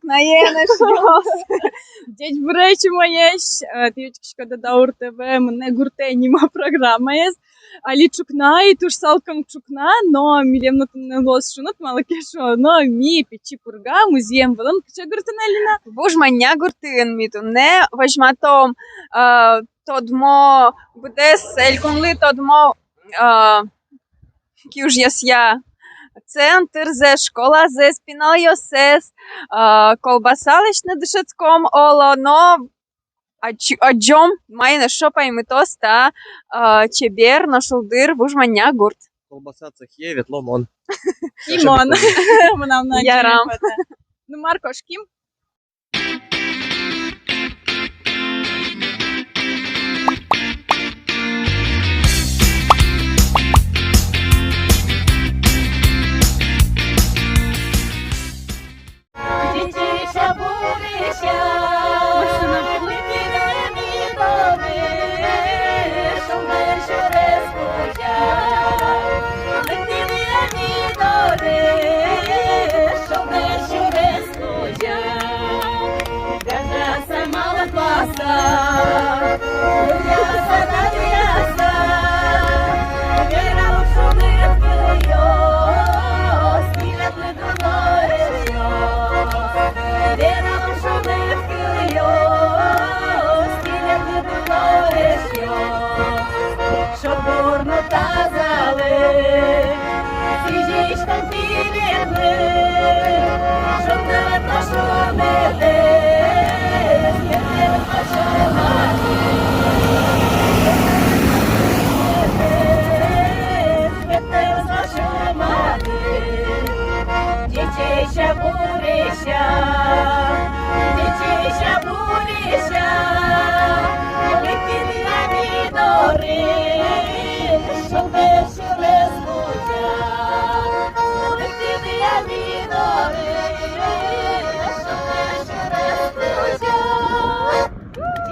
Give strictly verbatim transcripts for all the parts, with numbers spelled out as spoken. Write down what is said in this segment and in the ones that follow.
Наена шуос. Ӟечбуресь, умоесь, э, тӥ учкиськоды Даур ТВ, «Мынэ гуртэ» нимо программаез. Али ӵукна, и туж салкым ӵукна, но милемлы туннэ луоз шуныт, малы ке шуоно, ми Пичи Пурга музъем вылын. Кыӵе гуртын, Алина? Вуж Монья гуртын. Ми туннэ возьматом, э, тодмо, быдэс элькунлы тодмо, э, киужъёсъя центрзэс, школазэс, пиналъёссэс, э, колбаса лэсьтыны дышетском, оло, но адӟ-, адӟом, маин эшшо паймытоз та, э, чебер но шулдыр Вуж Монья гурт. Колбаса цехе ветло мон. И мон. Мынам но адӟеме потэ. Ну, мар, кошким?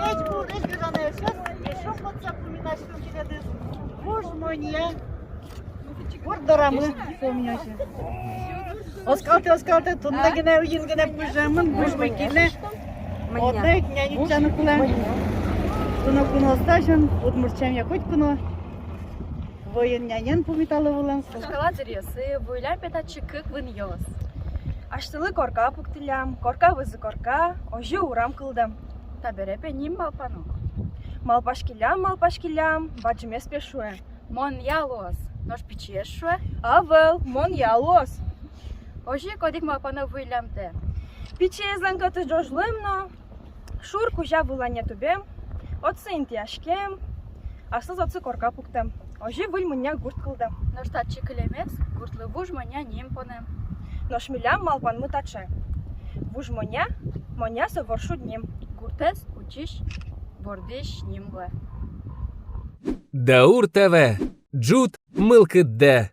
Ӟечбуресь, гажано эшъёс, эшшо кӧня ке пумитаськом тӥледыз Вуж Монья гурт дорамы, со мынэ озьы. Оскалтэ, оскалтэ, туннэ гинэ, уин гинэ пыжемын, Вуж Монья гинэ. Одно ик нянь утчаны кулэ. Куно-куно остасен, удмурт сямъя котьку но. Вӧен нянен пумиталэ вылэм. Ӵошкала дыръёсы, вуыллям пе татчы кык вынъёс. Асьтэлы корка пуктыллям, корка вӧзы корка, озьы урам кылдэм. Табере пе ним малпано. Малпаськиллям, малпаськиллям, бадӟымез пе шуэ: Монья луоз. Нош пичиез шуэ: ӧвӧл, Монья луоз. Озьы ик одӥг малпано вуыллямтэ. Пичиезлэн кӧтыз ӝожлэм но, шур кузя выланэ тубем, отчы интыяськем, аслыз отчы корка пуктэм. Озьы Выль Монья гурт кылдэм. Нош татчы кылемез гуртлы Вуж Монья ним понэм. Нош милям малпанмы таӵе: Вуж Монья, Монья со воршуд ним. Гуртэз утись, вордӥсь ним луэ. Даур ТВ. Ӝут мылкыддэ.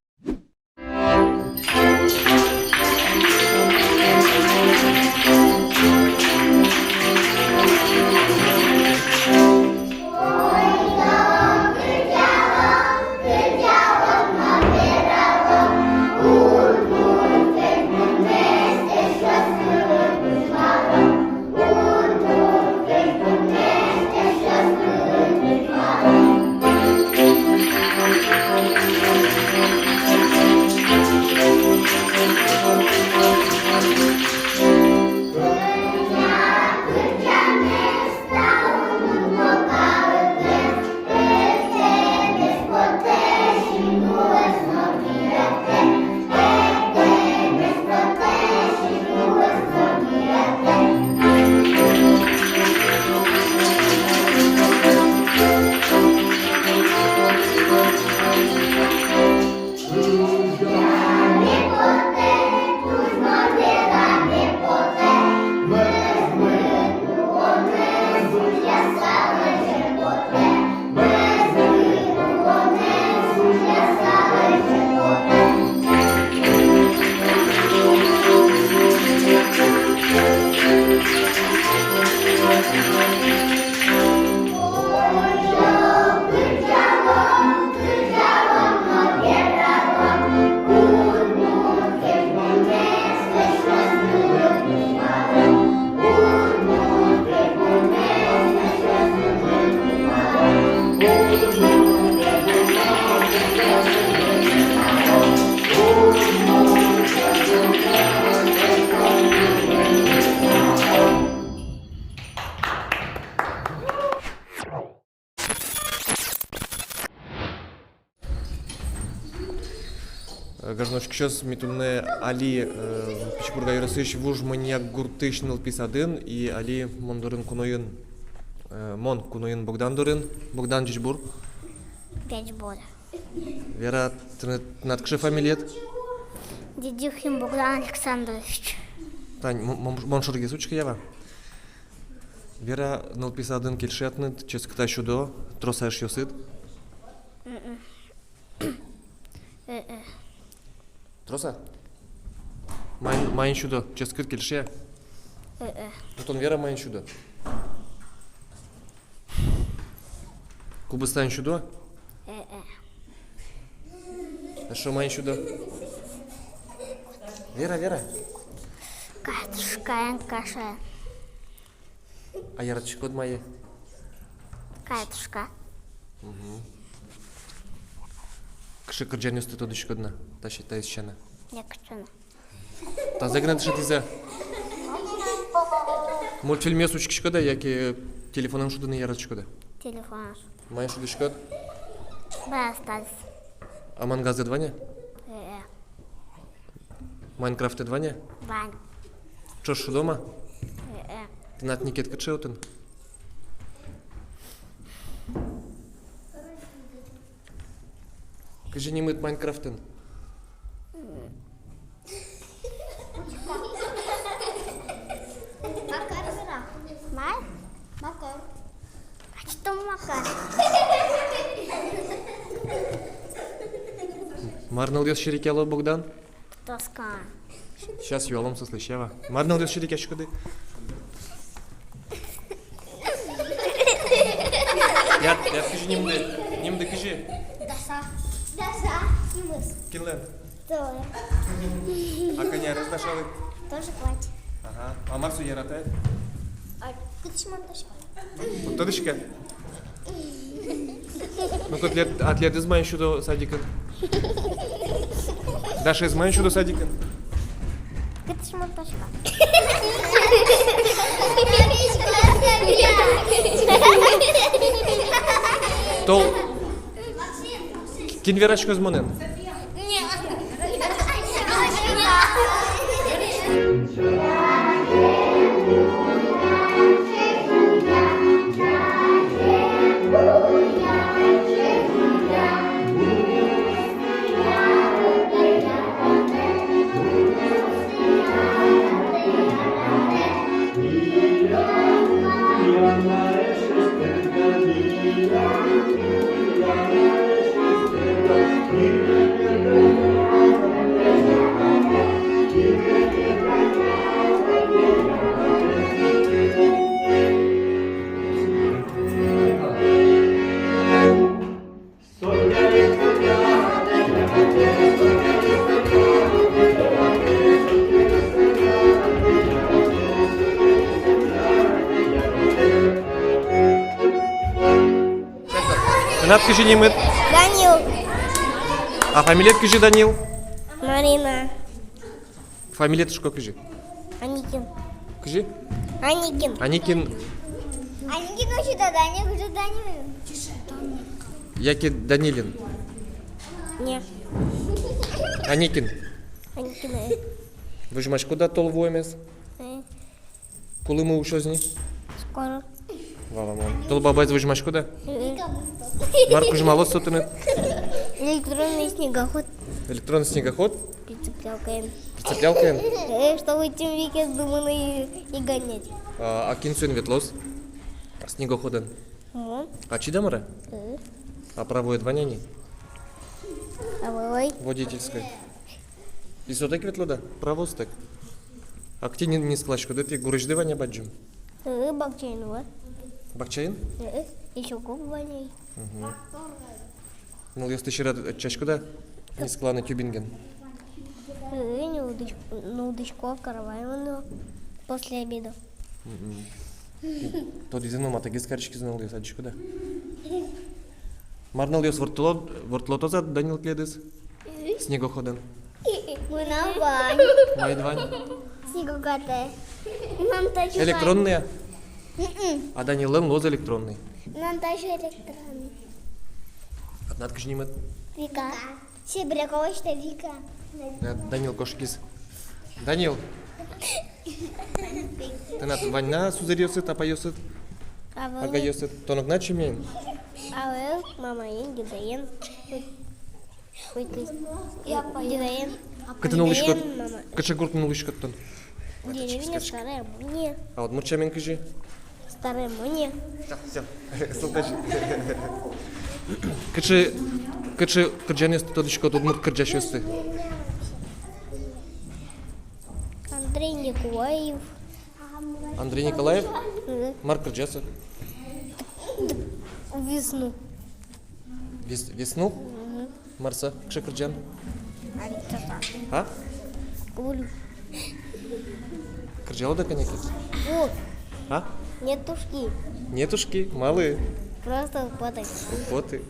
Учкисьёс, ми туннэ али, э, Пичи Пурга ёросысь Вуж Мыньяк гуртысь нылпи садын, и али мон дорын куноын, э, мон куноын Богдан дорын. Богдан, ӟечбур. Ӟечбур. Вера, тынад, тынад кыӵе фамилиед? Дедюхин Богдан Александрович. Тань, м-, мон, мон шоргес учкы, ява. Вера, нылпи садын кельше-а тыныд, ческыт-а сюдо, трос-а эшъёсыд? Мгм. Э-э. Трос-а? Маин, маин сюдо, ческыт, кельше-а? Э-э. Ну, тон вера, маин сюдо. Кубыстаен сюдо? Э-э. Эшшо маин сюдо? Вера, вера. Картошкаен, кашаен. А яратӥськод мае? Картошка. Мгм. Кыӵе кырӟанъёсты тодӥськод на, таӵе, таиз сяна? Некыӵе на. Тазэ гинэ дышетӥзы-а? Мультфильмъёс учкиськод-а, яке телефонын шудыны яратӥськод-а? Телефонын шудыны. Маин шудӥськод? Бравл Старс. Амонг Асэд вань-а? Э-э. Майнкрафтэд вань-а? Вань. Ӵош шудом-а? Э-э. Тынад никед кыӵе отын? Кызьы нимыд Майнкрафтын? Макар. Мар? Макар. А что Макар? Мар нылъёс серекъяло, Богдан? Тоска. Сейчас юалом соослэсь, ява. Мар нылъёс серекъяськоды? Яд, яд, кызьы нимды? Нимды кызьы? Даша. Даша. Нимыз. Кинлэн? Толэн. А кӧня арес Дашалы? Тоже куать. Ага. А мар со яратэ? А кытысь мон тодӥсько? Тодӥськод-а? Ну-ка, тӥлед-, а тӥледыз маин сюдо садикын? Дашаез маин сюдо садикын? Кытысь мон тодӥсько? Тол. Кин вераськоз монэн? Тынад кызьы нимыд? Данил. А фамилиед кызьы, Данил? Марина. Фамилиед шуисько кызьы? Аникин. Кызьы? Аникин. Аникин. Аникин учитель, Данил учитель, Данил. Яке Данилин? Не. Аникин. Аникин, э. Возьмаськод-а тол вуэмез? Э. Кулӥмы усёз ни? Скоро. Валамон. Тол бабаез возьмаськод-а? Мгм. Мар кузьмалоз со тыныд? Электронный снегоход. Электронный снегоход? Прицеплялкаен. Прицеплялкаен? Э, чтобы тӥни векез думаны и, и гонять. А, а кин соин ветлоз? Снегоходэн? Мон. Ачид-а, мар-а? Э. А правоед вань-а ни? Правовой. Водительской. И сотэк ветлод-а? Правоостэк. А кытӥ ни-, нискыласькоды, тӥ гурезьды вань-а бадӟым? Э, бакчаын вань. Бакчаын? Э, э, ещё кук вань. Мгм. Нылъёсты сьӧрад ӧтчаськод-а нискыланы тюбинген? Э, нуллӥсь-, нуллӥсько, каравай мыно после обеда. Мгм. Тодӥзы но, матэгес кариськизы нылъёс, адӟиськод-а? Мар, нылъёс, вортло-, вортлотоз-а Данил тӥледыз? Снегоходэн. Мынам вань. Маед вань? Снегоходэ. Мынам тазьы вань. Электронный-а? Мгм. А Даниллэн луоз электронный. Мынам тазьы электронный. А тынад кызьы нимыд? Вика. Серебрякова, что Вика. Да, Данил кошкиз. Данил. Тынад вань на сузэръёсыд, апайёсыд, ӧвӧл, агайёсыд? Тон огнад сётэмын? Ӧвӧл, мамаен, дедаен. Ой, ой, ой. Дедаен. Кытын улӥськод? Дедаен, мама. Кыӵе гуртын улӥськод тон? Деревня Старая Монья. А удмурт сямен кызьы? Старая Монья. Всё, всё. Сылтач. Кыӵе, кыӵе кырӟанъёсты тодӥськод, удмурт кырӟасьёсты? Андрей Николаев. Андрей Николаев? Мгм. Мар кырӟа со? Весну. Вес-, весну? Мгм. Мар со, кыӵе кырӟан? Алиса. А? Куль. Кырӟалод-а кӧня ке? Уг. А? Нетушки. Нетушки? Малы? Просто уг поты. Уг поты.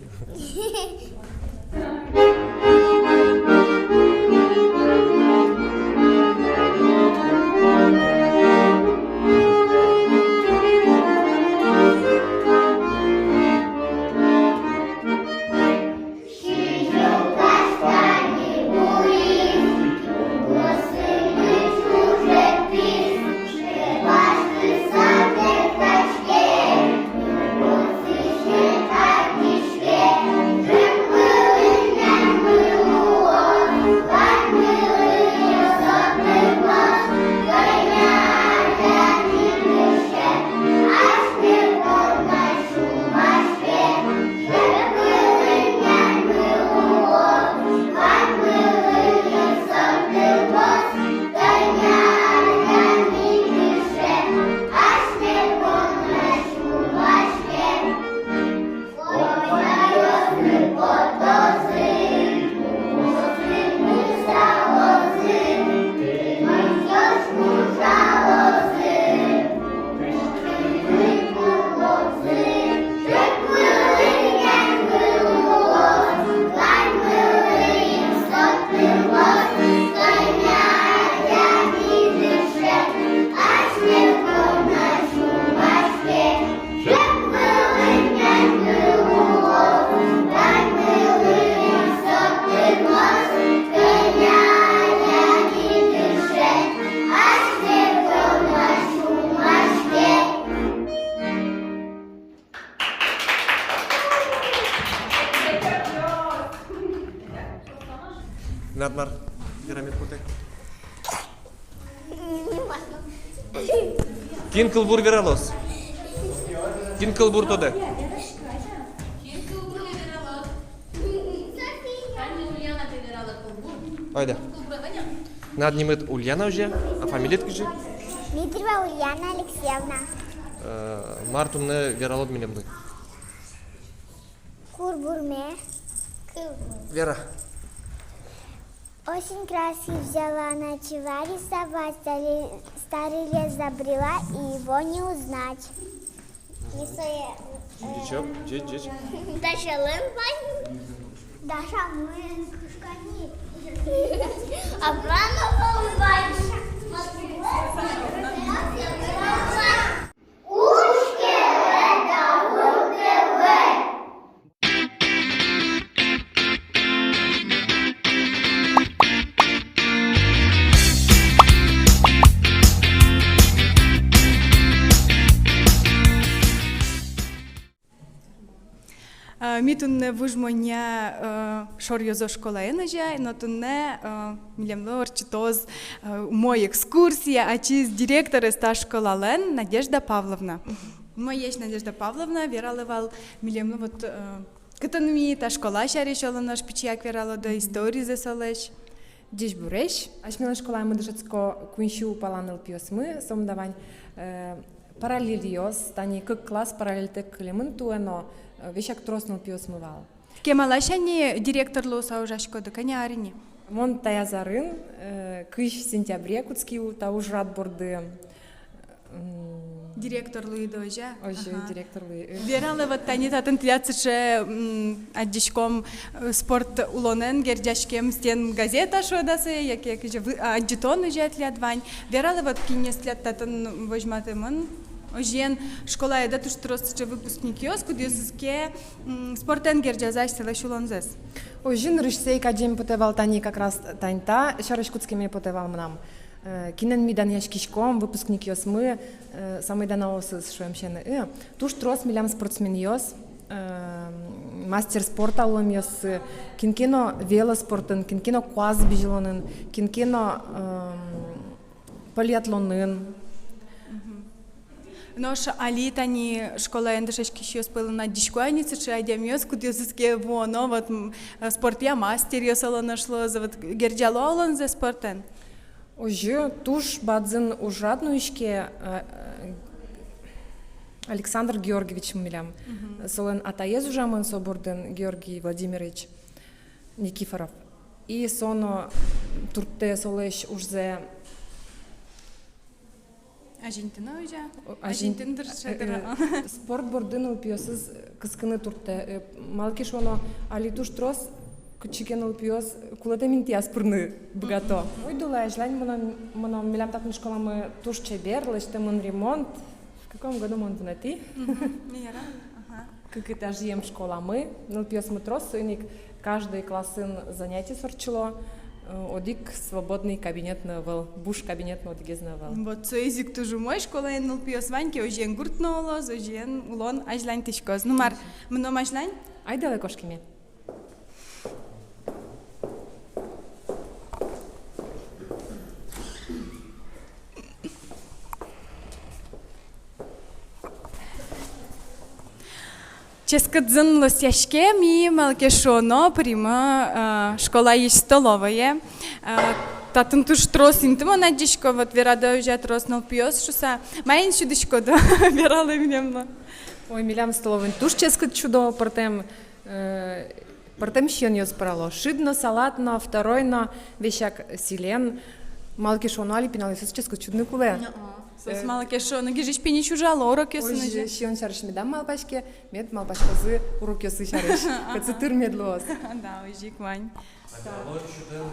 Тынад мар верамед потэ? Кин кылбур вералоз? Кин кылбур тодэ? Ойдо. Тынад нимыд Ульяна озьы-а, а фамилиед кызьы? Дмитриева Ульяна Алексеевна. Э, мар туннэ вералод милемлы? Кылбурме. Вера. Осень краски взяла, начала рисовать, старый, старый лес забрела, и его не узнать. Ничего, ӟеч, ӟеч. Дашалэн вань. Дашамын кышкани. Абрамовалэн вань. Э, ми туннэ Вуж Монья, э, шоръёзо школаын озьы, но туннэ, э, милемлы ортчытоз, э, умой экскурсия ачиз директорез та школалэн, Надежда Павловна. Умоесь, Надежда Павловна, вералэ вал милемлы вот, э, кытын ми та школа сярысь, оло нош пичияк вералоды, историзэ солэсь. Ӟечбуресь. Асьмелэн школаямы дышетско куинь сю пала нылпиосмы, сомында вань, э, параллельёс, тани кык класс параллельтэк кылемын туэ но, э, весяк трос нылпиосмы вал. Кемалась ини директор луыса ужаськоды, кӧня ар ини? Мон таяз арын, э, кызь сентябре кутски у-, та ужрад борды. М. Директор луиды, озьы-а? Озьы, ага, директор луи. Вералэ, вот тани татын тӥляд сыӵе, м, адӟиськом, э, спорт улонэн герӟаськем стенгазета шуод-а сое, яке кызьы вы-, а, адӟытон озьы-а тӥляд вань. Вералэ, вот кинъёс тӥляд татын возьматэмын. Озьыен, школаедэ туж трос сыӵе выпускникъёс, кудъёсыз ке, м, спортэн герӟазы асьсэлэсь улонзэс. Озьы, нырысьсэ ик адӟеме потэ вал тани как раз тани та сярысь кутскеме потэ вал мынам. Э, кинэн ми данъяськиськом, выпускникъёсмы, э, самой данъялосыз шуэм сямен, э, туж трос милям спортсменъёс, э, мастер спорта луэмъёссы, кин ке но велоспортын, кин ке но куас бызьылонын, кин ке но, эм, полиатлонын. Мгм. Нош али тани школаын дышетскисьёс пӧлын адӟисько ини сыӵе адямиос, кудъёсыз ке вуоно, вот, м, э, спортъя мастеръёс, оло, нош луозы, вот, герӟало улонзэс спортэн. Озьы, туж бадӟым ужрад нуиське, э, э, Александр Георгиевич милям. Мгм. Солэн атаез ужамын со бордын, Георгий Владимирович Никифоров. И со но турттэ солэсь ужзэ. Азинтыны, озьы-а? О, азин-, азинтыны дыр, э, шедыр, э, а. Спорт бордын нылпиосыз кыскыны турттэ. Э, малы ке шуоно, али туж трос кытчы ке нылпиос кулэтэм интыяз пырыны быгато. Мгм. Ойдолэ азьлань мыном, мыном, милям татын школамы туж чебер, лэсьтэмын ремонт. В каком году мон вунэтӥ? Мгм. Ну, яра. Ага. Кык этажъем школамы, нылпиосмы трос, соин ик каждый классын занятиос ортчыло, э, одӥг свободный кабинет но ӧвӧл, буш кабинет но одӥгез но ӧвӧл. Вот, соиз ик туж умой, школаын нылпиос вань ке, озьыен гурт но улоз, озьыен улон азьланьтӥськоз. Ну мар, мыном азьлань? Айдалэ кошкеме. Ческыт зын лӧсьяське, ми, малы ке шуоно, пыримы, э, школаысь столовое. Э, татын туж трос инты мон адӟисько, вот верады, озьы-а, трос нылпиос шуса. Маин сюдӥськоды, вералэ милемлы. Ой, милям столовоын туж ческыт сюдо, пӧртэм, э, пӧртэм сиёнъёс пӧрало. Шыд но, салат но, второй но, весяк сӥлен. Малы ке шуоно, али пиналъёсыз ческыт сюдыны кулэ. Соос, э, малы ке шуоно, гижысь-пиньысь ужало урокъёсын. Озьы, озьы. Сиён сярысь медам малпаське, мед малпаськозы урокъёссы сярысь. Ага. Кытчы тыр мед луоз. Да, озьы ик вань. Али сютэм,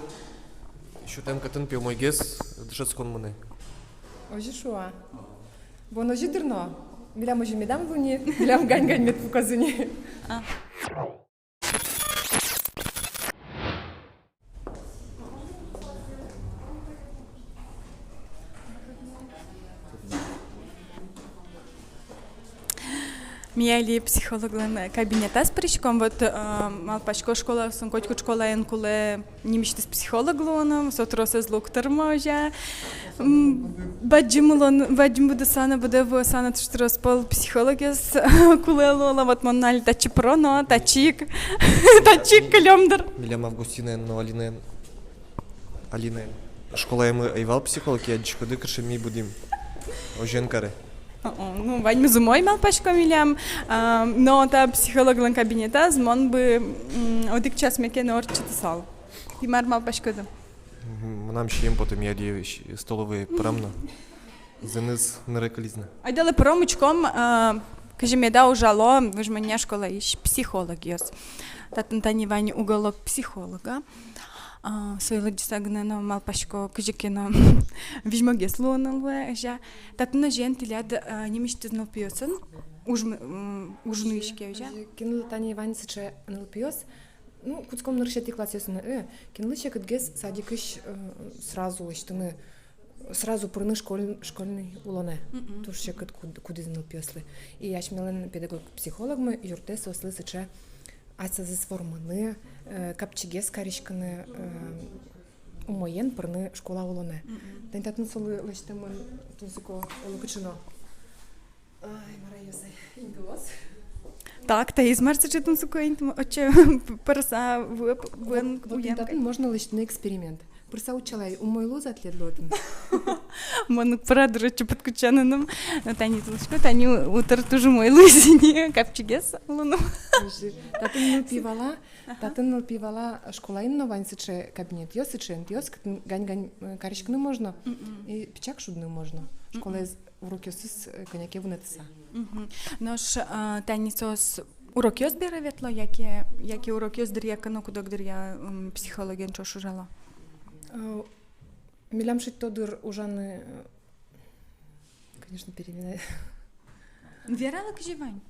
сютэм кытын пе умойгес дышетскон мынэ. Озьы шуо-а? Бон озьы дыр но. Милям озьы медам луы ни, милям гань-гань мед пукозы ни. А. Ми али психологлэн кабинетаз пыриськом, вот, э, малпасько, школаосын, котькуд школаын кулэ нимысьтыз психолог луыны, со тросэз луэ тырмоз-а. М, бадӟым улон, бадӟым будыса но, быдэ вуоса но туж трос пол психологъёс кулэ луо, вот мон али татчы пыроно, татчы ик, татчы ик кылём дыр. Милям Августинаен но Алинаен, Алинаен. Школаямы ӧй вал психолог, и адӟиськоды, кыӵе ми будӥм. Озьыен каре. О-о, ну, ваньмыз умой, малпасько, милям, а, но та психологлэн кабинетаз мон бы, м, одӥг час мекен но ортчытысал. Тӥ мар малпаськоды? Мгм, мынам сием потэ, ми али столовое пырам но. Зыныз нырэ кылиз на. Айдалэ пыром, учком, а, кызьы меда ужало Выжмонья школаысь психологъёс. Татын тани вань уголок психолога. А, сое лыдӟыса гинэ но малпасько, кызьы ке но визьмогес луыны луэ, озьы-а. Татын озьыен тӥляд, а, нимысьтыз нылпиосын уж, м, уж нуиське, озьы-а. Озьы, кинлы тани вань сыӵе нылпиос, ну, кутском нырысетӥ классъёсын, э, кинлы секытгес садикысь, э, сразу лэсьтыны, сразу пырыны школь-, школьный улонэ. Мгм. Туж секыт куд-, кудӥз нылпиослы. И асьмелэн педагог-психологмы юрттэ соослы сыӵе асьсэзэс вормыны, э, капчигес кариськыны, э, умоен пырыны школа улонэ. Мгм. Тани татын солы лэсьтэмын тунсыко, оло кыӵе но. Ай, мар-а, ёсай, интыос. Так, таиз мар сыӵе тунсыко интымы, отчы пырыса вуэ, вуэн. Вот, вот уям татын кадь. Можно лэсьтыны эксперимент. Пырыса утчалай, умой луоз-а тӥледлы отын? Мон уг пыра дыр отчы пыдкутчаныным. Но тани тӥледлы, тани утыр туж умой луиз ини, капчигес луыны. Озьы. Татын нылпи вала, ага, татын нылпи вала, школаын но вань сыӵе кабинетъёс, сыӵе интыос, кытын гань-гань, э, кариськыны можно, мгм, и пичак шудыны можно. Мгм. Школаез урокъёсыз, э, кӧня ке вунэтыса. Мгм. Нош, а, тани соос урокъёс бере ветло, яке, яке урокъёс дыръя ке но, куд-ог дыръя, м, психологен ӵош ужало? Э, милям шедьто дыр ужаны, э, конечно, переменная. Вералэ, кызьы вань?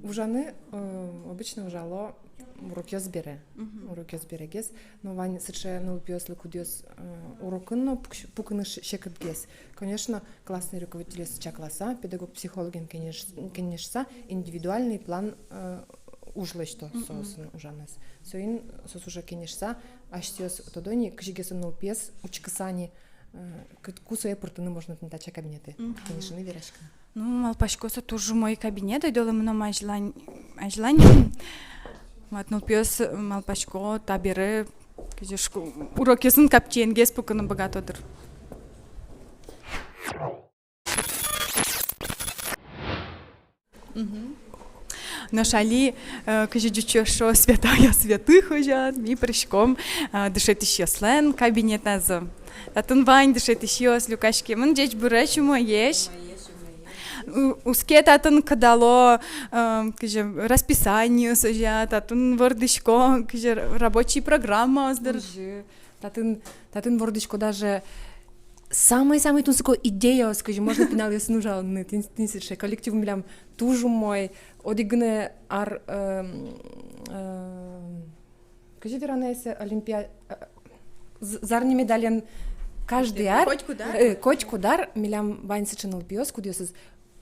Ужаны, э, обычно ужало урокъёс бере. Мгм. Урокъёс берегес. Но вань сыӵе нылпиослы, кудъёс, э, урокын но пук-, пукыны ш-, секытгес. Конечно, классный руководителез чакласа, педагог-психологен кенеш-, кенешса, индивидуальный план, э, уж лэсьто соосын ужанэз. Соин соос уже кенешса, асьсэос тодо ни, кызьыгес со нылпиез учкыса ни, э, кыт-, ку сое пыртыны можно тӥни таӵе кабинетэ. Мгм. Кенешыны, вераськыны. Ну, малпасько, со туж умой кабинет, ойдолэ мыном азьлань, азьлань. Вот, нылпиос, малпасько, табере, кызьы шко-, урокъёсын капчиенгес пукыны быгато дыр. Мгм. Нош али, э, кызьы ӟуч шуо, святая святых, озьы, ми пыриськом, э, дышетӥсьёслэн кабинетазы. Татын вань дышетӥсьёс люкаськемын, ӟечбуресь, умоесь. У-, уз ке татын кыдало, э, кызьы расписаниос, озьы, татын вордӥсько, кызьы рабочий программаос дыр. Озьы. Татын, татын вордӥсько даже самой-самой тунсыко идеяос, кызьы можно пиналъёсын ужаны, тӥни, тӥни сыӵе. Коллектив милям туж умой, одӥг гинэ ар, эм, эм, кызьы вераны эсэ, олимпиа-, э, з-, зарни медален каждый ар, котькуд ар? Э, котькуд ар милям вань сыӵе нылпиос, кудъёсыз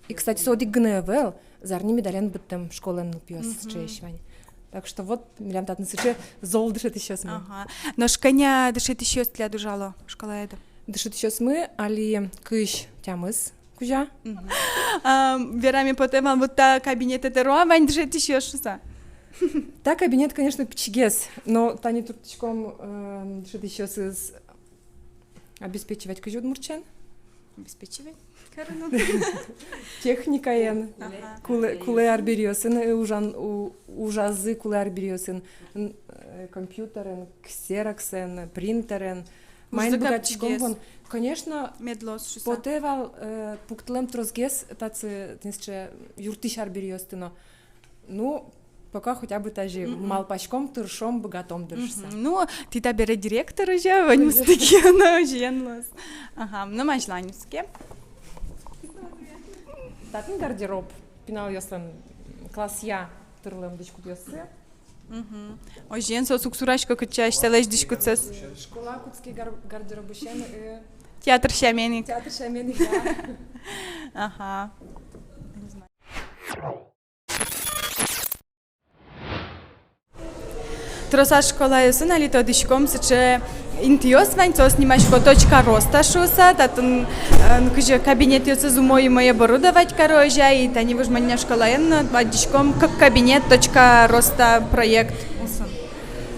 И, кстати, со одӥг гинэ ӧвӧл, зарни медален быдтэм школаын нылпиос. Мгм. Сыӵеесь вань. Так что вот, милям татын сыӵе зол дышетӥсьёсмы. Ага. Нош кӧня дышетӥсьёс тӥляд ужало школаяды? Дышетӥсьёсмы али кызь тямыс кузя. Мгм. А, вераме потэ вал, вот та кабинетэ тыро-а вань дышетӥсьёс шуыса? Та кабинет, конечно, пичигес, но тани турттӥськом, э, дышетӥсьёсыз обеспечивать, кызьы удмуртчаен? Обеспечивать карыны. Техникаен. Ага. Кулэ, кулэ арбериосын, э, ужан, у-, ужазы кулэ арбериосын. Н-, э, компьютерен, ксероксен, принтерен. Маин быгатӥськом вон. Конечно, мед луоз шуыса. Потэ вал, э, пуктылэм тросгес татчы, тӥни сыӵе юрттӥсь арбериосты но. Ну, пока хотя бы тазьы. Мгм. Малпаськом, тыршом, быгатом дыр шуыса. Мгм. Ну, тӥ табере директор уже, ваньмыз тӥ ке но, озьыен луоз. Ага, ну, мазьлань уз ке. Татын гардероб, пиналъёслэн классъя тырлэм дӥськутъёссы. Мгм. Озьыен, соос уг сурасько, кыӵе асьсэлэсь дӥськутсэс. Школа кутске гар-, гардеробысен, э, театр сямен ик. Театр сямен ик, да. Ага. Тросаз школаосын али тодӥськом, сыӵе интыос вань, соос нимасько «Точка роста» шуыса, татын, э, ну, кызьы кабинетъёсыз умой-умой оборудовать каро, озьы, и тани Вуж Монья школаын но адӟиськом кык кабинет «Точка роста» проект улсын.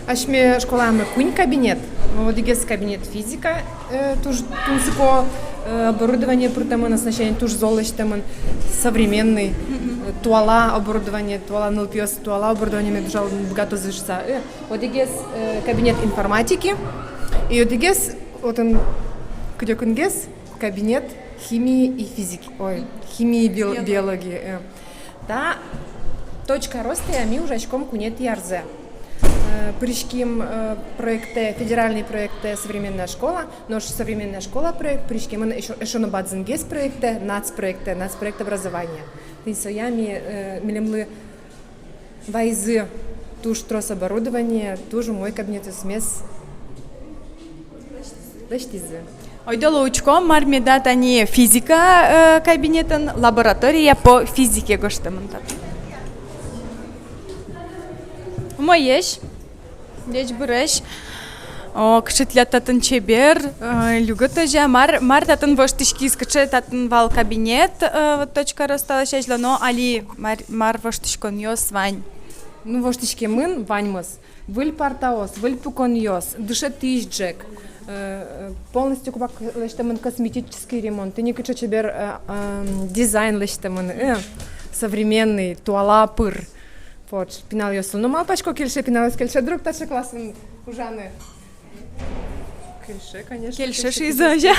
Асьме школаямы куинь кабинет, одӥгез кабинет физика, э, туж тунсыко, э, оборудование пыртэмын, оснащение туж зол лэсьтэмын, современный, э, туала оборудование, туала нылпиос, туала оборудование мед ужалыны быгатозы шуыса. Э, одӥгез, э, кабинет информатики, и одӥгез, отын кыдёкынгес кабинет химии и физики, ой, химии и био-, биологии, э. Та «Точка роста» я ми ужаськом куинетӥ арзэ. Э, пыриським, э, проектэ, федеральный проектэ «Современная школа», нош «Современная школа» проект пыриськемын эшшо, эшшо но бадӟымгес проектэ, нацпроектэ, нацпроект образования. Тӥни соя ми, э, милемлы вайизы туж трос оборудование, туж умой кабинетъёсмес лэсьтӥзы. Ойдолэ учком, мар меда тани физика, э, кабинетын, «Лаборатория по физике» гожтэмын татын. Умоесь, ӟечбуресь. О, кыӵе тӥляд татын чебер, э, люкет, озьы. Мар, мар татын воштӥськиз, кыӵе татын вал кабинет, э, вот «Точка роста» ласянь азьло но, али мар, мар воштӥськонъёс вань? Ну, воштӥськемын ваньмыз. Выль партаос, выль пуконъёс, дышетӥсь ӝӧк. Э, э, полностью кубак лэсьтэмын косметический ремонт. Тӥни кыӵе чебер, э, эм, дизайн лэсьтэмын, э, современный, туала пыр. Вот, пиналъёслы но, малпасько, кельше, пиналъёс кельше дыр ук таӵе классын ужаны. Кельше, конечно. Кельше, кельше шуизы, озьы.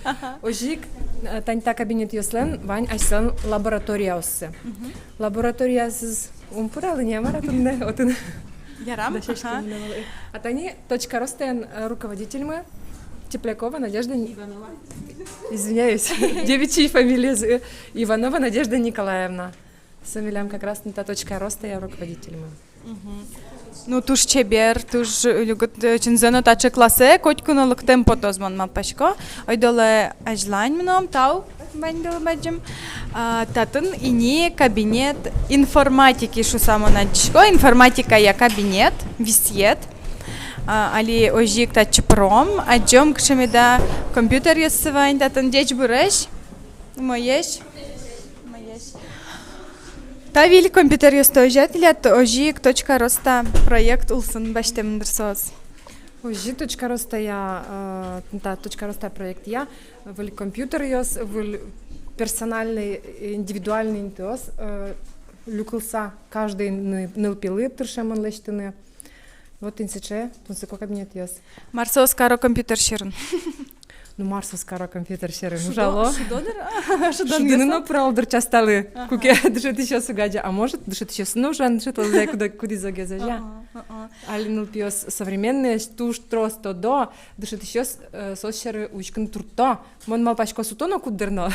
Ага. Озьы ик, э, тани та кабинетъёслэн вань асьсэлэн лабораторияоссы. Мгм. Лабораторияосыз ум пыралы ни, а мар-а туннэ, отын. Ярам, дасяськем ага. А тани «Точка роста»ен, э, руководительмы Теплякова Надежда Ни-, Иванова. Извиняюсь, девичий фамилиез, э, Иванова Надежда Николаевна. Со милям как раз та «Точка роста»-я руководительмы. Ну, туж чебер, туж льгот, э, чынзэ но таӵе классэ котьку но лыктэм потоз, мон малпасько. Ойдолэ азьлань мыном, тау ваньдылы бадӟым. А, татын ини кабинет информатики шуса мон адӟисько, информатикая кабинет, висъет. А, али озьы ик татчы пыром, адӟом, кыӵе меда компьютеръёссы вань татын. Ӟечбуресь! Умоесь. Умоесь. Та виль компьютеръёсты озьы-а тӥляд, озьы ик «Точка роста» проект улсын басьтэмын дыр соос? Озьы, «Точка роста»-я, э, та «Точка роста» проектъя выль компьютеръёс, выль персональный, индивидуальный интыос, э, люкылыса, каждый ны-, нылпилы тыршемын лэсьтыны. Вот тӥни сыӵе тунсыко кабинетъёс. Мар соос каро компьютер сьӧрын? Ну, мар соос каро компьютер сьӧрын? Шудо, ужало. Шудо дыр, а, шудо. Шудыны но пырало дыр часталы. Ага. Куке дышетӥсьёс уг адӟе, а может, дышетӥсьёс но ужаны дышетозы, куд-, кудӥз огез, озьы-а? Ага, ага. Али нылпиос современные, туж трос тодо, дышетӥсьёс, э, соос сьӧры учкыны туртто. Мон малпасько, суто но куддыр но.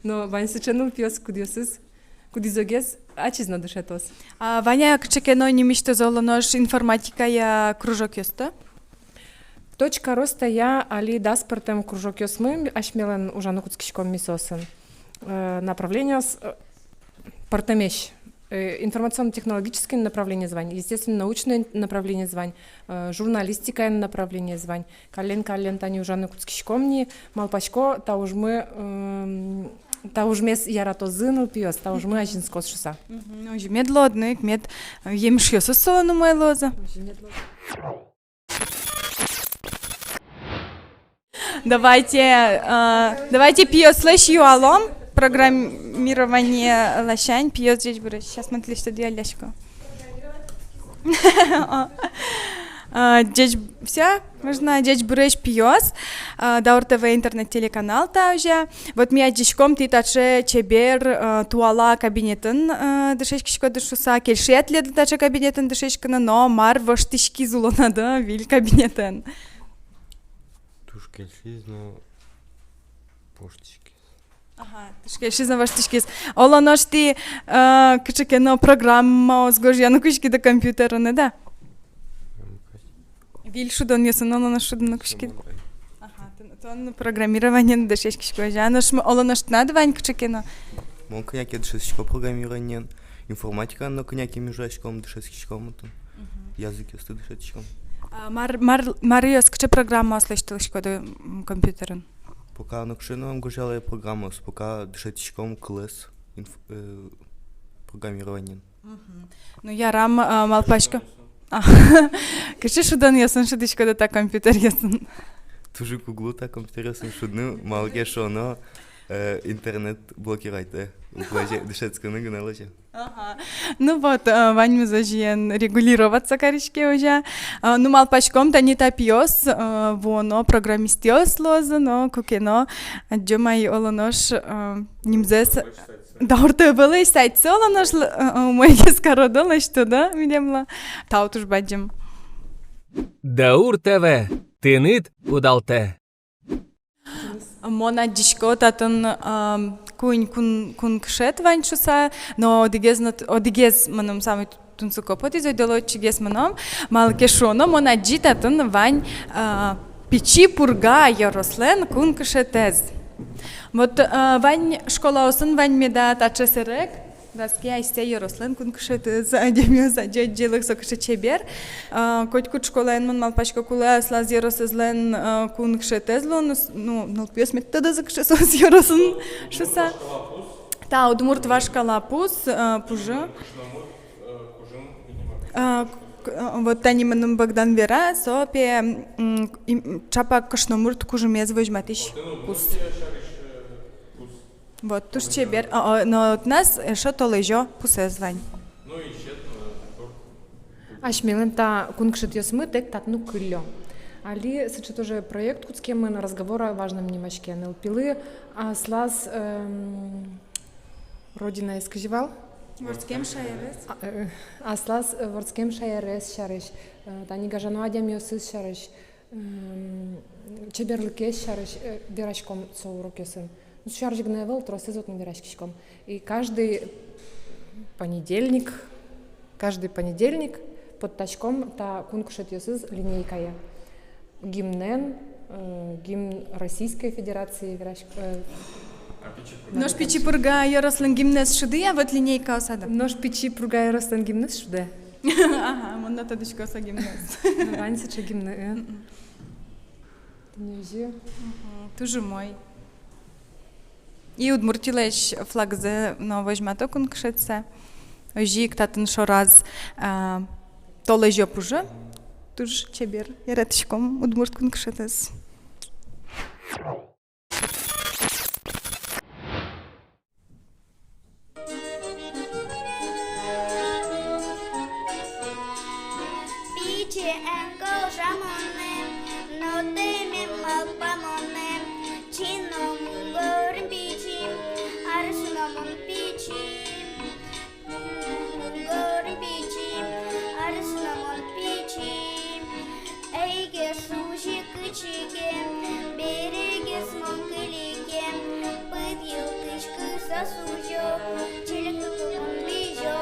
Но вань сыӵе нылпиос, кудъёсыз, кудӥз огез ачиз но дышетоз. А вань-а кыӵе ке но нимысьтыз, оло нош, информатикая кружокъёсты? «Точка роста»-я али дас пӧртэм кружокъёсмы, асьмелэн, ужаны кутскиськом ми соосын. Э, направлениос, э, пӧртэмесь. Э, информационно-технологический направлениез вань, естественно-научный направлениез вань, э, журналистикаен направлениез вань. Каллен-каллен тани ужаны кутскиськом ни, малпасько, та ужмы, эм, та ужмес яратозы нылпиос, та ужмы азинскоз шуса. Мгм. Озьы мед луоз, ну ик мед, э, емышъёсыз солэн умой луозы. Озьы мед луоз. Давайте, э, давайте пиослэсь юалом, программирование ласянь, пиос, ӟечбуресь. Сейчас мон тӥлесьтыд юаллясько. А, ӟеч-, всё, можно, ӟечбуресь, пиос, а, Даур ТВ интернет-телеканал та, озьы-а. Вот ми адӟиськом, тӥ таӵе чебер, а, туала кабинетын, а, дышетскиськоды шуса, кельше-а тӥледлы таӵе кабинетын дышетскыны, но мар воштӥськиз улонады виль кабинетэн? Туж кельшиз но воштӥськиз. Ага, туж кельшиз но воштӥськиз. Оло нош тӥ, э, кыӵе ке но программаос гожъяны кутскиды компьютерын, да? Виль шудонъёсын оло нош шудыны кутскиды. Ага, тон, тон программированиен дышетскиськод, а нош м-, оло нош тынад вань кыӵе ке но? Мон кӧня ке дышетскисько программированиен, информатикаен но кӧня ке ми ужаськом, дышетскиськом отын. Мгм. Языкъёсты дышетӥськом. А мар, мар, маръёс, кыӵе программаос лэсьтылӥськоды, м, компьютерын? Пока нокыӵе но ӧм гожъялэ программаос, пока дышетӥськом кылэз инф-, э, программированиен. Мгм. Ну, ярам, а, малпасько. А, кыӵе шудонъёсын шудӥськоды та компьютеръёсын? Туж ик уг лу та компьютеръёсын шудыны, малы ке шуоно, э, интернет блокировать, э, уг лэзе, дышетскыны гинэ лэзе. Ага. Ну вот, э, ваньмыз озьыен регулироваться кариське, озьы-а. А, ну, малпаськом, тани та пиос, э, вуоно программистъёс луозы но, куке но, адӟом ай, оло нош, э, нимзэс Даур ТВ-лэсь сайтсэ оло нош, э, э, умойгес кароды, лэсьтоды милемлы. Тау туж бадӟым. Даур ТВ, тыныд удалтэ. Мон адӟисько, татын, ам, куинь кун-, кункышет вань шуса, но одӥгез но т-, одӥгез мыным самой тунсыко потӥз, ойдолэ отчыгес мыном, малы ке шуоно, мон адӟи, татын вань, а, Пичи Пурга ёрослэн кункышетэз. Вот, а, вань школаосын вань меда таӵе сэрег, дас куинь асьсэ ёрослэн кункышетэз, адямиос адӟо, адӟелык со кыӵе чебер. А, котькуд школаын, мон малпасько, кулэ аслаз ёросэзлэн, а, кункышетэз луыны, с-, ну, нылпиос мед тодозы, кыӵе соос ёросын шуса. Та удмурт вашкала пус, а, пужы. А, к-, а, вот тани мыным Богдан вера, со пе, м, им, чапак кышномурт кужымез возьматӥсь пус. Вот, туж чебер. А, а, но тынад эшшо толэзё пусэз вань. Асьмелэн та кункышетъёсмы тэк татын ук кыллё. Али сыӵе тоже проект кутскемын, «Разговор о важном» нимаське. Нылпилы аслаз, эм, родинаез кызьы вал? Вордскем шаерез. А, э, аслаз, э, вордскем шаерез сярысь, э, тани гажано адямиосыз сярысь, м, чеберлыкез сярысь, э, вераськом со урокъёсын. Ну, со сярысь гинэ ӧвӧл, тросэз отын вераськиськом. И каждый Понедельник, каждый понедельник поттаськом та кункышетъёсыз линейкае. Гимнэн, э, гимн Российской Федерации вераськ-, э, Нош Пичи Пурга ёрослэн гимнэз шудэ-а вот линейкаосады? Нош Пичи Пурга ёрослэн гимнэз шудэ. Ага, мон но тодӥсько со гимнэз. Ну, вань сыӵе гимнэ, э. Мгм. Туж умой. И Удмуртилэсь флагзэ но возьмато кункышетсэ. Озьы ик татын шораз, а, толэзё пужы. Туж чебер, яратӥськом удмурт кункышетэз. Пичи эн кожа монэ, но тӥ мем малпа монэ. Чин но мугорем пичи, арес но мон пичи. Мугорем пичи, арес но мон пичи. Ӧй ке шузи кытчы ке, берегес мон кылике, пыд йылтӥськыса сузё, чилек тупын бызё.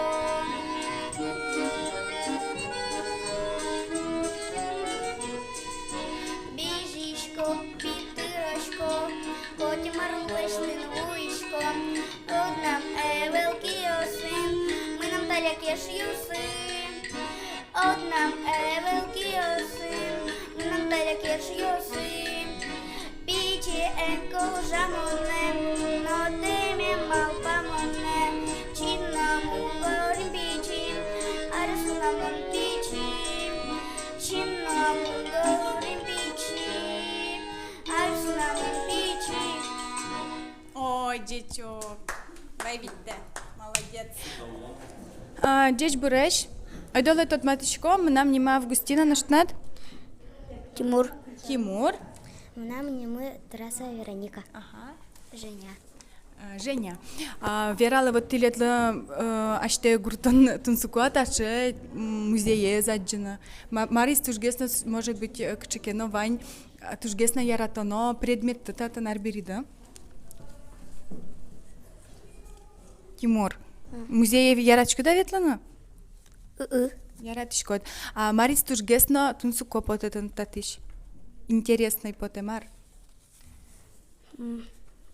Бызисько, питырасько, котьмар лэсьтыны вуисько. Однам ӧвӧл киосын, мынам таляк эшъёсы. Однам ӧвӧл киосын, мынам таляк эшъёсы. Пичи эн кожа монэ, но тӥ мем малпа монэ. Чин но мугорем пичи, арес но мон пичи. Чин но мугорем пичи, арес но мон пичи. О, ӟечок. Вай витьтэ. Молодец. А, ӟечбуресь. Ойдолэ тодматӥськом, мынам нимы Августина, нош тынад? Тимур. Тимур. Мынам нимы Тарасова Вероника. Ага. Женя. А, Женя. А, вералэ, вот тӥледлы, э, асьтэ гуртын тунсыко-а таӵе, м, музеез адӟыны? Ма-, марысь тужгес но, с-, может быть, э, кыӵе ке но вань, а, тужгес но яратоно предметты татын арбериды? Тимур, музее яратӥськод-а ветлыны? Ы-ы. Яратӥськод. А марысь тужгес но тунсыко потэ тыныд татысь? Интересной потэ мар? М,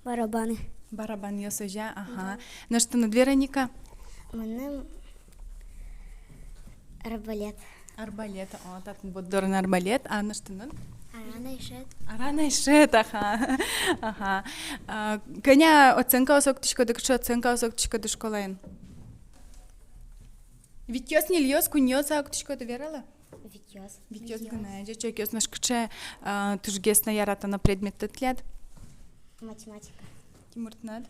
барабаны. Барабанъёс, озьы-а? Ага. Нош тыныд, Вероника? Мыным арбалет. Арбалет. О, татын борддорын арбалет. А нош тыныд? Арана ишет. Арана ишет, ага. Ага. А, кӧня оценкаос октӥськоды, кыӵе оценкаос октӥськоды школаын? Витьёс, ньыльёс, куиньёс-а октӥськоды, вералэ? Витьёс. Витьёс гинэ, ӟечокъёс. Нош кыӵе, а, тужгес но яратоно предметты тӥляд? Математика. Тимур, тынад?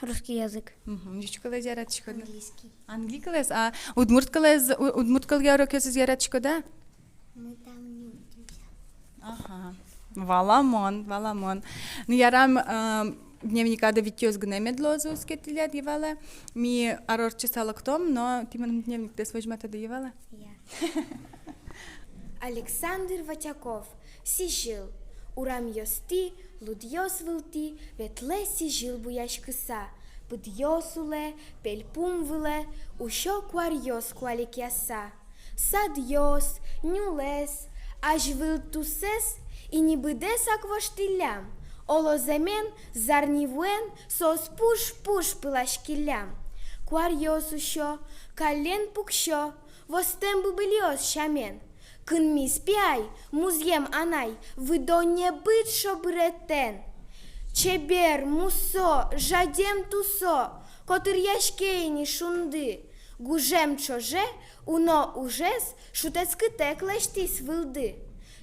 Русский язык. Мгм. Ӟуч кылэз яратӥськод-а? Английский. Англи кылэз? А удмурт кылэз, у-, удмурт кылъя урокъёсыз яратӥськод-а? Мы там не учимся. Ага. Валамон, валамон. Ну, ярам, э, дневникады витьёс гинэ мед луозы, уз ке, тӥляд, йӧ вал-а? Ми ар ортчыса лыктом, но тӥ мыным дневниктэс возьматоды, йӧ вал-а? Я. Александр Ватяков. «Сӥзьыл». Урамъёстӥ лудъёс вылтӥ ветлэ сӥзьыл буяськыса. Пыдъёс улэ, пельпум вылэ усё куаръёс куалекъяса. Садъёс, нюлэс, азьвыл тусэз ини быдэсак воштӥллям. Оло, зэмен, зарни вуэн соос пуш-пуш пыласькиллям. Куаръёс усё, каллен пуксё востэм бубылиос сямен. Кынмиз пиай, музъем анай, выдо небыт шобыретэн. Чебер, мусо, жадем тусо котыръяське ини шунды. Гужем ӵоже уно ужез шутэтскытэк лэсьтӥз вылды.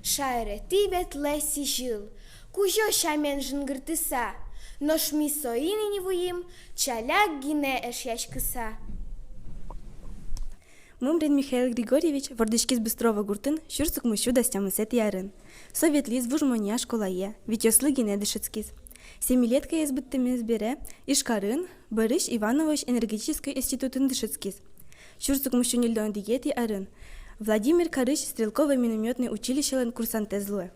Шаеретӥ ветлэ сӥзьыл, кузё сямен жингыртыса, нош ми соин ини вуим ӵаляк гинэ эшъяськыса. Мумрин Михаил Григорьевич вордӥськиз Быстрово гуртын сюрс укмыссю дас тямысэтӥ арын. Со ветлӥз Вуж Монья школае, витьёслы гинэ дышетскиз. Семилеткаез быдтэмез бере Ижкарын, Борис Ивановысь энергетической институтын дышетскиз. Сюрс укмыссю ньыльдон одӥгетӥ арын Владимир карысь стрелково-миномётной училищелэн курсантэз луэ.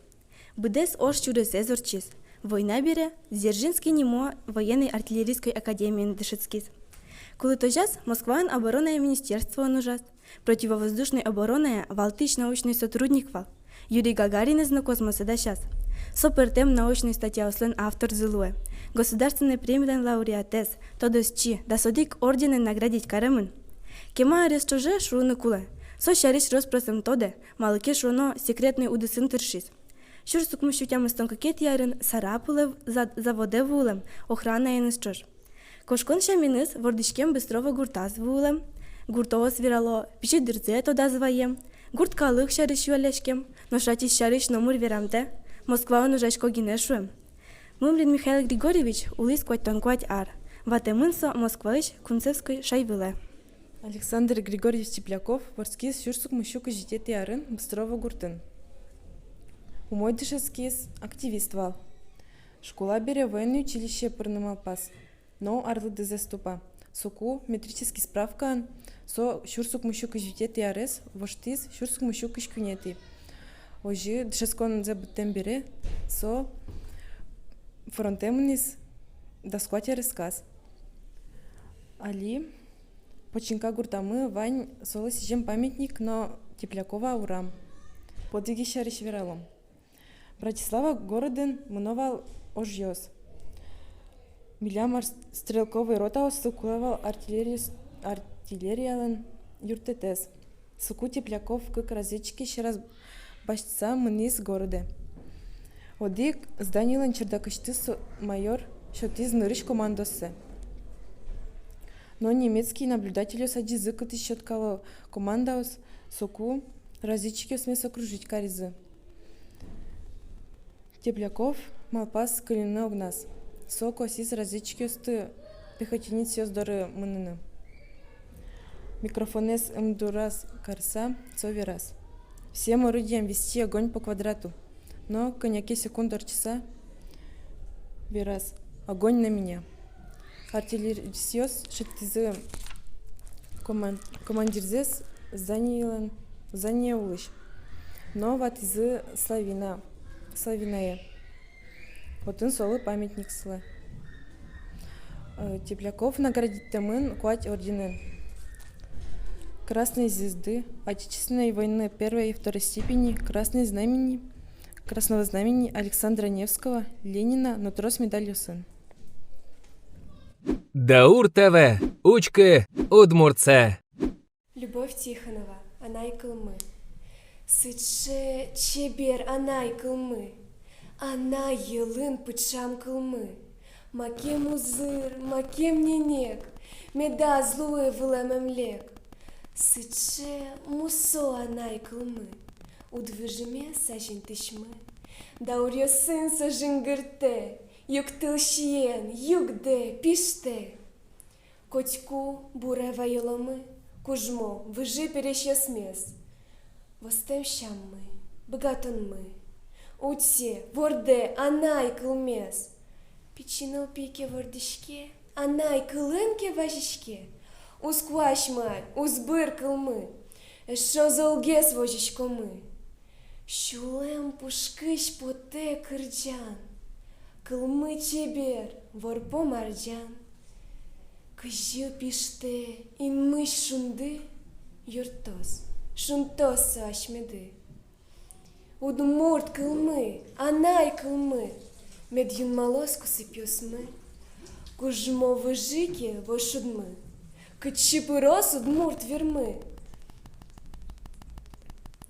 Быдэс ож сюресэз ортчиз. Война бере Дзержинский нимо военной артиллерийской академиын дышетскиз. Кулытозяз Москваын обороная министерствоын ужаз. Противовоздушной обороная валтӥсь научной сотрудник вал. Юрий Гагаринэз но космосэ дасяз. Со пӧртэм научной статьяослэн авторзы луэ. Государственной премилэн лауреатэз, тодосчи, дас одӥг орденэн наградить каремын. Кема арес ӵоже шуыны кулэ: со сярысь рос-прос ӧм тодэ, малы ке шуоно, секретной удысын тыршиз. Сюрс укмыссю тямыстон кыкетӥ арын Сарапулэ за-, заводэ вуылэм охранаеныз ӵош. Кошкон сяменыз вордӥськем Быстрово гуртаз вуылэм. Гуртоос верало, пичи дырзэ тодаз ваем, гурт калык сярысь юалляськем, нош ачиз сярысь номыр верамтэ, Москваын ужасько гинэ шуэм. Мымрин Михаил Григорьевич улӥз куатьтон куать ар. Ватэмын со Москваысь Кунцевской шайвылэ. Александр Григорьевич Тепляков вордскиз сюрс укмыссю кызетӥ арын Быстрово гуртын. Умой дышетскиз, активист вал. Школа бере военной училище пырыны малпаз, но арлыдызэс тупа. Соку метрический справкаын со сюрс укмыссю кызетӥ арез воштӥз сюрс укмыссю кызь куинетӥ. Озьы дышетсконзэ быдтэм бере со фронтэ мынӥз дас куать аресказ. Али Починка гуртамы вань солы сӥзем памятник но Теплякова урам. Подвиги сярысь вералом. Братислава городын мыно вал ожъёс. Милям ар-, стрелковой ротаосы кулэ вал артиллериос-, артиллериялэн юрттэтэз. Соку Тепляков кык разведчикез сьӧраз басьтыса мынӥз городэ. Одӥг зданилэн чердакысьтыз со-, майор сётӥз нырысь командоссэ. Но немецкий наблюдательёс адӟизы, кытысь сёткало командоос, соку разведчикъёсмес окружить каризы. Тепляков малпаз кыльыны огназ. Со косӥз разведчикъёсты пехотинецъёс доры мыныны. Микрофонэз ымдураз карыса, со вераз: «Всем орудиям вести огонь по квадрату». Но кӧня ке секунд ортчыса вераз: «Огонь на меня». Артиллеристъёс шедьтӥзы коман-, командирзэс зданиелэн, здание улысь. Но ватӥзы Славина, Славинае. Отын солы памятник сылэ. Э, Тепляков наградитэмын куать орденэн: Красной Звезды, Отечественной войны первой и второй степени, Красной Знамени, Красного Знамени, Александра Невского, Ленина но трос медальёсын. Даур ТВ, учкы удмуртсэ. Любовь Тихонова, «Анай кылмы». Сыӵе чебер анай кылмы, анай йӧлын пыӵам кылмы. Макем узыр, макем ненег, медаз луы вылэм эмлек. Сыӵе мусо анай кылмы, уд выжымез азинтӥсьмы. Дауръёсын со жингыртэ, юг тылсиен югдэ, пиштэ. Котьку буре вайыломы кужмо выжы пересьёсмес. Востэм сяммы, быгатонмы. Утьсэ, вордэ анай кылмес. Пичи нылпи ке вордӥське, анай кылын ке вазиське, уз куасьмы ай, уз быр кылмы. Эшшо золгес возиськомы. Сюлэм пушкысь потэ кырӟан, кылмы чебер, ворпо марӟан. Кызьы пиштэ инмысь шунды, юрттоз, шунтоз со асьмеды. Удмурт кылмы, анай кылмы, мед юнмалоз кусыпъёсмы. Кужмо выжы ке вошудмы, кытчы пыроз удмурт вирмы.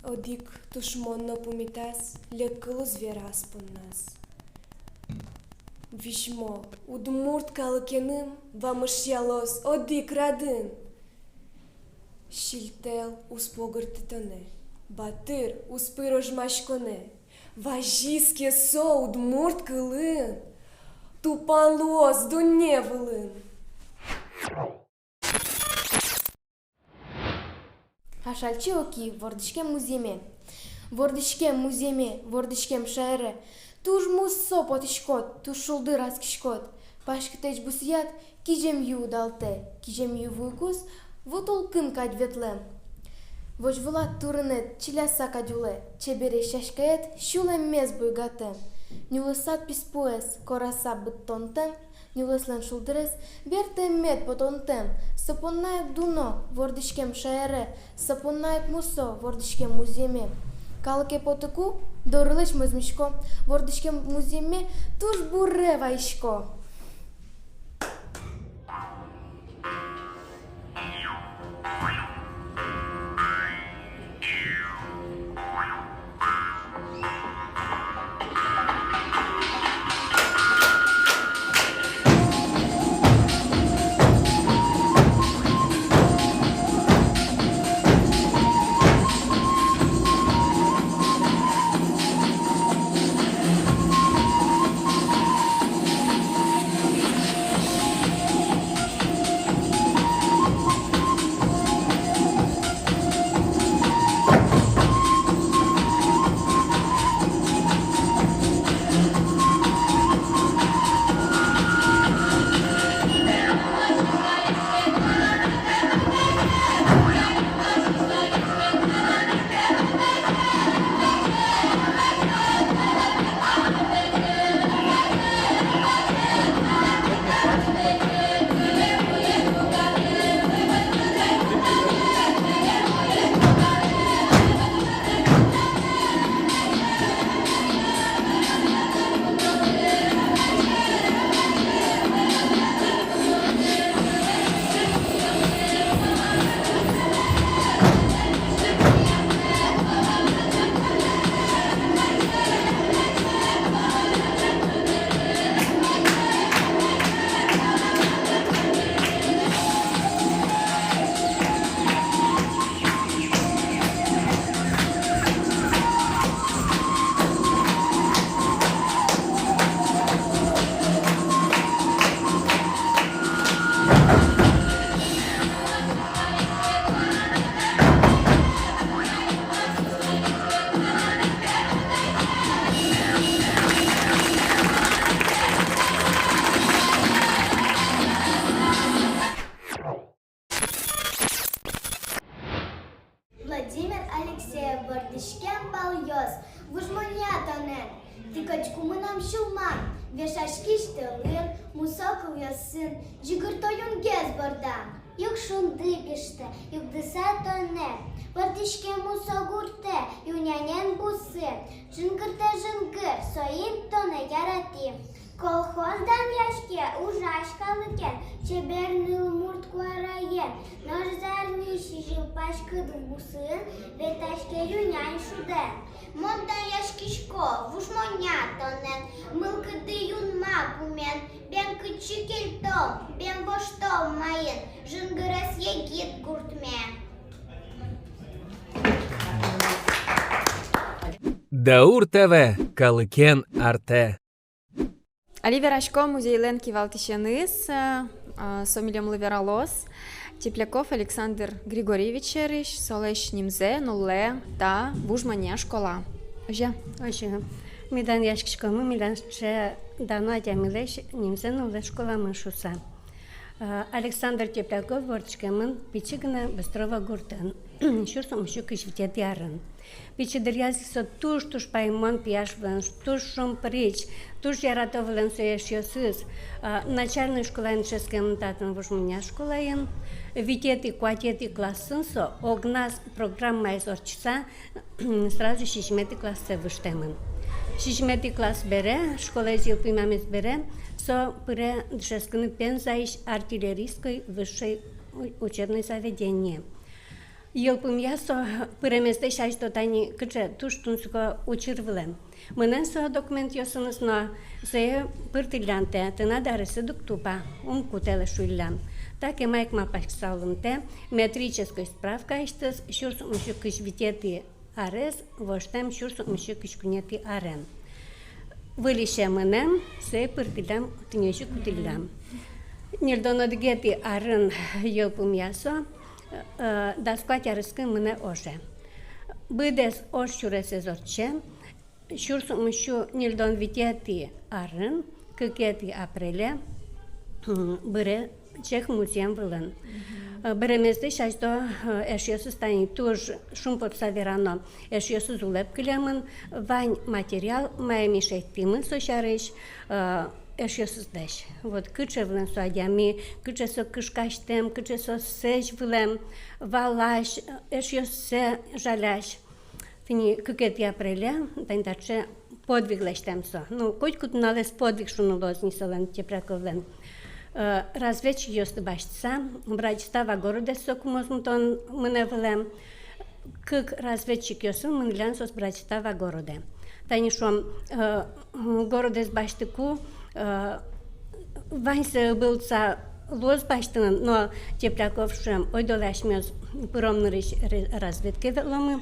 Одӥг тушмон но пумитаз, лек кыл уз вера ас понназ. Визьмо удмурт калыкеным вамышъялоз одӥг радын. Сильтӧл уз погырты тонэ, батыр уз пыр ожмаськонэ. Вазиз ке со удмурт кылын, тупан луоз дунне вылын. Ашальчи Оки, «Вордӥськем музъеме». Вордӥськем музъеме, вордӥськем шаере, туж мусо потӥськод, туж шулдыр аскиськод. Паськытэсь бусыяд кизем ю удалтэ, кизем ю вуыкуз ву тулкым кадь ветлэм. Возь вылад турынэд чиляса кадь улэ, чебересь сяськаед сюлэммес буйгатэм. Нюлэсад писпуэз кораса быдтонтэм, Нюлэслэн шулдырез бертэмед потонтэм, со понна ик дуно вордӥськем шаере, со понна ик мусо вордӥськем музъеме. Калыке потыку, дорылэсь мозмисько, вордӥськем музъеме туж буре вайисько. Владимир Алексеев. Вордӥськем палъёс. Вуж монъя тонэн. Тӥ котьку мынам сюлмам. Вешаськись тӧлын, мусо кылъёсын, ӟыгырто юнгес бордам. Юг шунды пиштэ, югдыса тонэ. Вордӥськем мусо гуртэ, ю нянен бусы. Жингыртэ жингыр, соин тонэ яратӥ. Колхоз данъяське ужась калыкен, чебер ныл мурт куараен. Нош зарни сизьым паськыт бусын ветлӥське ю нянь шудэ. Мон данъяськисько вуж монъя тонэн, мылкыды юнма пумен, бен кытчы кельтом, бен воштом маин жингырез егит гуртме. Даур ТВ, калыкен артэ. Али вераськом музейлэн кивалтӥсеныз, э, э, со милемлы вералоз. Тепляков Александр Григорьевич сярысь, солэсь нимзэ нуллэ та Вуж монъя школа. Озьы-а? Озьы. Ми данъяськиськомы, милям сыӵе дано адямилэсь нимзэ нуллэ школамы шуыса. Э, Александр Тепляков вордӥськемын пичи гинэ Быстрово гуртын, сюрс укмыссю кызь витетӥ арын. Пичи дыръяз ик со туж-туж паймымон пияш вылэм, туж шумприч, туж ярато вылэм сое эшъёсыз. А, начальной школаын дышетскемын татын Вуж монъя школаын. Витетӥ, куатетӥ классын со огназ программаез ортчыса, сразу сизьыметӥ классэ выжтэмын. Сизьыметӥ класс бере, школаез йылпумъямез бере, со пыре дышетскыны Пензаысь артиллерийской высшей у-, учебной заведение. Йылпумъя со, пыремезлэсь азьло тани кыӵе туж тунсыко учыр вылэм. Мынэм со документъёсыныз но, сое пыртӥллям тэ, тынад аресыд уг тупа, ум кутэлэ шуиллям. Та кема ик малпаськыса улымтэ метрической справкаысьтыз сюрс укмыссю кызь витетӥ арез воштэм сюрс укмыссю кызь куинетӥ арен. Выльысь мынэм, сое пыртӥллям, тӥни озьы кутӥллям. Ньыльдон одӥгетӥ арын йылпумъя со, э, дас куать арескын мынэ оже. Быдэс ож сюресэз ортче, сюрс укмыссю ньыльдон витетӥ арын, кыкетӥ апреле, м, быре Чех музъем вылын. Мгм. Э, быремезлэсь азьло, э, эшъёсыз, тани туж шумпотыса верано, эшъёсыз улэп кылемын, вань материал, мае ми шедьтӥмы со сярысь, э, эшъёсызлэсь. Вот кыӵе вылэм со адями, кыӵе со кышкасьтэм, кыӵе со сэзь вылэм, валась, эшъёссэ жалясь. Тӥни кыкетӥ апреле тани таӵе подвиг лэсьтэм со. Ну, котькуд нуналэз подвиг шуыны луоз ни солэн, Тепляковлэн. Э, разведчикъёсты басьтыса, Братислава городэ соку мозмытон мынэ вылэм. Кык разведчикъёсын мынӥллям соос Братислава городэ. Тани шуом, э, городэз басьтыку, э, ваньзэ ыбылтыса луоз басьтыны, но Тепляков шуэм: ойдолэ асьмеос пыром нырысь ре-, разведке ветломы,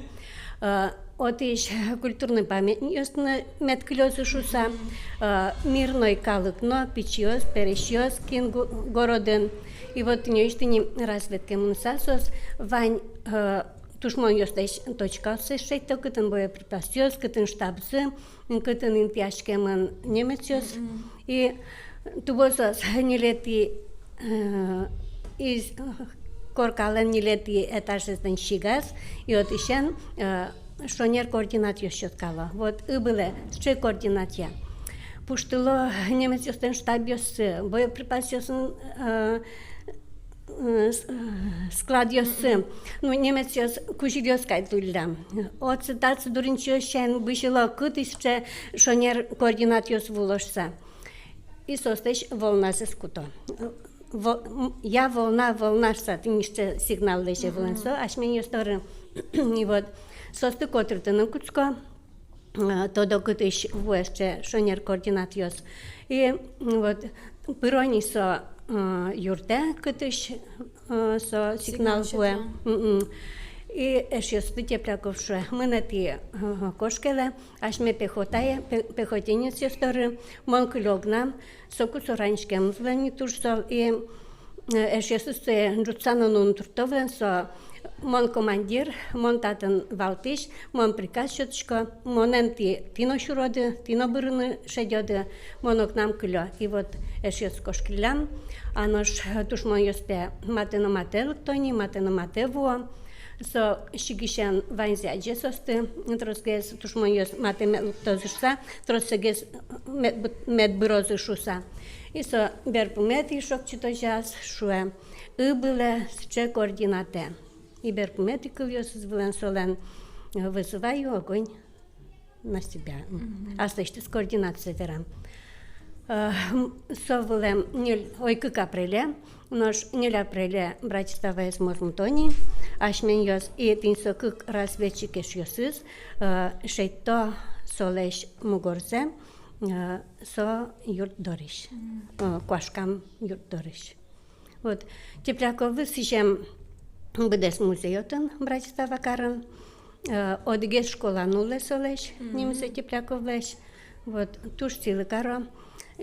э, отысь культурной памятникъёсты но мед кылёзы шуыса, э, мирной калык но, пичиос, пересьёс, кин гу-, городын. И вот тӥни, тӥни разведке мыныса соос вань, э, тушмонъёслэсь точкаоссэс шедьто, кытын боеприпасъёс, кытын штабзы, кытын интыяськемын немецъёс. И тубо соос ньылетӥ, э, из-, коркалэн ньылетӥ этажезлэн сигаз, и отысен, э, шонер координатъёс сёткало. Вот ыбылэ сыӵе координатъя. Пуштыло немецъёслэн штабъёссы, боеприпасъёсын, э, э, с-, э, складъёссы. Ну, немецъёс кузьылъёс кадь луиллям. Отсы-татсы дурынчиос сямен бызьыло, кытысь сыӵе шонер координатъёс вуыло шуыса. И соослэсь волназэс куто. Во-, м, я волна, волна шуыса, тӥни сыӵе сигнал лэзе вылэм со асьмеос доры. И вот соосты котыртыны кутско, э, тодо, кытысь вуэ сыӵе шонер координатъёс. И вот пыро ни со, э, юртэ, кытысь, э, со сигнал вуэ. Мгм. И эшъёсты Тепляков шуэ: мынэ тӥ, э, кошкелэ, асьме пехотае, пе-, пехотинецъёс доры, мон кылё огнам, соку со раниськем вылэм ни туж со, и, э, эшъёсыз сое ӝутса но нуыны туртто вылэм со: мон командир, мон татын валтӥсь, мон приказ сётӥсько, монэн тӥ, тӥ но сюроды, тӥ но бырыны шедёды, мон огнам кылё. И вот эшъёс кошкиллям, а нош тушмонъёс пе матэ но матэ лыкто ни, матэ но матэ вуо. Со сигысен ваньзэ адӟе соосты, тросгес тушмонъёс матэ мед лыктозы шуыса, тросгес мед бы-, мед бырозы шуыса. И со берпуметӥ шокчытозяз шуэ: ыбылэ сыӵе координатэ. И берпуметӥ кылъёсыз вылэм солэн: вызываю огонь на себя. Мгм. Аслэсьтыз координатазэ верам. Э, м, со вылэм ньыль, ой, кык апреле, нош ньыль апреле Братиславаез мозмыто ни асьмеос, и тӥни со кык разведчик эшъёсыз, э, шедьто солэсь мугорзэ, э, со юрт дорысь, мгм, э, куашкам юрт дорысь. Вот, Тепляковлы сӥзем быдэс музей отын, Братислава карын, э, одӥгез школа нуллэ солэсь, мгм, нимзэ Тепляковлэсь. Вот, туж сӥлы каро.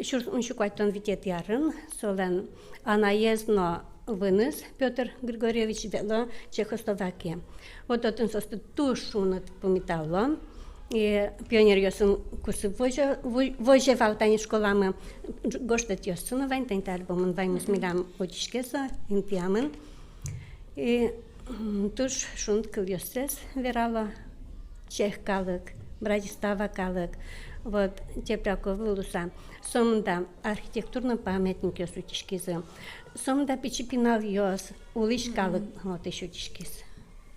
Сюрс укмыс сю куатьтон витетӥ арын солэн анаез но выныз Пётр Григорьевич ветло Чехословакие. Вот отын соосты туж шуныт пумитало. И пионеръёсын кусып возе, во-, возе вал тани школамы, гожтэтъёссы но вань, тани та альбомын ваньмыз милям утиське со, интыямын. И, м, туж шуныт кылъёссэс верало чех калык, Братислава калык. Вот, Тепляковлы луыса, сомында архитектурной памятникъёс утиськизы, сомында пичи пиналъёс, улӥсь калык отысь утиськиз.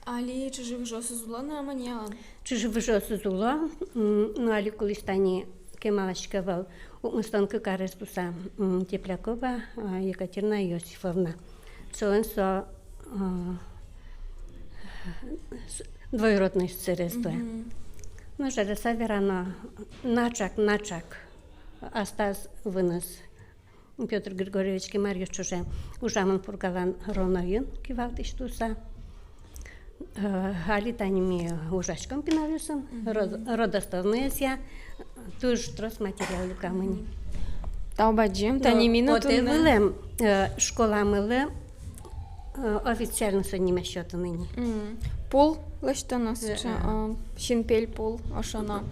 Али чыжы-выжыосыз уло на, мынам ялан? Чыжы-выжыосыз уло, м, но али кулӥз тани, кемалась ке вал, укмыстон кык арес луыса, м, Теплякова, а, Екатерина Иосифовна. Солэн со, а, с-, двоюродной сестрез луэ. Мгм. Но жаляса верано, начак, начак астаз выныз. Пётр Григорьевич кемаръёс ӵоже ужамын Пургалан РОНОйын кивалтӥсь луыса. Э, али тани ми ужаськом пиналъёсын, мгм, род-, родословноезъя, туж трос материал люкамын. Тау бадӟым, но тани ми но потэ туннэ вылэм, э, школамылы, э, официально со нимез сётыны ни. Мгм. Пул лэсьтоно сыӵе, э, э, синпель пул ошоно.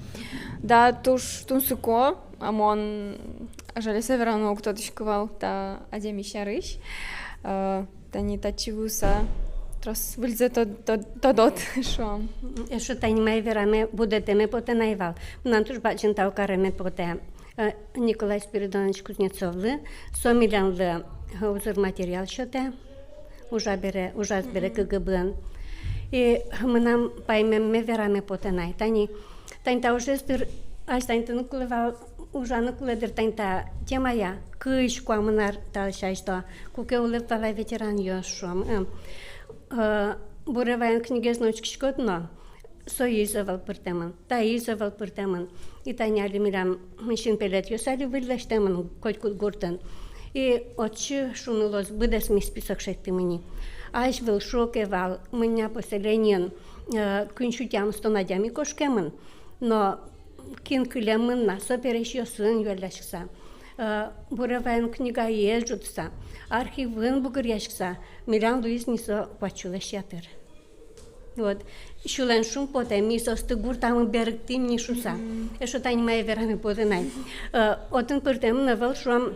Да, туж тунсыко. А мон, жаляса верано, уг тодӥськы вал та адями сярысь. Э, тани татчы вуыса трос выльзэ тод-, тод-, тодод, шуом. Эшшо тани мае вераме, будэтэме потэ на ӧй вал. Мынам туж бадӟым тау кареме потэ Э, Николай Спиридонович Кузнецовлы, со милемлы, э, узыр материал сётэ, ужа бере, ужаз бере КГБ-ын. И мынам паймемме вераме потэ на. Тани, тани та ужез, дыр, азьланьтыны кулэ вал, ужаны кулэ, дыр, тани та темая, кызь куамын ар талэсь азьло, куке улэп вал ай ветеранъёс, шуом, э, э, «Буревайын» книгез но учкиськод но, соиз ӧвӧл пыртэмын, таиз ӧвӧл пыртэмын. И тани али милям синпелетъёс али выль лэсьтэмын котькуд гуртын. И отчы, шуны луоз, быдэсмы список шедьтӥмы ни. Азьвыл, шуо ке вал, Мынья поселениын, э, куинь сю тямыстон адями кошкемын, но кин кылемын на, со пересьёсын юалляськыса, э, «Буревайын» книгаез ӝутыса, архивын бугыръяськыса, милям луиз ни со куать сюлэсь ятыр. Вот. Сюлэн шумпотэ, ми соосты гуртамы берыктӥм ни шуса. Мгм. Эшшо тани мае вераме потэ на ай. Э, отын пыртэмын ӧвӧл, шуом,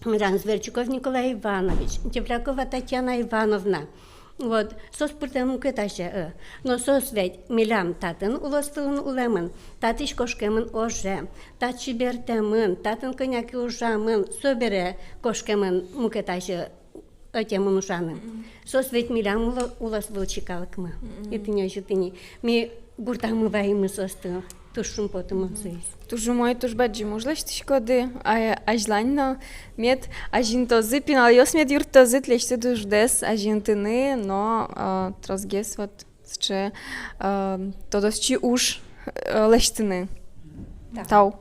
милям Зверчуков Николай Иванович, Теплякова Татьяна Ивановна. Вот. Соос пыртэмын мукет азе, э. Но соос ведь милям татын улос вылын улэмын, татысь кошкемын оже, татчы бертэмын, татын кӧня ке ужамын, собере кошкемын мукет азе ӧтемын ужаны. Мгм. Соос ведь милям уло-, улос вылысь калыкмы. Мгм. И тӥни озьы тӥни. Ми гуртамы ваимы соосты, туж шумпотымон соиз. Туж умой, туж бадӟым уж лэсьтӥськоды, а, азьлань но мед азинтозы, пиналъёс мед юрттозы тӥлесьтыд уждэс азинтыны, но, а, тросгес вот сыӵе, э, тодосчи уж, э, лэсьтыны. Да. Тау.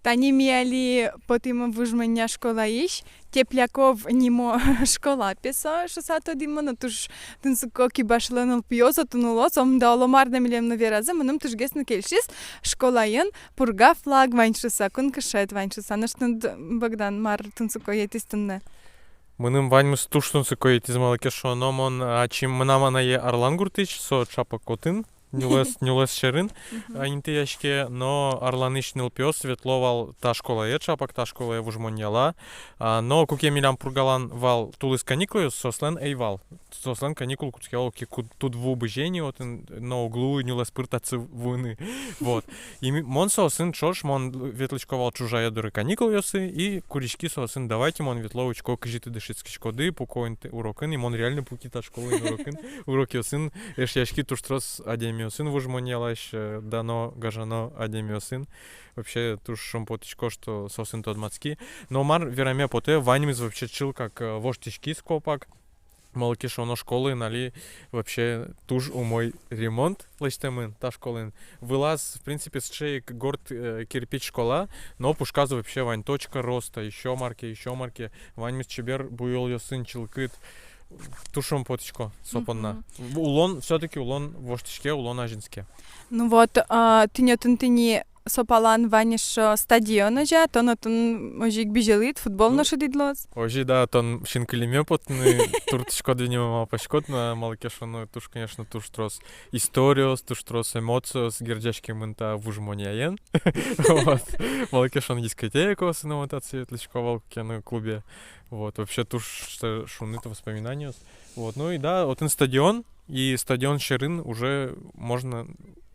Тани ми али потӥмы Вуж Монья школаысь, Тепляков нимо школа, пе, со шуса тодӥмы, но туж тунсыко кибашлы нылпиос отын уло, сомында оло мар но милемлы веразы, мыным тужгес но кельшиз, школаын Пурга флаг вань шуса, кункышет вань шуса. Нош тыныд, Богдан, мар тунсыко ӧтиз туннэ? Мыным ваньмыз туж тунсыко ӧтиз, малы ке шуоно, мон ачим, мынам анае Арлан гуртысь, со чапак отын, нюлэс, нюлэс сьӧрын, мгм, а, интыяське, но Арланысь нылпиос ветло вал та школае, чапак та школае, Вуж Моньяла. А, но куке милям Пургалань вал тулыс каникулъёс, соослэн ӧй вал. Соослэн каникул кутске вал ке ку-, тудву бызе ни отын, но уг луы нюлэс пыр татчы вуыны. Вот. И ми-, мон соосын ӵош, мон ветлӥсько вал чужае доры каникулъёсы, и куриськи соосын: «Давайте, мон ветло, учко, кызьы тӥ дышетскиськоды, пуко-а ини тӥ урокын». И мон реально пуки та школаын урокын, урокъёсын, эшъяськи туж трос адямиосын, Вуж Моньялась, э, дано, гажано адямиосын. Вообще туж шумпотӥсько, что соосын тодматски. Но мар вераме потэ, ваньмыз вообще чылкак, э, воштӥськиз копак. Малы ке шуоно, школаын али вообще туж умой ремонт лэсьтэмын та школаын. Вылаз, в принципе, сыӵе ик горд, э, кирпич школа, но пушказ вообще вань точка роста, ещё мар ке, ещё мар ке. Ваньмыз чебер буёлъёсын, чылкыт. Туж шумпотӥсько со понна. Мгм. В-, улон, всё-таки улон воштӥське, улон азинске. Ну вот, а, тӥни отын тӥни со палан вань эшшо стадион, озьы-а? Тон отын озьы ик бызьылӥд, футбол но шудӥд луоз. Озьы, да, тон синкылиме потыны туртӥськод, видимо, малпаськод на, малы ке шуоно, туж, конечно, туж трос историос, туж трос эмоциос герӟаськемын та Вуж Моньяен. Вот. Малы ке шуоно, дискотекаосы но мон татчы ветлӥсько вал, куке но клубе. Вот, вообще туж, что шуныт воспоминаниос. Вот, ну и да, отын стадион, и стадион сьӧрын уже можно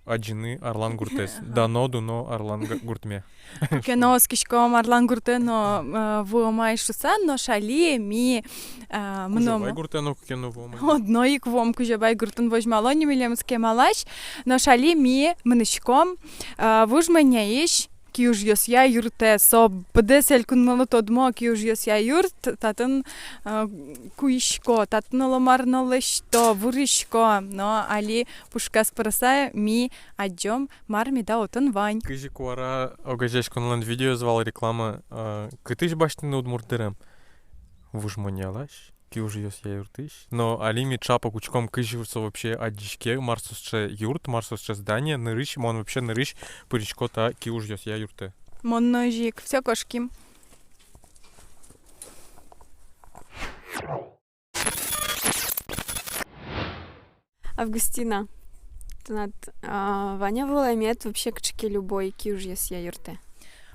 адӟыны Арлан гуртэз. Ага. Дано, дуно Арлан г-, гуртме. Куке но оскиськом Арлан гуртэ но, э, вуом ай шуса, нош али ми, э, мыном. Кузебай гуртэ но куке но вуом ай. Одно ик вуом, Кузебай гуртын возьмало ни милемыз кемалась, нош али ми мынӥськом, э, Вуж Моньяысь киужъёсъя юртэ. Со быдэс элькунмылы тодмо киужъёсъя юрт, татын, э, куисько, татын оло мар но лэсьто, вурисько, но али пушказ пырыса ми адӟом, мар меда отын вань. Кызьы куара огазеяськонлэн видеоез вал, реклама, э, кытысь басьтыны удмурт дырем? Вуж Моньялась. Киужъёсъя юртысь. Но али ми чапак учком, кызьы со вообще адӟиське, мар со сыӵе юрт, мар со сыӵе здание, нырысь, мон вообще нырысь пырисько та киужъёсъя юртэ. Мон но озьы ик, всё, кошким. Августина, тынад, а, вань-а вылэмед вообще кыӵе ке любой киужъёсъя юртэ?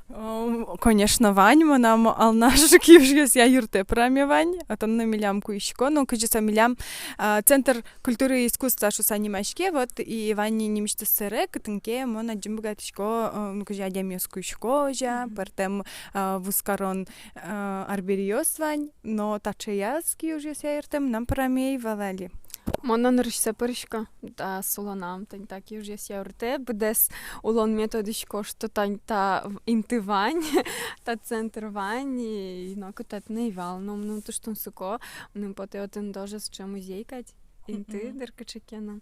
Ом, конечно, вань, мынам Алнаш киужъёсъя юртэ пыраме вань, отын но милям куисько, но кызьы со милям, а, центр культуры и искусства шуыса нимаське, вот, и вань ни нимысьтыз сэре, кытын ке мон адӟыны быгатӥсько, э, ну, кызьы адямиос куисько, озьы, мгм, пӧртэм, а, вузкарон, а, арбериос вань, но таӵеяз киужъёсъя юртэ мынам пыраме ӧй вал али. Мон но нырысьсэ пырисько та улонам, тани та киужъёсъя юртэ, быдэс улонме тодӥсько, что тани та в-, инты вань, та центр вань, и, и нокытын татын ӧй вал, но мыным туж тунсыко, мыным потэ, отын тоже сыӵе музей кадь, инты, мгм, дыр кыӵе ке но.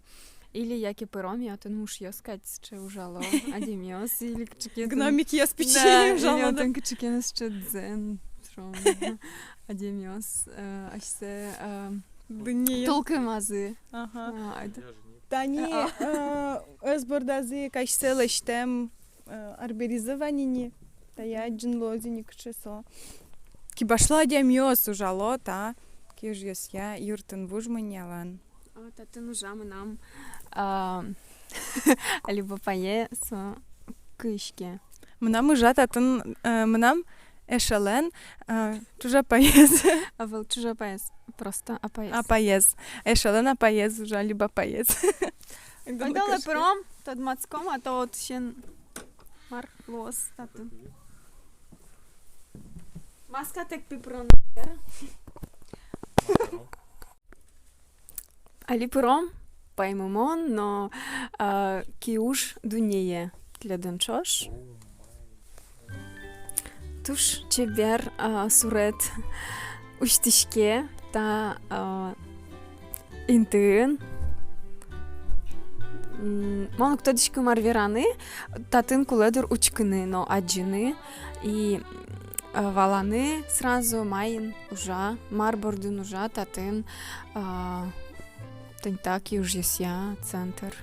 Или яке пыром, и отын мушъёс кадь сыӵе ужало, адямиос, или кыӵе ке отын гномикъёс пичи, да, или ужало, да, отын кыӵе ке но сыӵе дзен, шуом, адямиос, э, асьсэ, э, дуннее тулкымазы. Ага. А, это... Тани, а, а, э, ӧс бордазы ик асьсэ лэсьтэм, э, арберизы вань ини, тае адӟыны луоз ини, кыӵе со. Кибашло адямиос ужало та киужъёсъя юртын, вуж мунёлэн. А, татын ужа мынам, а, али бапае, со куиське. Мынам ужа татын, э, мынам эшелэн, э, чужапаез. Ӧвӧл чужапаез, просто апаез. Апаез. Эшелэн апаез ужа, али бапаез. Ойдолэ пыром, тодматском, а то отысен мар луоз татын. Маскатэк пе пырон. Али пыром, паймымон но, а, киуж дуннее тӥледын ӵош. Туж чебер, а, сурет усьтӥське та, а, интыын. М, мон уг тодӥськы, мар вераны, татын кулэ, дыр, учкыны но адӟыны. И, а, валаны сразу, маин ужа, мар бордын ужа татын, а, тани та киужъёсъя центр.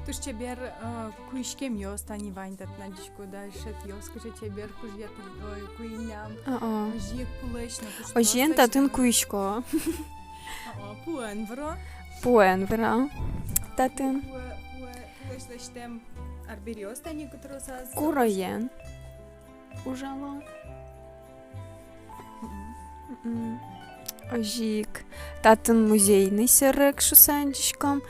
Туж чебер, э, куиськемъёс тани вань татын, адӟиськод-а, шетъёс кыӵе чебер кужъя татын, ой, куиням. А-а. Озьы ик пулэсь но куштос. Озьыен татын куисько. А-а, пуэн выро. Пуэн выро. А, татын. Пуэ-, пуэ-, пуэсь лэсьтэм арбериос тани кутросаз. Куроен ужало. Мгм. Озьы ик татын музейный сьӧрык шуыса адӟиськом.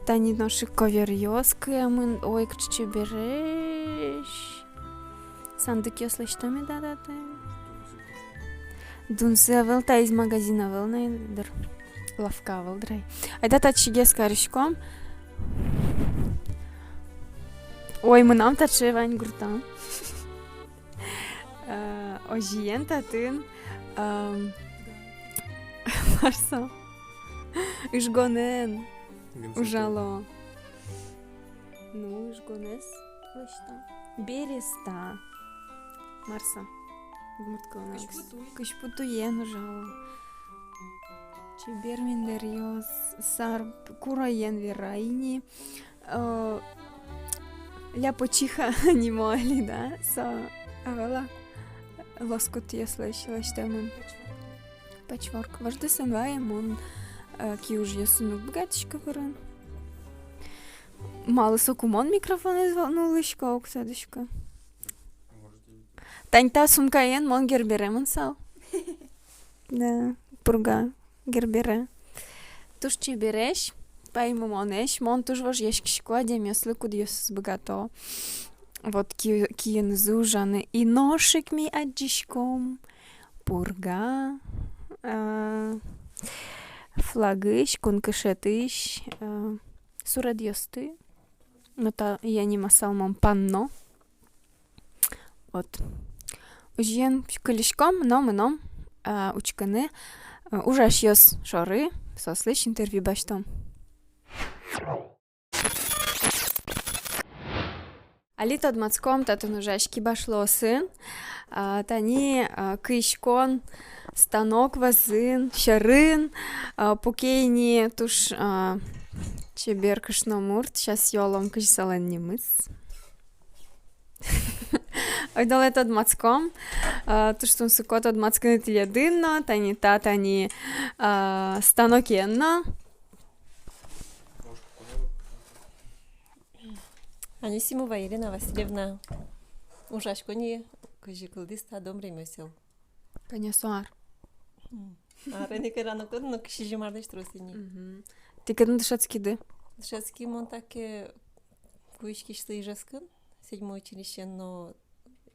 Тани нош ик коверъёс куэмын. Ой, кыӵе чебересь. Сандыкъёс лэсьтом меда татын. Дунзэ ӧвӧл, таиз магазин ӧвӧл на, дыр. Лавка ӧвӧл, дыр ай. Айда татчыгес кариськом. Ой, мынам таӵе вань гуртам. Э, озьыен татын, эм, мар со? Ыжгонэн ужало. Ну, ыжгонэз лэсьто. Береста. Мар со? Удмурт кылын. Кызьпу туй. Кызьпу туен ужало. Чебер миндэръёс, сар, куроен вера ини. Э, ляпочиха нимо али, да, со, ӧвӧл-а, лоскутъёслэсь лэсьтэмын. Пэчворк. Вождэс эн вае, мон, э, киужъёсын уг быгатӥськы вырын. Малы соку мон микрофонэз вал нуллӥсько, уг тодӥськы. Тани та сумкаен мон Гербере мынысал. Да, Пурга. Гербере. Туж чебересь, паймымонэсь, мон туж вожъяськисько адямиослы, кудъёсыз быгато вот ки-, киынызы ужаны. И нош ик ми адӟиськом Пурга, а, флагысь, кункышетысь, а, суредъёсты. Но тае нимысал мон панно. Вот. Озьыен, кылиськом но мыном, а, учкыны, а, ужасьёс шоры, соослэсь интервью басьтом. Али тодматском татын ужась кибашлоосын, а, тани, а, куиськон станок вӧзын, сьӧрын, а, пуке ини туж, а, чебер кышномурт, сейчас юалом, кызьы солэн нимыз. Ойдолэ тодматском, а, туж тунсыко тодматскыны тӥледын но, тани та, тани, а, станокен но. Анисимова Ирина Васильевна, ужасько ни, кызьы кылдӥз та дом ремёсел. Кӧня со ар? М. Арын ик вераны уг поты, но кызь сизьым арлэсь трос ини. Мгм. Тӥ кытын дышетскиды? Дышетски мон таке Куиськисьлы Ижевскын, седьмой училищеын, но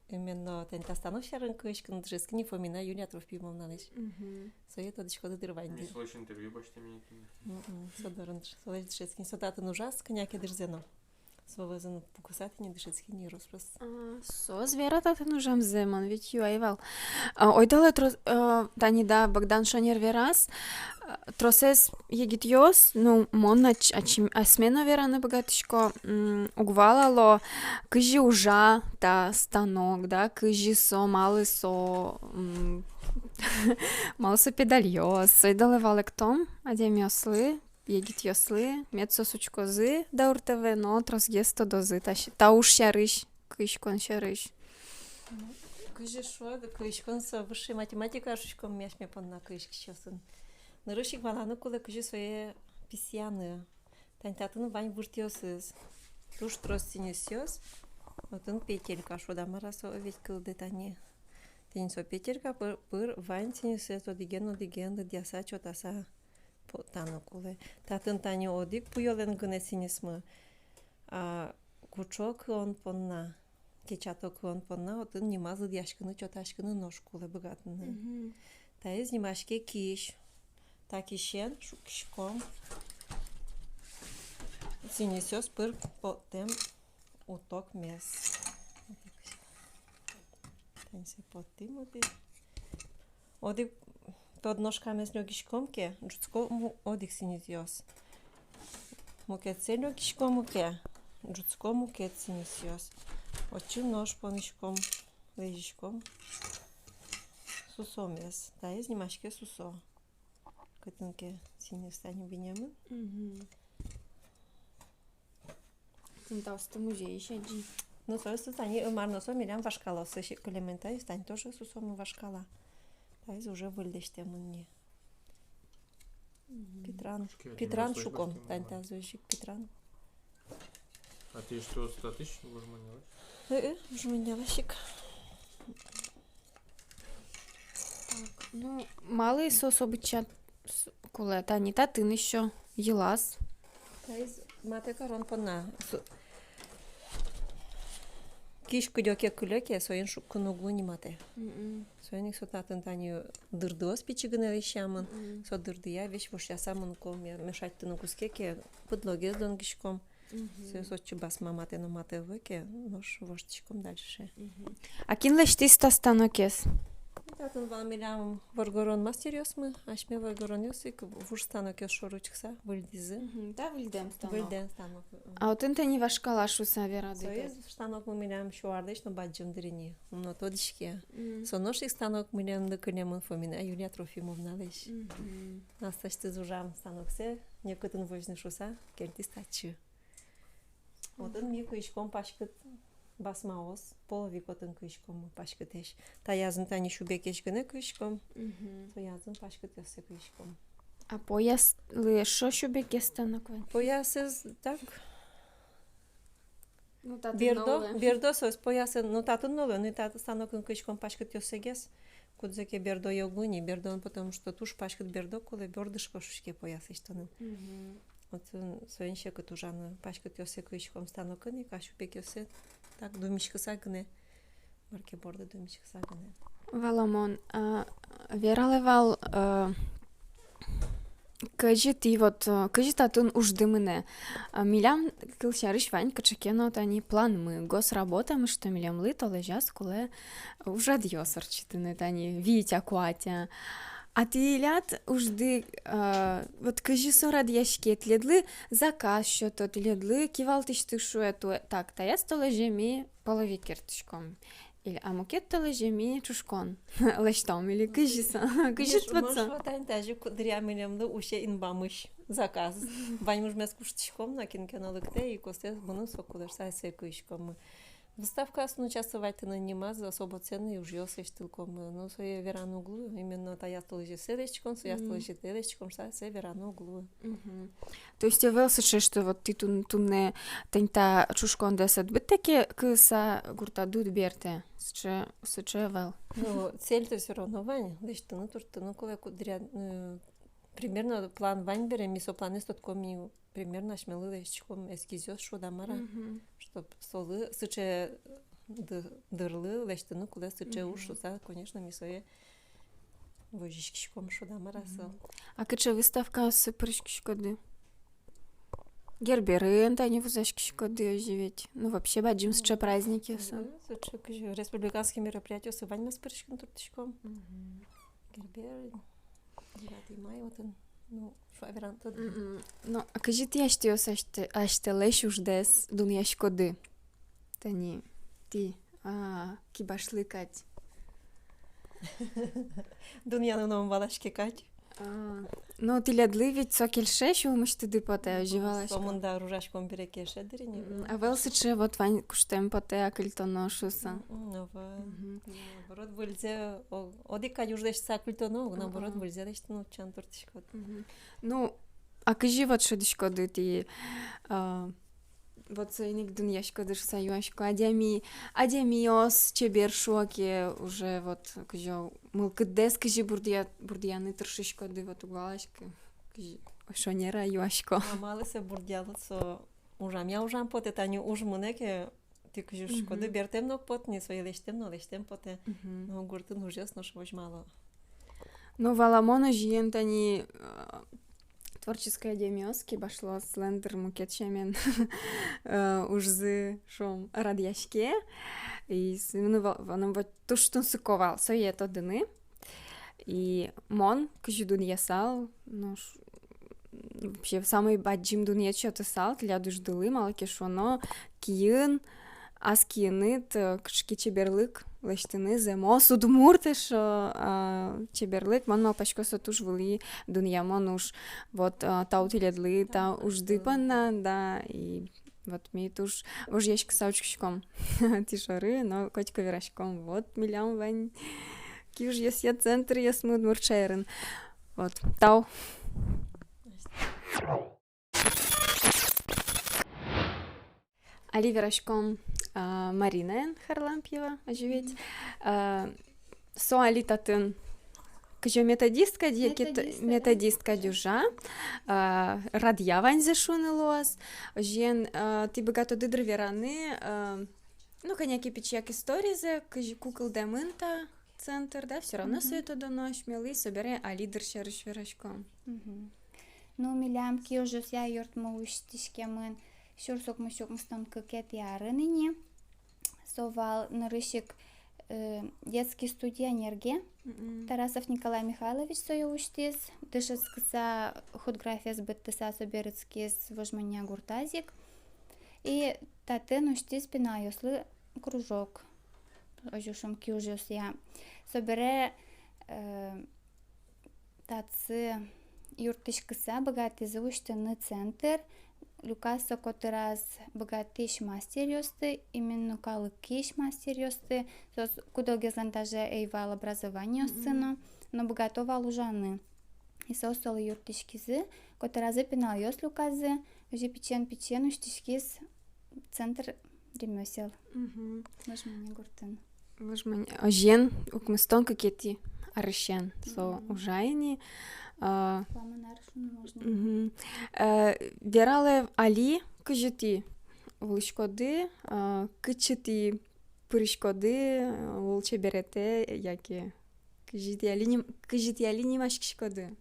именно тани та станок сярын куиськыны дышетски ни Фомина Юлия Трофимовналэсь. Мгм. Сое тодӥськоды дыр ваньды. Ми солэсь интервью басьтӥм ини. Мгм. Со дорын дыш-, солэсь дышетски ни, со татын ужаз кӧня ке дырзэ но. Со вӧзын пукыса тӥни дышетски ни рос-прос. А, соос вера татын ужамзэ, мон ведь юай вал. А, ойдолэ трос, а, тани да Богдан шонер вераз, а, тросэз егитъёс, ну, мон ач-, ачим-, асме но вераны быгатӥсько, м, уг валало, кызьы ужа та станок, да, кызьы со, малы со, м, малы со педальёс, ойдолэ валэктом адямиослы, егитъёслы, мед соос учкозы Даур ТВ но тросгес тодозы та с-, та уж сярысь, кыйскон сярысь. Кызьы шуод, кыйскон со высшей математика, шуиськом, ми асьме понна кыйскисьёсын. Нырысь ик валаны кулэ, кызьы сое писъяны. Тани татын вань выртъёсыз. Туж трос сӥньысъёс. Отын петелька шуод-а, мар-а со, ведь кылдэ тани. Тӥни со петелька пыр, пыр вань сӥньысэз одӥген, одӥген лыдъяса, чотаса поттаны кулэ. Татын тани одӥг пуёлэн гинэ сӥньысмы, а куӵо кыон понна, кечато кыон понна, отын нимаз лыдъяськыны, чотаськыны нош кулэ быгатыны. Мгм. Таиз нимаське кись. Та кисен шуккиськом сӥньысъёс пыр поттэм утокмес. Тани сое поттӥм одӥг. Одӥг тодношкамес лёгиськом ке, ӝутско му-, одӥг сӥньысъёс. Мукетсэ лёгиськом ке, ӝутско мукет сӥньысъёс. Отчы нош пониськом, лэзиськом сусомес. Таиз нимаське сусо. Кытын ке сӥньыс тани бинемын. Мгм. Тӥни таосты музейысь адӟи. Ну, соосты тани, э, мар но со милям вашкалаосы кылемын, таиз тани тоже сусомы вашкала. Таиз уже выль лэсьтэмын ни. Мгм. Питран, питран шуком, тани тазьы ик питран. А тӥ что, татысь вожманьялась? Э, э, вожманьялась ик. Так, ну, малы со, со быдӟа с-, кулэ, тани татын ещё йылаз. Таиз матэ карон понна. С-, кись кыдёке кыле ке, соин шуккыны уг луы ни матэ. Мгм. Соин ик со татын тани дырдыос пичи гинэ лэсьтэмын. Мгм. Со дырдыя весь вошъяса мынком, ме-, мешать карыны кутске ке, пыдлогес донгиськом. Мгм. Соос отчы басма матэ но матэ ӧвӧл ке, нош воштӥськом дальше. Мгм. А кин лэсьтӥз та станокез? Татын вал милям воргорон мастеръёсмы, асьме воргоронъёс ик вуж станокъёс шоры учкыса выльдӥзы. Мгм. Та выльдэм станок. Выльдэм станок. А отын тӥни вашкала шуыса верады. Соиз станокмы милям сю арлэсь но бадӟым дыр ини, но тодӥське. Мгм. Со нош ик станок милемлы кылемын Фомина Юлия Трофимовналэсь. Мгм. Аслэсьтыз ужам станоксэ, некытын возьыны шуыса, кельтӥз татчы. Отын ми кыиськом паськыт басмаос, половик отын кыиськом паськытэсь. Таязын тани сюбекесь гинэ кыиськом, мгм, соязын паськытъёссэ кыиськом. А пояслы эшшо сюбекъёс станок вань? Поясэз так. Ну, татын бердо, но луэ. Бердо соос поясын, ну, татын но луэ, ну, та станокын кыиськом паськытъёссэгес. Кудзэ ке бердо уг луы ни, бердон, потому что туж паськыт бердо кулэ, бӧрдышко шуиське пояс лэсьтонын. Мгм. Вот, м, соин секыт ужаны, паськытъёссэ кыиськом станокын ик, а сюбекъёссэ так думиськыса гинэ, мар ке борды думиськыса гинэ. Валамон, а, вералэ вал, а, кызьы тӥ вот, а, кызьы татын ужды мынэ. А, милям, кылсярысь, вань кыӵе ке но тани планмы, госработамы, что милемлы толэзяз кулэ ужрадъёс ортчытыны, тани витя-куатя. А тӥляд ужды, а, вот кызьы со радъяське, тӥледлы заказ сёто, тӥледлы кивалтӥсьтыд шуэ, туэ, так, таяз толэзе ми половик керттӥськом. Или, а мукет толэзе ми чушкон лэсьтом, или кызьы со, кызьы вот со. Тани тазьы ик дыръя милемлы усе инбамысь заказ. Ваньмы ужмес куштӥськом но, кин ке но лыктэ и косэ, мыным со кулэ шуса, сое кыиськом ми. Выставкаосын участвовать карыны нимаз особо ценный ужъёс лэсьтылӥськом. Ну, сое вераны уг луы, именно та астолэзе сое лэсьтӥськом, со астолэзе сое лэсьтӥськом, шуса сое вераны уг луы. Мгм. То есть ӧвӧл сыӵе, что вот тӥ тун-, туннэ тани та ӵушкондэс ӧд быдтэ ке, кыса гуртады уд бертэ. Сыӵе, сыӵе ӧвӧл. Ну, цель-то всё равно вань, лэсьтыны, турттыны кулэ куддыръя, э, примерно план вань бере, ми со планэз тодӥськом, ми примерно асьмелы лэсьтӥськом эскизъёс, шуод-а, мар-а, мгм, чтоб солы сыӵе ды-, дырлы лэсьтыны кулэ сыӵе уж, мгм, шуса, конечно, ми сое возиськиськом, шуод-а, мар-а, со. Мгм. А кыӵе выставкаосы пыриськиськоды? Герберын тани вузаськиськоды озьы ведь. Ну, вообще, бадӟым сыӵе праздникъёсы. Мгм. Сыӵе кызьы республиканский мероприятиосы ваньмаз пыриськыны турттӥськом. Мгм. Гербер, девятый май отын, ну, шуа вераны уд. Мгм. Ну, а кызьы тӥ асьтэос асьтэ-, асьтэлэсь уждэс дунъяськоды? Тани тӥ, а, кибашлы кадь. Дунъяны но ум валаське кадь. А, ну, тӥледлы ведь со кельше, сюлмысьтыды потэ, озьы валасько. Сомында ужаськом бере кельше дыр ини. Мгм. А ӧвӧл сыӵе, вот вань куштэм потэ, акыльтоно шуса? Мгм, ӧвӧл. Мгм. Наоборот, выльзэ, о-, одӥг кадь уж лэсьтыса акыльтоно ук, наоборот, ага, выльзэ лэсьтыны утчаны турттӥськод. Мгм. Ну, а кызьы вот шӧдӥськоды тӥ, а, вот соин ик дунъяськоды шуса юасько, адями, адямиос чебер шуо ке, уже вот кызьы мылкыддэс кызьы бурдъя-, бурдъяны тыршиськоды, вот уг валаськы, кызьы, шонер-а юасько. А малы сое бурдъялод, со ужамъя ужам потэ, тани уж мынэ ке, тӥ кызьы шуиськоды, мгм, бертэм но уг поты ни, сое лэсьтэм но лэсьтэм потэ. Мгм. Но гуртын ужъёс нош возьмало. Ну, валамон, озьыен, тани, э, творческой адямиос кибашлыослэн дыр мукет сямен, э, ужзы, шуом, радъяське. И с-, ну, ва-, валамон, вот туж тунсыко вал сое тодыны. И мон кызьы дунъясал, ну, ш-, вообще самой бадӟым дунъет сётысал тӥляд уждылы, малы ке шуоно, киын, ас киыныд, э, кыӵе ке чеберлык лэсьтыны зэмос, удмурт эшшо, а, чеберлык, мон малпасько, со туж вылӥ дунъямон уж. Вот, а, тау тӥледлы та ужды понна, да, и вот ми туж вожъяськыса учкиськом тӥ шоры, но котьку вераськом: вот милям вань киужъёсъя центръёсмы удмурт шаерын. Вот, тау. Али вераськом, а, Маринаен Харлампьева, озьы ведь. Мгм. А, со али татын кызьы методистка, яке т-, методистка, да? Методистка ӟужа, а, радъя ваньзэ, шуыны луоз. Озьыен, а, тӥ быгатоды дыр вераны, а, ну, кӧня ке пичияк историзэ, кызьы, ку кылдэмын та центр, да, всё равно, мгм, сое тодоно асьмелы, собере али дыр сярысь вераськом. Мгм. Ну, милям киужъёсъя юртмы усьтӥськемын сюрс укмыссю укмыстон кыкетӥ арын ини. Со вал нырысь ик, э, детский студия «Энергия». Мгм. Тарасов Николай Михайлович сое усьтӥз, дышетскыса, худграфез быдтыса, со берытскиз Вуж Монья гуртаз ик. И татын усьтӥз пиналъёслы кружок. Озьы, шуом, киужъёсъя. Собере, э, татчы юрттӥськыса быгатӥзы усьтыны центр, люкаса котыраз быгатӥсь мастеръёсты, именно калыкысь мастеръёсты, соос куд-огезлэн даже ӧй вал образованиоссы но, мгм, но быгато вал ужаны. И соос солы юрттӥськизы, котыразы пиналъёс люказы, озьы пичиен-пичиен усьтӥськиз центр ремёсел. Мгм. Вуж Монья гуртын. Вуж Монья. Озьыен, укмыстон кыкетӥ арысен со, мгм, ужа ини. А, куамын ар шуыны можно. Мгм. Э, вералэ али, кызьы тӥ улӥськоды, а, кытчы тӥ пыриськоды, э, лулчеберетэ, яке кызьы тӥ али ним-, кызьы тӥ али нимаськиськоды?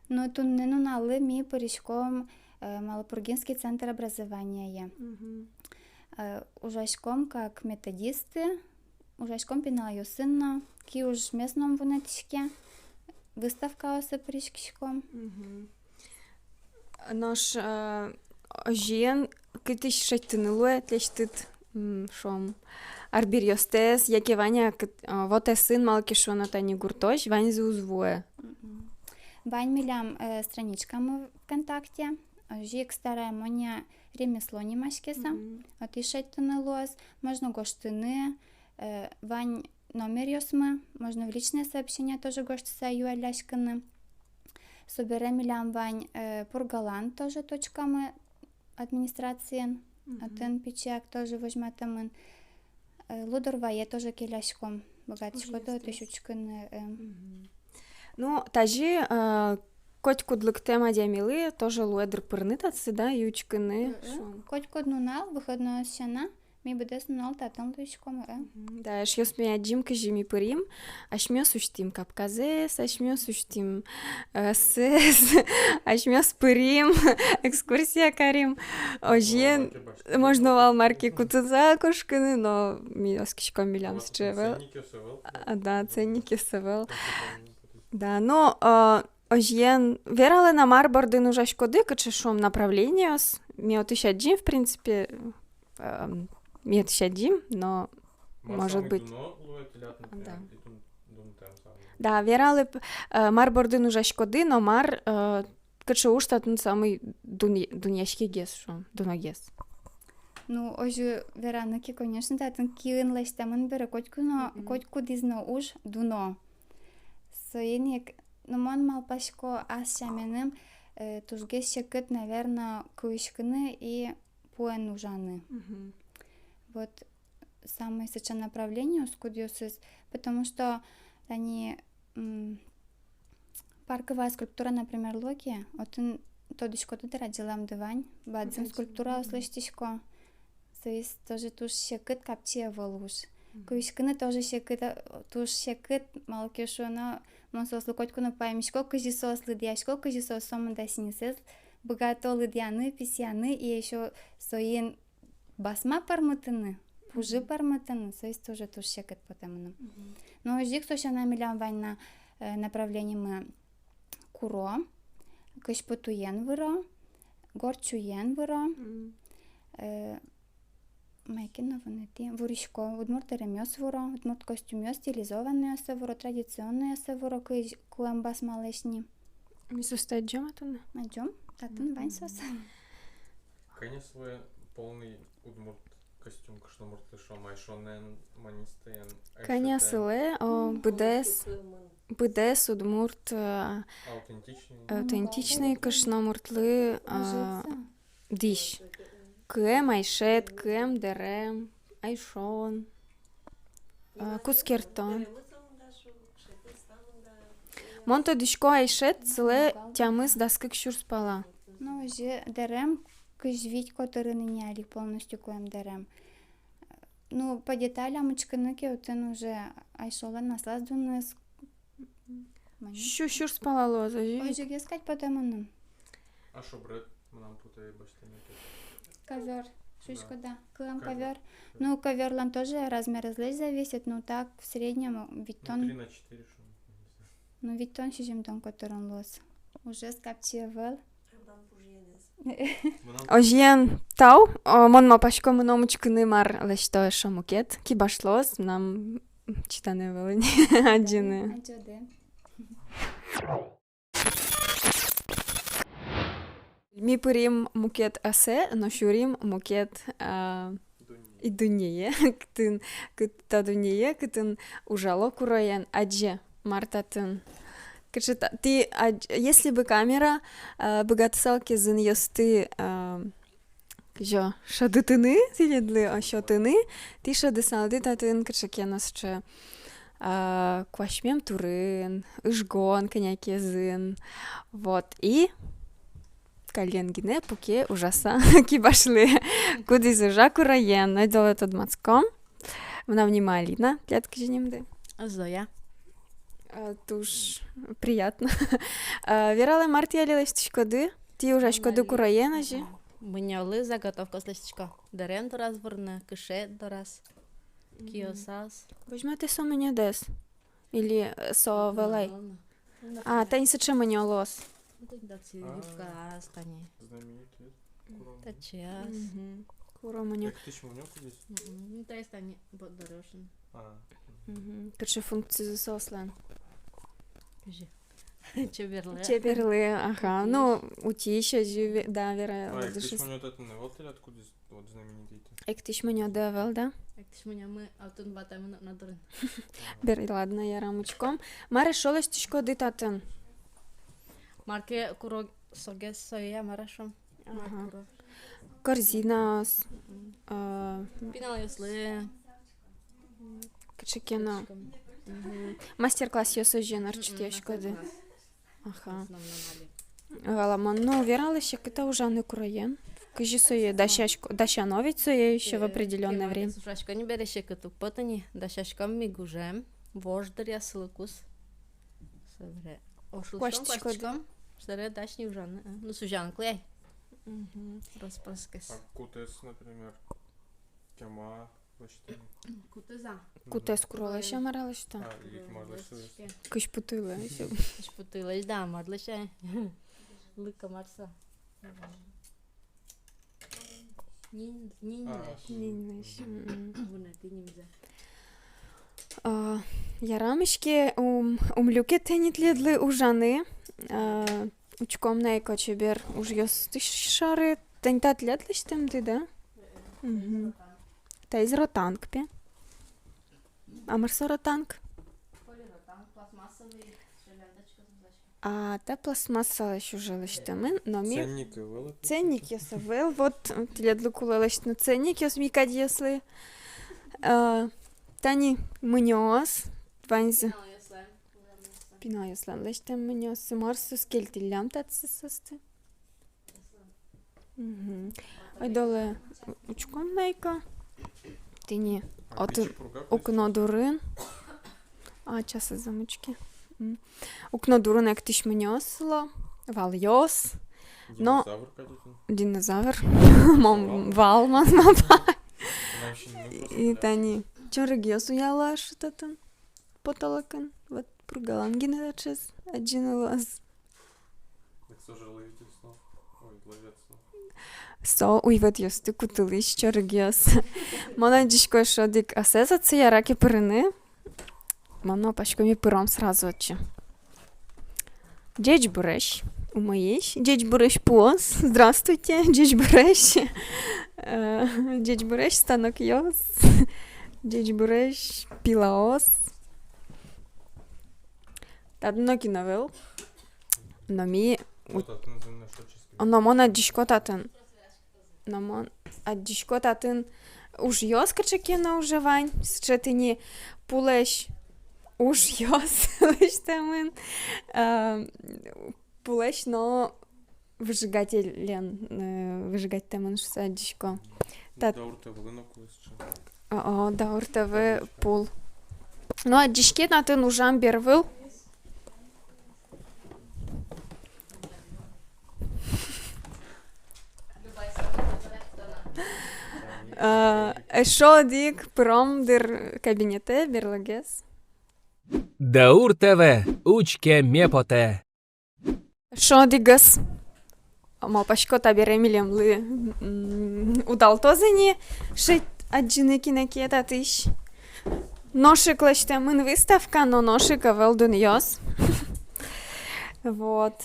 Ну, туннэ нуналлы ми пыриськом, э, Малопургинский центр образованиее. Мгм. Э, ужаськом как методисты, ужаськом пиналъёсын но, киужмес но ум вунэтӥське, выставкаосы пыриськиськом. Мгм. Нош, э, озьыен, кытысь шедьтыны луэ тӥлесьтыд, м, шуом, арбериостэс, яке вань-а кыт-, э, вотэсын, малы ке шуоно тани гуртозь ваньзы уз вуэ? Мгм. Вань милям, э, страничкамы ВКонтакте, озьы ик «Старая Монья ремесло» нимаське со. Мгм. Отысь шедьтыны луоз, можно гожтыны, э, вань номеръёсмы, можно в личные сообщения тоже гожтыса юалляськыны. Собере милям вань, э, Пургалэн тоже точкамы администрациын, мгм, отын пичияк тоже возьматэмын. Э, Лудорвае тоже келяськом, быгатӥськоды отысь учкыны, э. Мгм. Ну, тазьы, э, котькуд лыктэм адямилы тоже луэ, дыр, пырыны татчы, да, и учкыны. Э, э. Шуом, котькуд нунал, выходной сяна, ми быдэс нунал татын луиськом, э. Мгм. Да, эшъёс, ми адӟим, кызьы ми пырим, асьмеос усьтӥм капказэс, асьмеос усьтӥм, э, сэс, асьмеос пырим, экскурсия карим. Озьыен, можно вал мар ке кутыса кошкыны, но ми оскиськом, милям сыӵе ӧвӧл. А, да, ценникъёс ӧвӧл. Да, но, э, озьыен, вералэ на, мар бордын ужаськоды, кыӵе, шуом, направлениос, ми отысь адӟим, в принципе, эм, ми отысь адӟим, но, может быть, дуно луэ тӥляд, например, да, и тун-, дунтэм самой. Да, вералэ, п-, э, мар бордын ужаськоды, но мар, э, кыӵе уж татын самой дун-, дунъяськегес, шуом, дуногес. Ну, озьы вераны ке, конечно, татын киын лэсьтэмын бере котьку но, мгм, котькудӥз но уж дуно. Соин ик, ну, мон малпасько, ас сяменым, э, тужгес секыт, наверно, куиськыны и пуэн ужаны. Мгм. Вот самой сыӵе направлениос, кудъёсыз, потому что тани, м, парковая скульптура, например, луэ ке, отын тодӥськоды, дыр, адӟылэмды вань, бадӟым скульптураос лэсьтӥсько. Соиз тоже туж секыт, капчи ӧвӧл уж. Мгм. Куиськыны тоже секыт, э, туж секыт, малы ке шуоно, мон соослы котьку но паймисько, кызьы соос лыдъясько, кызьы соос сомында сӥньысэз быгато лыдъяны, писъяны, и ещё соин басма пӧрмытыны, пужы пӧрмытыны, соиз тоже туж секыт потэ мыным. Мгм. Но озьы ик со сяна милям вань на, э, направлениемы: куро, кызьпу туен выро, горд сюен выро, мгм, э, мае ке но вунэтӥ, вурисько, удмурт дэремъёс выро, удмурт костюмъёс, стилизованныйёссэ выро, традиционныйёссэ выро, кызь-, куэм басмалэсь ни. Ми соосты адӟом-а туннэ? Адӟом, татын вань соос. Кӧня сылэ полный удмурт костюм кышномуртлы, шуом, айшонэн, манистаен, айшетэн? Кӧня сылэ, о, быдэс, быдэс удмурт, э, аутентичный, аутентичный кышномуртлы, э, дӥсь. Кыэм айшет, кыэм дэрем, айшон, э, кускертон. Мон тодӥсько, айшет сылэ тямыс-дас кык сюрс пала. Ну, озьы дэрем кызь вить котырын ини али полностью куэм дэрем. Ну, по деталям учкыны ке, отын уже айшолэн аслаз дуныз. Мгм. Сю сюрс пала луоз, озьы. Озьыгес кадь потэ мыным. А шобрет, мынам потэ, басьтэмед. Ковёр. Шуиськод-а? Да. Кылем ковёр. Ковёр. Ну, ковёрлэн тоже размерезлэсь зависит, ну, так, в среднем, витьтон. Ну, три на четыре, шуом. Ну, витьтон, сизьымдон котырын луоз. Ужез капчи ӧвӧл. Озьыен, тау. О, мон малпасько, мыном учкыны, мар лэсьто эшшо мукет. Кибашлоос, мынам читаны ӧвӧл ини адӟыны. Адӟоды. Ми пырим мукет ӧсэ, но сюрим мукет, а, и дуннее, кытын, кыт-, та дуннее, кытын ужало куроен. Адӟе, мар татын. Кыӵе та-, тӥ, а, если бы камера, а, быгатысал ке зынъёсты, а, кызьы, шӧдытыны, тӥледлы, а, сётыны, тӥ шӧдысалды татын кыӵе ке но сыӵе, а, куасьмем турын, ыжгон кӧня ке зын. Вот, и каллен гинэ пуке ужаса кибашлы, кудӥз ужа куроен. Ойдолэ тодматском. Мынам нимы Алина, тӥляд кызьы нимды? Зоя. А, туж приятно. А, вералэ, мар тӥ али лэсьтӥськоды? Тӥ ужаськоды куроен, озьы? Мынёлы заготовкаос лэсьтӥсько. Дэрем дораз вырны, кышет дораз, киосаз. Возьматэ со мынёдэс? Или, э, со вылай? А, тани сыӵе мынёлъёс. Ну, тани татчы юбкаос, тани. Знаменитый куро мынё. Татчыос. Мгм. Куро мынё. Эктысь мынё кудӥз? Мгм. Ну, таиз тани бордорошин. А. Мгм. Кыӵе функцизы соослэн? Кызьы? Чеберлы. Чеберлы, ага. Ну, утись озьы ве-, да, вера. А, лыдышыз. Эктӥсь мунёды татын ӧвӧл тӥляд, кудӥз вот знаменитый-то? Эктӥсь мунёды ӧвӧл, да? Эктӥсь мунёмы отын ватэмын но дурын. Бер, ладно, ярам, учком. Мар эшшо лэсьтӥськоды татын? Мар ке куро согес сое, мар эшшо? Ага. Мар куро. Корзинаос. Мгм. А, пиналъёслы. Кыӵе ке но. Мгм. Мастер-классъёс озьы эн ортчытӥськоды. Мастер-класс. Ага. В основном али. Валамон, ну, вералэ, секыт-а ужаны куроен? Кызьы сое дасясько, дасяно ведь сое ещё в, э, определённое время. Ужасько ни бере, секыт уг поты ни, дасяськом ми гужем, вож дыръя сылыкуз. Собере ошылӥськом, куасьтӥськом, собере дась ни ужаны, э, ну, сузян кулэ ай. Мгм. Рос-прос кес. А кутэз, например, кема лэсьтэ? Кутэз-а? Кутэз куро лэсьтэ, мар-а лэсьтэ? А, или кема лэсьтэ? Кызьпу туйлэсь. Кызьпу туйлэсь, да, мар лэсьтэ? Лыка мар со. Нин-, ниньлэсь. А. Ниньлэсь. Мгм. Вунэтӥ нимзэ. А, ярам, иське, ум, ум люкетэ ни тӥледлы ужаны. А, учком на ик, о, чебер ужъёсты шоры. Тани та тӥляд лэсьтэмды, да? Мгм. Таиз ротанг, пе. А мар со ротанг? А та пластмассалэсь уже лэсьтэмын, но ми... Ценник ӧвӧл. Ценникъёс ӧвӧл, вот, м, тӥледлы кулэ лэсьтыны ценникъёс ми кадьёслы. Э, тани мынёос, ваньзы. Пиналъёслэн лэсьтэм мынёоссы, мар соос, кельтӥллям татчы соосты. Мгм. Ойдолэ учком на ик. Тӥни отын укно дурын. А, час ӧз мынэ ке. М. Укно дурын эктӥсь мунёос сыло, валъёс. Но динозавр кадь отын. Динозавр. Мон вал, мон вал. И тани чорыгъёс уяло шат отын потолокын. Вот пургалан гинэ таӵеез адӟыны луоз. Так со же ловитель снов. Ой, ловец снов. Со уйвӧтъёсты кутылӥсь чорыгъёс. Мон адӟисько, эшшо одӥг асэз отчы яра ке пырыны. Мон малпасько, ми пыром сразу отчы. Ӟечбуресь, умоесь. Ӟечбуресь, пуос. Здравствуйте, ӟечбуресь. Э, ӟечбуресь, станокъёс. Ӟечбуресь, пилаос. Татын нокин ӧвӧл. Но ми... Но татын зэмзэ но шочиз ке. Но мон адӟисько татын. Но мон адӟисько татын ужъёс кыӵе ке но уже вань. Сыӵе тӥни пулэсь ужъёс лэсьтэмын. Э, пулэсь но выжигателен, э, выжигатьтэмын шуса адӟисько. Тат- Даур ТВ-лы но кулэ сыӵе. О, о, Даур ТВ пул. Ну, адӟиське, татын ужам бервыл. Э, эшшо одӥг пыром, дыр, кабинетэ, берлогес. Даур ТВ, учкеме потэ. Эшшо одӥгез. Малпасько, табере милемлы, м, удалтоз ини шедьтыны, адӟыны кинэ ке татысь. Нош ик лэсьтэмын выставка, но нош ик ӧвӧл дунъёс. Вот.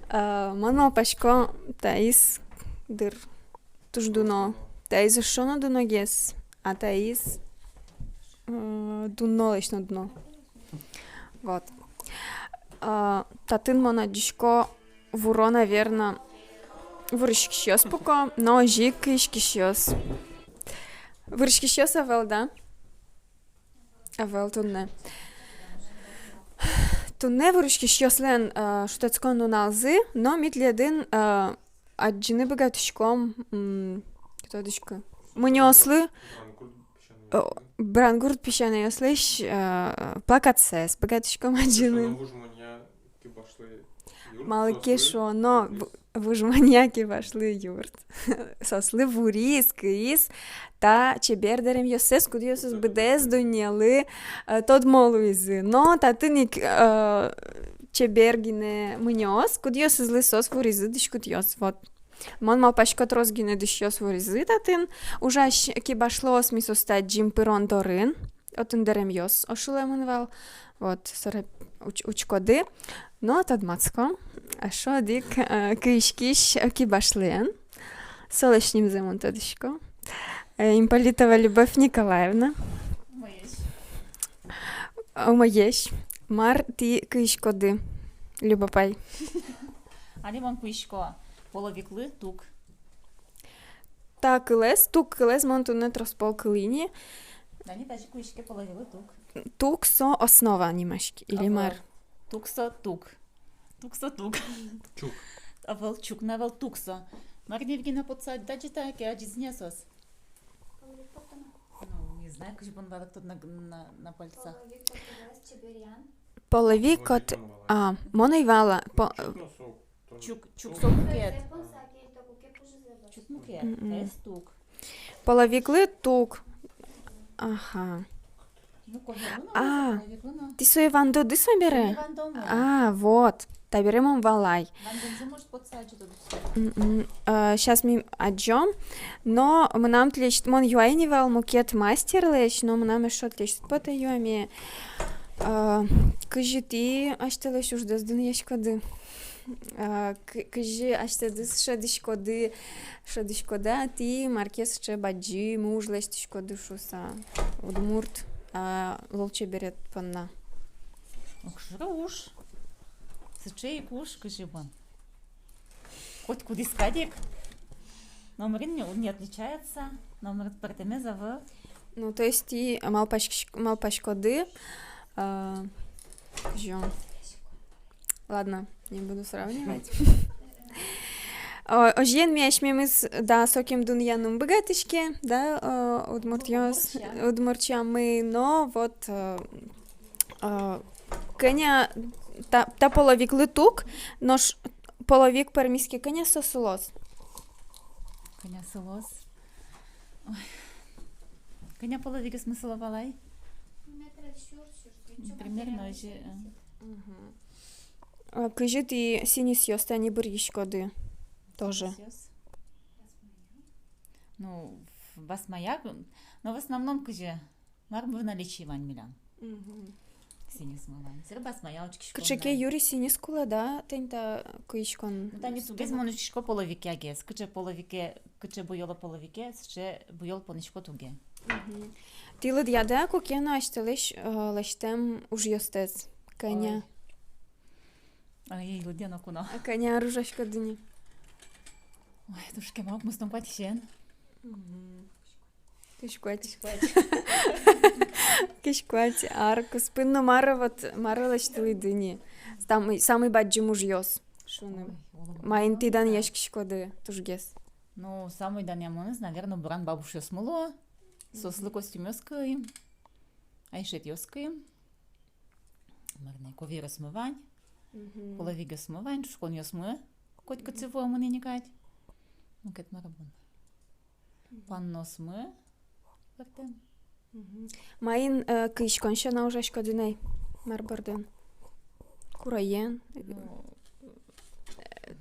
А, мон малпасько, таиз, дыр, туж дуно. Таиз эшшо но дуногес, а таиз, э, дунолэсь но дуно. Вот. А, татын мон адӟисько, вуро, наверно, вуриськисьёс пуко, но озьы ик киськисьёс. Вуриськисьёс ӧвӧл, да? Ӧвӧл туннэ. Туннэ вуриськисьёслэн, э, шутэтскон нуналзы, но ми тӥледын, э, адӟыны быгатӥськом, м, тодӥсько, мунёослы, э, Брангурт песянайёслэсь, э, плакатсэс быгатӥськом адӟыны. Малы ке шуоно, в-, Вуж Маньяки вашлы юрт. Соослы вуриз, кылиз та чебер дэремъёссэс, кудъёсыз быдэс дуннелы, э, тодмо луизы. Но татын ик, э, чебер гинэ мунёос, кудъёсызлы соос вуризы дӥськутъёс. Вот. Мон малпасько, трос гинэ дӥсьёс вуризы татын. Ужась кибашлыос, ми соосты адӟим пырон дорын. Отын дэремъёс ошылэмын вал. Вот, собере уч-, учкоды. Но тодматско, эшшо одӥг, э, киськись, э, кибашлыен. Солэсь нимзэ мон тодӥсько. Э, Имполитова Любовь Николаевна. Умоесь. Умоесь. Мар тӥ киськоды, Люба апай? Али мон кисько половиклы тук. Та кылэз, тук кылэз мон туннэ трос пол кылӥ ни. Али тазьы киське половиклы тук. Тук со основа нимаське, или мар? Тук со тук. Тук со тук. Чук. Ӧвӧл чук но ӧвӧл, тук со. Марина Евгеньевна, потса адӟиды ке, адӟиз ини соос. Ну, не знаю, кызьы бон валэктод на, на, на пальцах. Половик кот, а, мон ӧй вала. По- Чук но со. Чук, чук со мукет. Чук мукет. Мгм. Эс тук. Половиклы тук. Ага. Ну, ковёрлы но, а, половиклы но. Тӥ сое вандоды собере? Ми вандомы. А, вот. Табере мон валай. Вандонзэ, может, потса адӟиды. Мгм. А, щас ми адӟом. Но мынам тӥлесьтыд, мон юай ни вал мукет мастерлэсь, но мынам эшшо тӥлесьтыд потэ юаме. А, кызьы тӥ асьтэлэсь уждэс дунъяськоды? А, к-, кызьы асьтэдыз шӧдӥськоды, шӧдӥськоды-а тӥ, мар ке сыӵе бадӟым уж лэсьтӥськоды шуыса, удмурт, а, лулчеберет понна? Огшоры уж. Сыӵе ик уж, кызьы бон. Котькудӥз кадь ик. Номырин не, не отличается, номыр пӧртэмез ӧвӧл. Ну, то есть тӥ малпаськ-, малпаськоды, а, кызьы. Ладно, не буду сравнивать. О, озьыен, ми асьмемыз, да, сокем дунъяны ум быгатӥське, да, о, удмуртъёс, удмуртъёс, удмуртъёсмы, но вот, э, э, кӧня та, та половиклы тук, нош половик пӧрмиз ке, кӧня со сылоз? Кӧня сылоз? Ой. Кӧня половикъёсмы сыло, валай? Метр сюрс, сюрс. Примерно озьы, э. Мгм. А кызьы тӥ сӥньысъёс тани быръиськоды тоже? Сӥньысъёс? Ну, в-, басмаяк, но в основном кызьы, мар, в наличии вань милям. Мгм. Сӥньысмы вань. Собере басмая учкиськом. Кыӵе ке юри сӥньыс кулэ, да, тӥни та киськон. Ну, тани тугез мон учкисько половикъя гес. Кыӵе половике, кыӵе буёло половике, сыӵе буёл понӥсько туге. Мгм. Тӥ лыдъяды-а куке но асьтэлэсь, э, лэсьтэм ужъёстэс? Кӧня? Ой. Ай, лыдъяно куно. А кӧня ар ужаськоды ни? Ой, туж кема, укмыстон куатьысен. Мгм. Кызь куать. Кызь куать. Кызь куать ар куспын. Но мар-а, вот, мар-а лэсьтылӥды ни? Самый, самый бадӟым ужъёс шуыны. Ой, оло. Маин тӥ данъяськиськоды тужгес? Ну, самый данъямонэз, наверно, буран бабушъёсмы луо. Мгм. Соослы костюмъёс кыйим, айшетъёс кыйим. Мар ни, ковёръёсмы вань, мгм, половикъёсмы вань, ӵушконъёсмы котькытчы вуэмын ини кадь. Мукет мар бон. Мгм. Панносмы пӧртэм. Мгм. Маин, э, киськон сяна ужаськоды на ай, мар бордын? Куроен? Ну, э,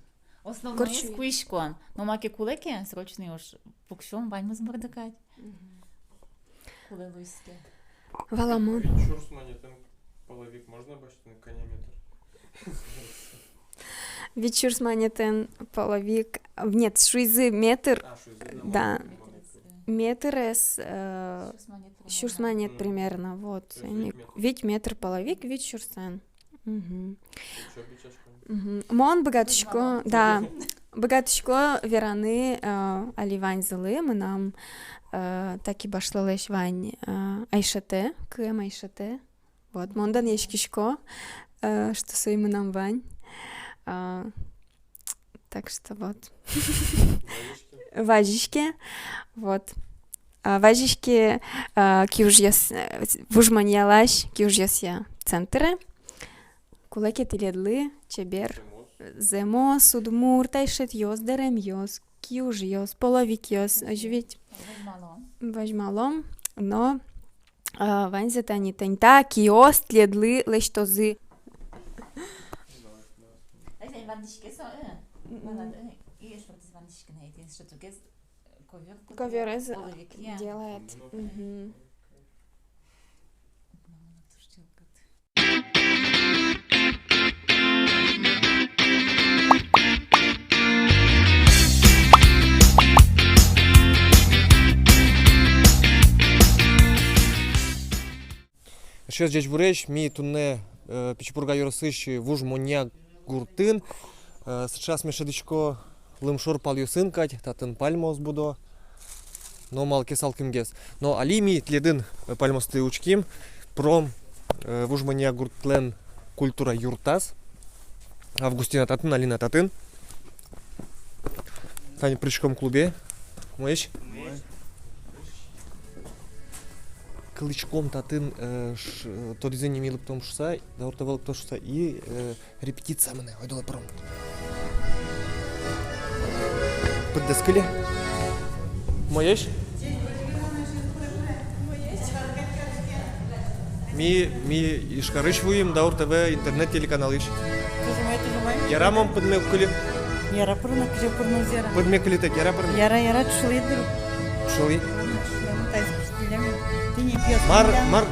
основноез курчи. Киськон. Но маке кулэ ке, срочный уж, пуксём ваньмыз борды кадь. Мгм. Кулэ луиз ке. Валамон. Вить сюрс манетэн половик можно басьтыны, кӧня метр? Вить сюрс манетэн половик. Нет, шуизы метр. А, шуизы, да, да. Метр. Метрез, э, сюрс манет примерно, вот. То есть вить метр. Вить метр половик, вить сюрсэн. Мгм. Мгм. Мон быгатӥсько, да, быгатӥсько вераны, э, али ваньзылы, мынам, э, та кибашлылэсь вань, э, айшетэ, кыем айшетэ. Вот, мон данъяськисько, э, что сое мынам вань. А, так что вот. Вазиське. Вазиське, вот. А, вазиське, а, киужъёс-, э, вужмонъялась киужъёсъя центрэ. Кулэ ке тӥледлы чебер зэмос удмурт айшетъёс, дэремъёс, киужъёс, половикъёс, озьы ведь? Возьмалом. Возьмалом, но, а, ваньзэ тани тӥни та киос тӥледлы лэсьтозы. Мгм. Ковёр, ковёрез половикъя делает. Мгм. Эшъёс, ӟечбуресь, ми туннэ, э, Пичи Пурга ёросысь Вуж Монья гуртын, э, сыӵе асме шӧдӥсько лымшор палъёсын кадь, татын пальмаос будо, но малы ке салкымгес. Но али ми тӥледын, э, пальмаосты учким, пыром, э, Вуж Монья гуртлэн культура юртаз. Августина татын, Алина татын. Тани пыриськом клубе. Умоесь? Кылӥськом татын, э, ш-, э, тодӥзы ни, ми лыктом шуса, Даур ТВ лыкто шуса, и, э, репетиция мынэ, ойдолэ пыром. Пыддэс кыле. Умоесь? Ми, ми Ижкарысь вуим, Даур ТВ интернет-телеканалысь. Туж умой, туж умой. Яра мон пыдме кыльы? Яра пырыны, кызьы пырыны уз яра. Пыдме кыльытэк яра пырыны? Яра, яра, чушылӥд дыр. Чушылӥ. Мар, мар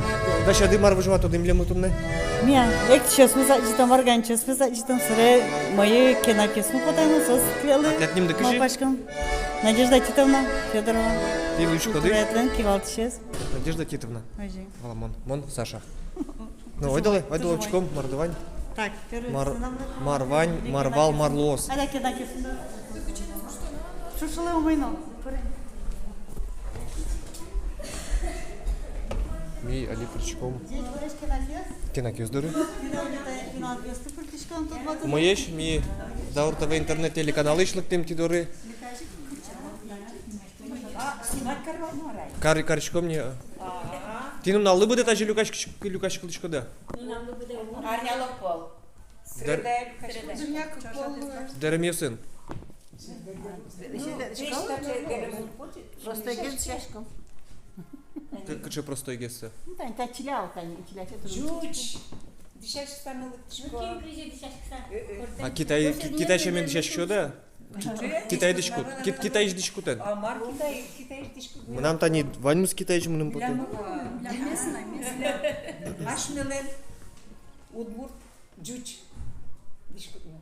дасяды, мар возьматоды милемлы туннэ? Ми-а, эктӥсьёсмес адӟытом, арганчиосмес адӟытом, собере мае кенакъёсмы потэ но, соос тӥледлы. А тӥляд нимды кызьы? Малпаськом. Надежда Титовна Фёдорова. Тӥ учкоды? Культураетлэн кивалтӥсез. Надежда Титовна. Озьы. Валамон. Мон Саша. Ну, ойдолэ, ойдолэ учком, мар вань. Так, мар, мар вань, мар вал, мар луоз. Аля кенакъёс. Чушылэ умой но. Ми али пыриськом кенакъёс доры. Умоесь, ми Даур ТВ интернет-телеканалысь лыктӥм тӥ доры. Кар-, кариськом ни. Тӥ нуналлы быдэ тазьы люкаськ-, люкаськылӥськоды-а? Арнялы пол. Дэр-, дэремъёсын. Простойгес дышаськом. К-, кыӵе простойгес-а? Ну, тани, та чилял, тани, чилял. Ӟуч. Дышаськыса мылык. А китай, ки-, китай сямен дышаськоды-а? Китай дӥськут. Ки-, китай дӥськут-а? А мар китай, китай дӥськут? Мынам тани ваньмыз китайысь мыным потэ. Асьмелэн удмурт ӟуч дӥськутмы.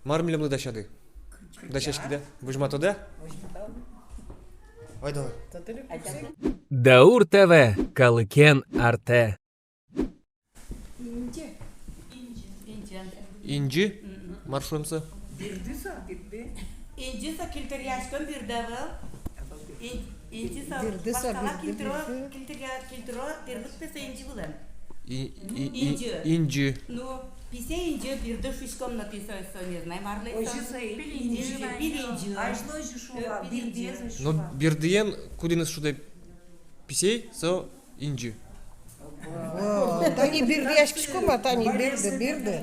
Мар милемлы дасяды? Дасяськиды-а? Возьматоды-а? Возьматом. Ойдолэ. Даур ТВ, калыкен артэ. Инӟы. Инӟы? Мар шуэм со? Бирды со, бирды. Инӟы со кильтыръяськон бирды ӧвӧл. Ин-, инӟы со, бирды со, вашкала бирды, кильтыро, бирды. Кильтыръя-, кильтыро тӥрлык пе со инӟы вылэм. И-, и-, и-, инӟы. Инӟы. Ну, писе инӟы, бирды шуиськом но, тӥ со, со не знай, мар луэ со. Озьы со инӟы. Пиль инӟы. Азьло озьы шуо вал, бирды озьы шуо вал. Но бирдыен кудӥныз шудэ? Писей, со инӟы. О, тани бирдыяськиськом-а, тани бирды, бирды.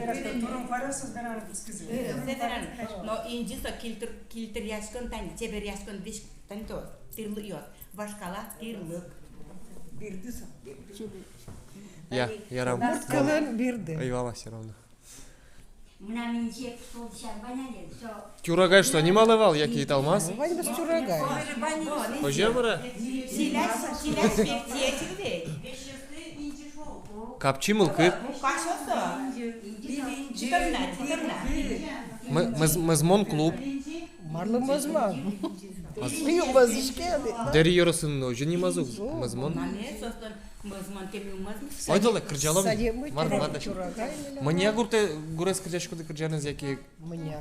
Но инӟы со кильтыр-, кильтыръяськон, тани чеберъяськон, весь тани то, тӥрлыкъёс. Вашкала тӥрлык. Бирды со, бирды. Я, ярам. Удмурт кылын бирды. Ӧй вал-а всё равно? Мынам инӟы солшор вань али, со. Тюрагай шуса нималэ вал, яке италмас? Ваньмыз тюрагай. Озьы-а, мар-а? Чилясь, чилясь пектӥ ведь. Капчи мылкыд. Касё со. Тӥ дорна, тӥ дорна. М-, мӧз-, мӧзмон клуб. Марлы мӧзмон? Мӧз-, ю мӧзӥське али. Дэри ёросын озьы нимаз ук, мӧзмон. Мӧзмон, тем мӧзмон. Ойдолэ, кырӟалом. Мар, мар дась? Монья гуртэ, гурез кырӟаськоды, кырӟанэз яке? Монья.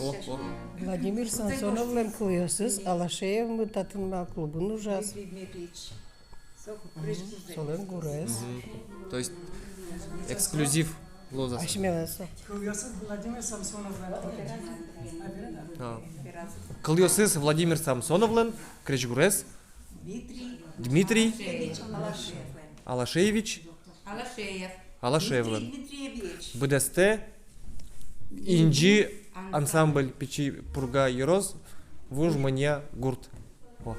О, о. Владимир Самсоновлэн кылъёсыз, Алашеевмы татын ма клубын ужаз. Мгм. Солэн гурез. Мгм. То есть эксклюзив луоз-а со? Асьмелэн со. Кылъёсыз Владимир Самсоновлэн. А. Кылъёсыз Владимир Самсоновлэн, крезьгурез Дмитрий Алашеевич Алашеевлэн. Быдэстэ «Инӟы» ансамбль, Пичи Пурга ёрос, Вуж Монья гурт. О.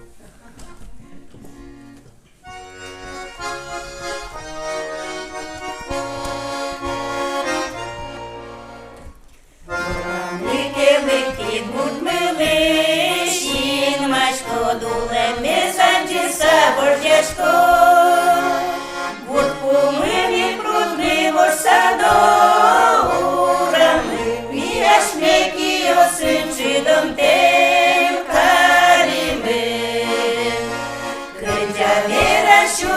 Лыке-лыке гуртмылэсь, синмаськод улэмез адӟыса, бордъяськод. Гурт пумын ик прудмы вошсадо урамлы, ми асьме киосын чидонтэм каримы. Кырӟа, вера, сю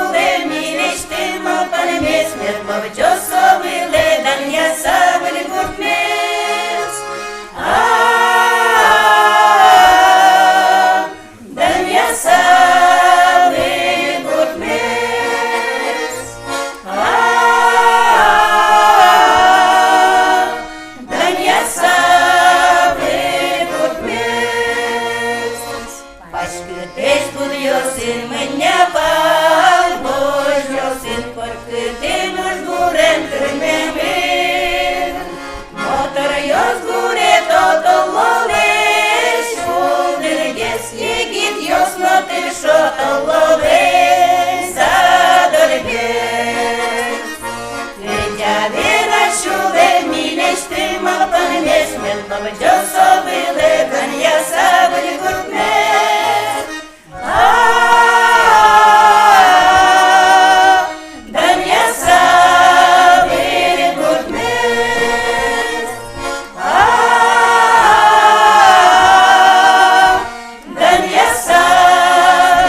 Ӟо со вылэ данъяса выль гуртмес. А, данъяса выль гуртмес. А, данъяса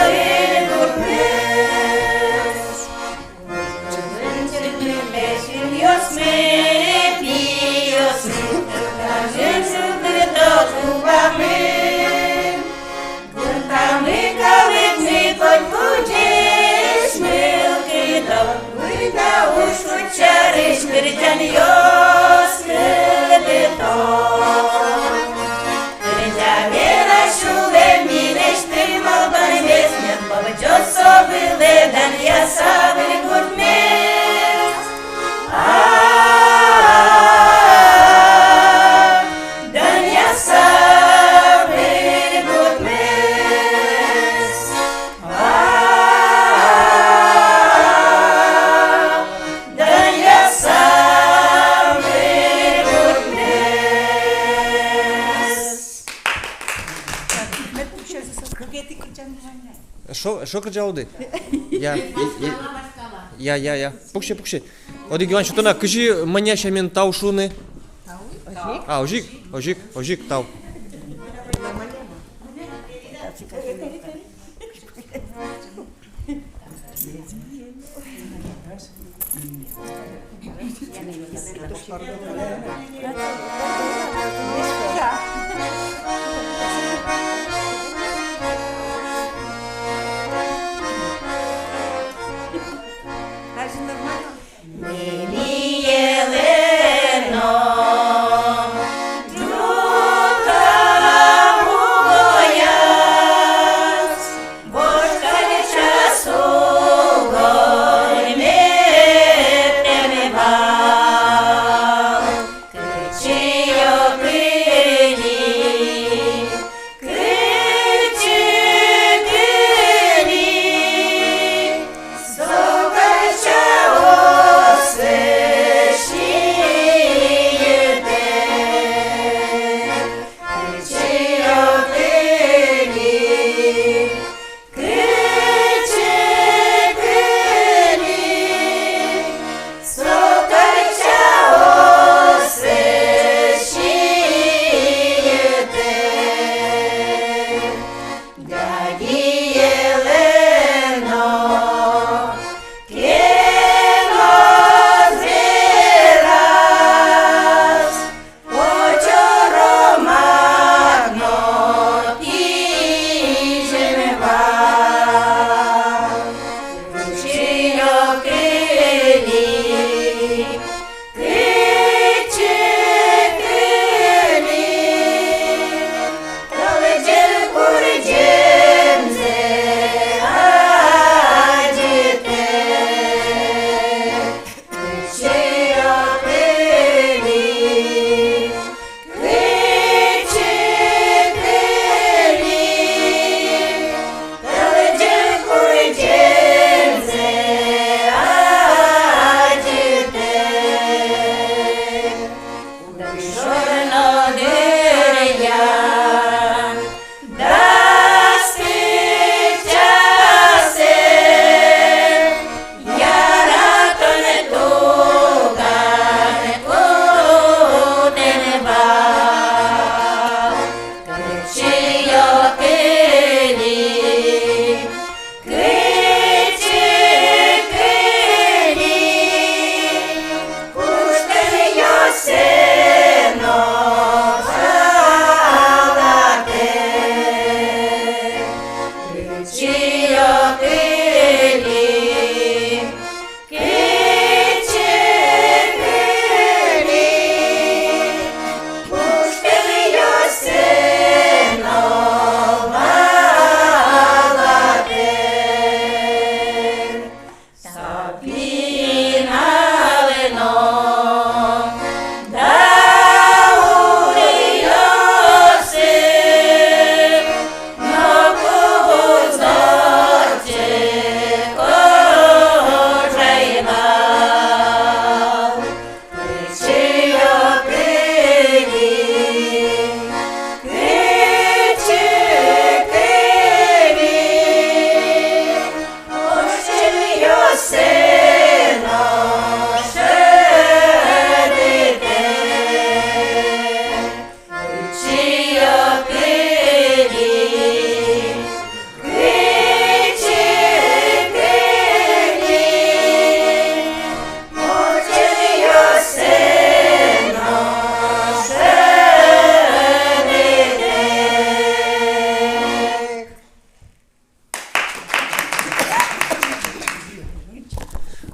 выль гуртмес. Гуртамы калыкмы котькудӟесь мылкыдо, война уж кучарысь кырӟанъёс кылдыто. Кырӟа, вера сюлэм, милесьтым малпанмес, мед лобӟоз со вылэ данъяса выль гуртмес. А, данъяса выль гуртмес. А, данъяса выль гуртмес. Эшшо, эшшо кырӟалоды? Я, я, я, я. Пуксе, пуксе. Одӥг юан сётоно, кызьы мӧня сямен тау шуыны? А, озьы ик, озьы ик, озьы ик, тау.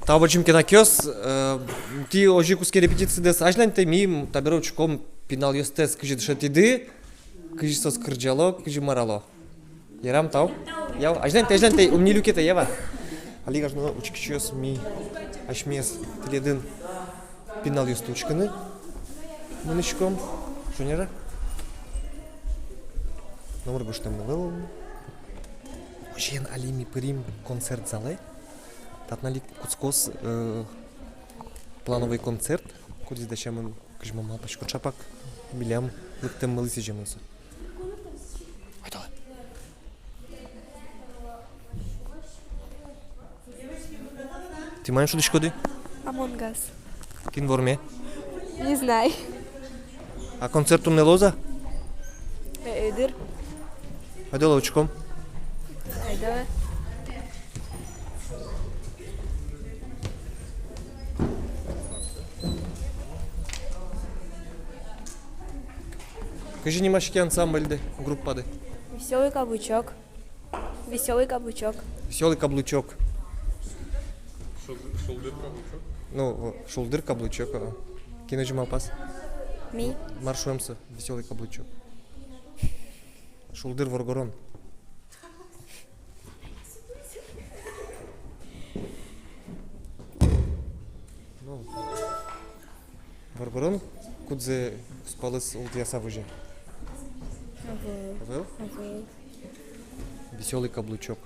Тау бадӟым, кенакъёс, э, тӥ озьы кутске репетицидэс азьланьтэ, ми табере учком пиналъёстэс, кызьы дышетӥды, кызьы соос кырӟало, кызьы марало. Ярам, тау. Ява, азьланьтэ, азьланьтэ, ум ни люкетэ, ява. Али, гажано учкисьёс, ми асьмеос тӥледын пиналъёсты учкыны мынӥськом. Шонер-а? Номыр гожтэмын ӧвӧл. Озьыен, али ми пырим концерт залэ. Татын али кутскоз, э, плановый концерт, кудӥз дасямын, кызьы мон малпасько, ӵапак милям лыктэммылы сӥземын со. Ойдолэ. Тӥ маин шудӥськоды? Among Us. Кин ворме? Не знаю. А концерт туннэ луоз-а? Э, э, дыр. Ойдолэ учком. Ойдолэ. Кызьы нимаське ансамбльды, группады? Весёлый каблучок. Весёлый каблучок. Весёлый каблучок. Шул-, шулдыр каблучок? Ну, шулдыр каблучок, а. Кин озьы малпаз? Ми. Мар шуэм со, весёлый каблучок? Шулдыр воргорон. Ну. Воргорон, кудзэ кузпалыз ултӥяса возе. Ӧвӧл. Ӧвӧл? Ӧвӧл. Весёлый каблучок.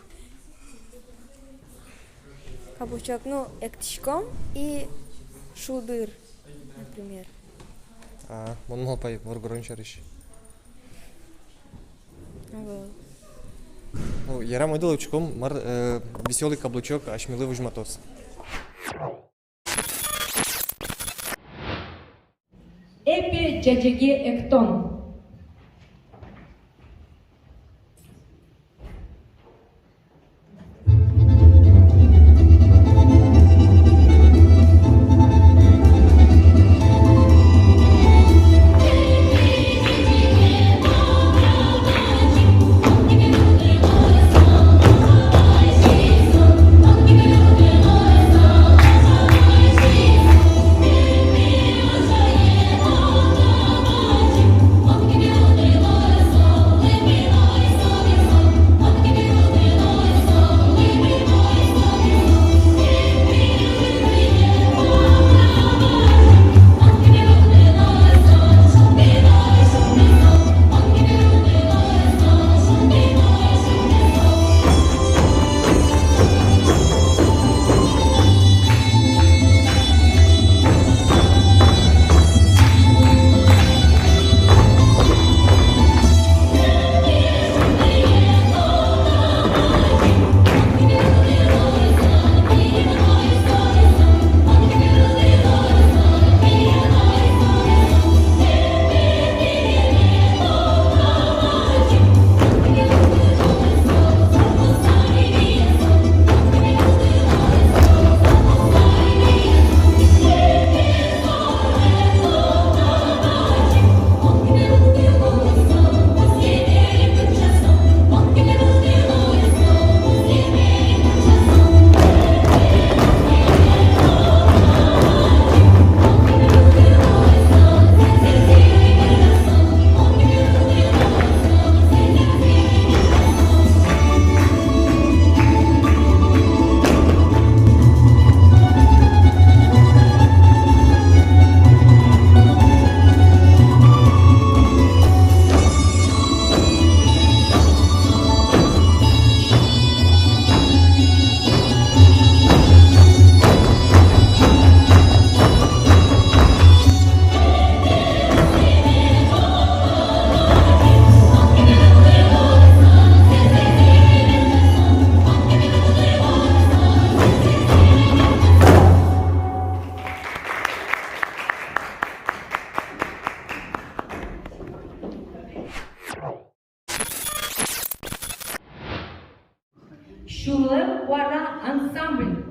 Каблучок, ну, эктӥськом и шулдыр, например. А, мон малпай воргорон сярысь. Ӧвӧл. Ну, ярам, ойдолэ учком, мар, э, весёлый каблучок асьмелы возьматоз. Эпи ӟаӟеге эктон. «Сюлэм куара» ансамбль.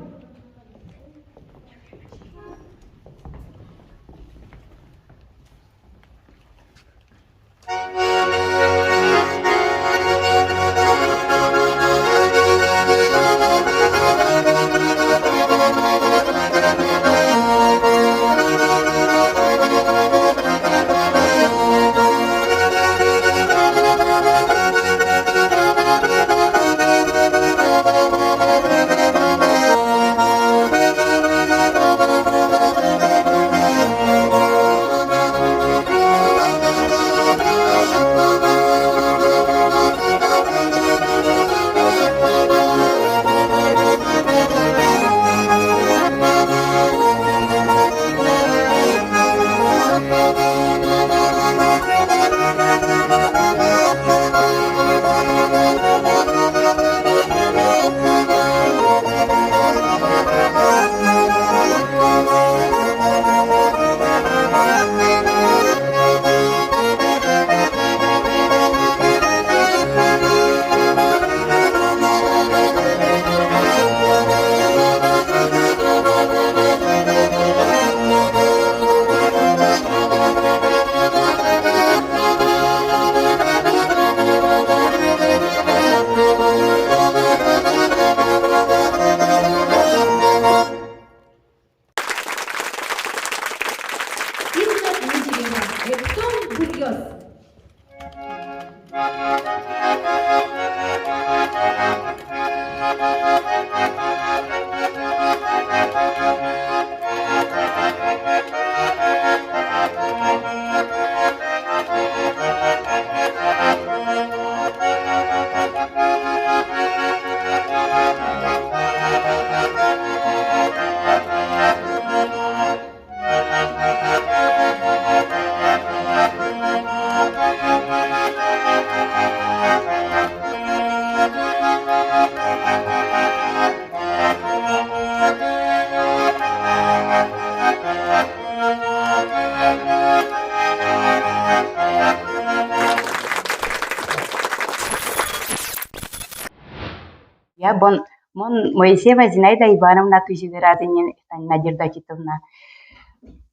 Я, бон, мон Моисеева Зинаида Ивановна, кызьы веразы ини, тани, Надежда Титовна.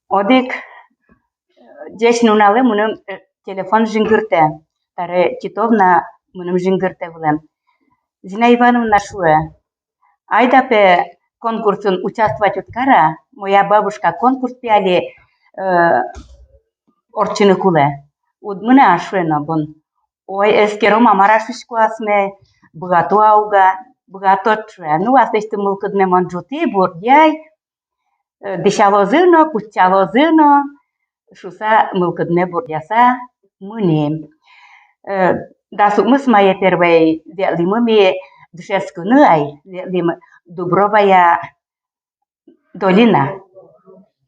Одӥг, э, ӟеч нуналэ мыным, э, телефон жингыртэ. Таре Титовна мыным жингыртэ вылэм. Зина Ивановна шуэ: «Айда пе конкурсын участвовать уд кара, моя бабушка конкурс пе али, э, ортчыны кулэ. Уд мынэ-а?» — шуэ но, бон. Ой, эскером-а, мар-а шуисько асме, быгато-а, уг-а, быгато, шуэ. Ну, аслэсьтым мылкыдме мон ӝутӥ, бурдъяй, э, дӥсялозы но, кутчалозы но, шуса мылкыдме бурдъяса мынӥм. Э, дас укмыс мае первой ветлӥмы ми дышетскыны ай, ветлӥмы Дубровая долина.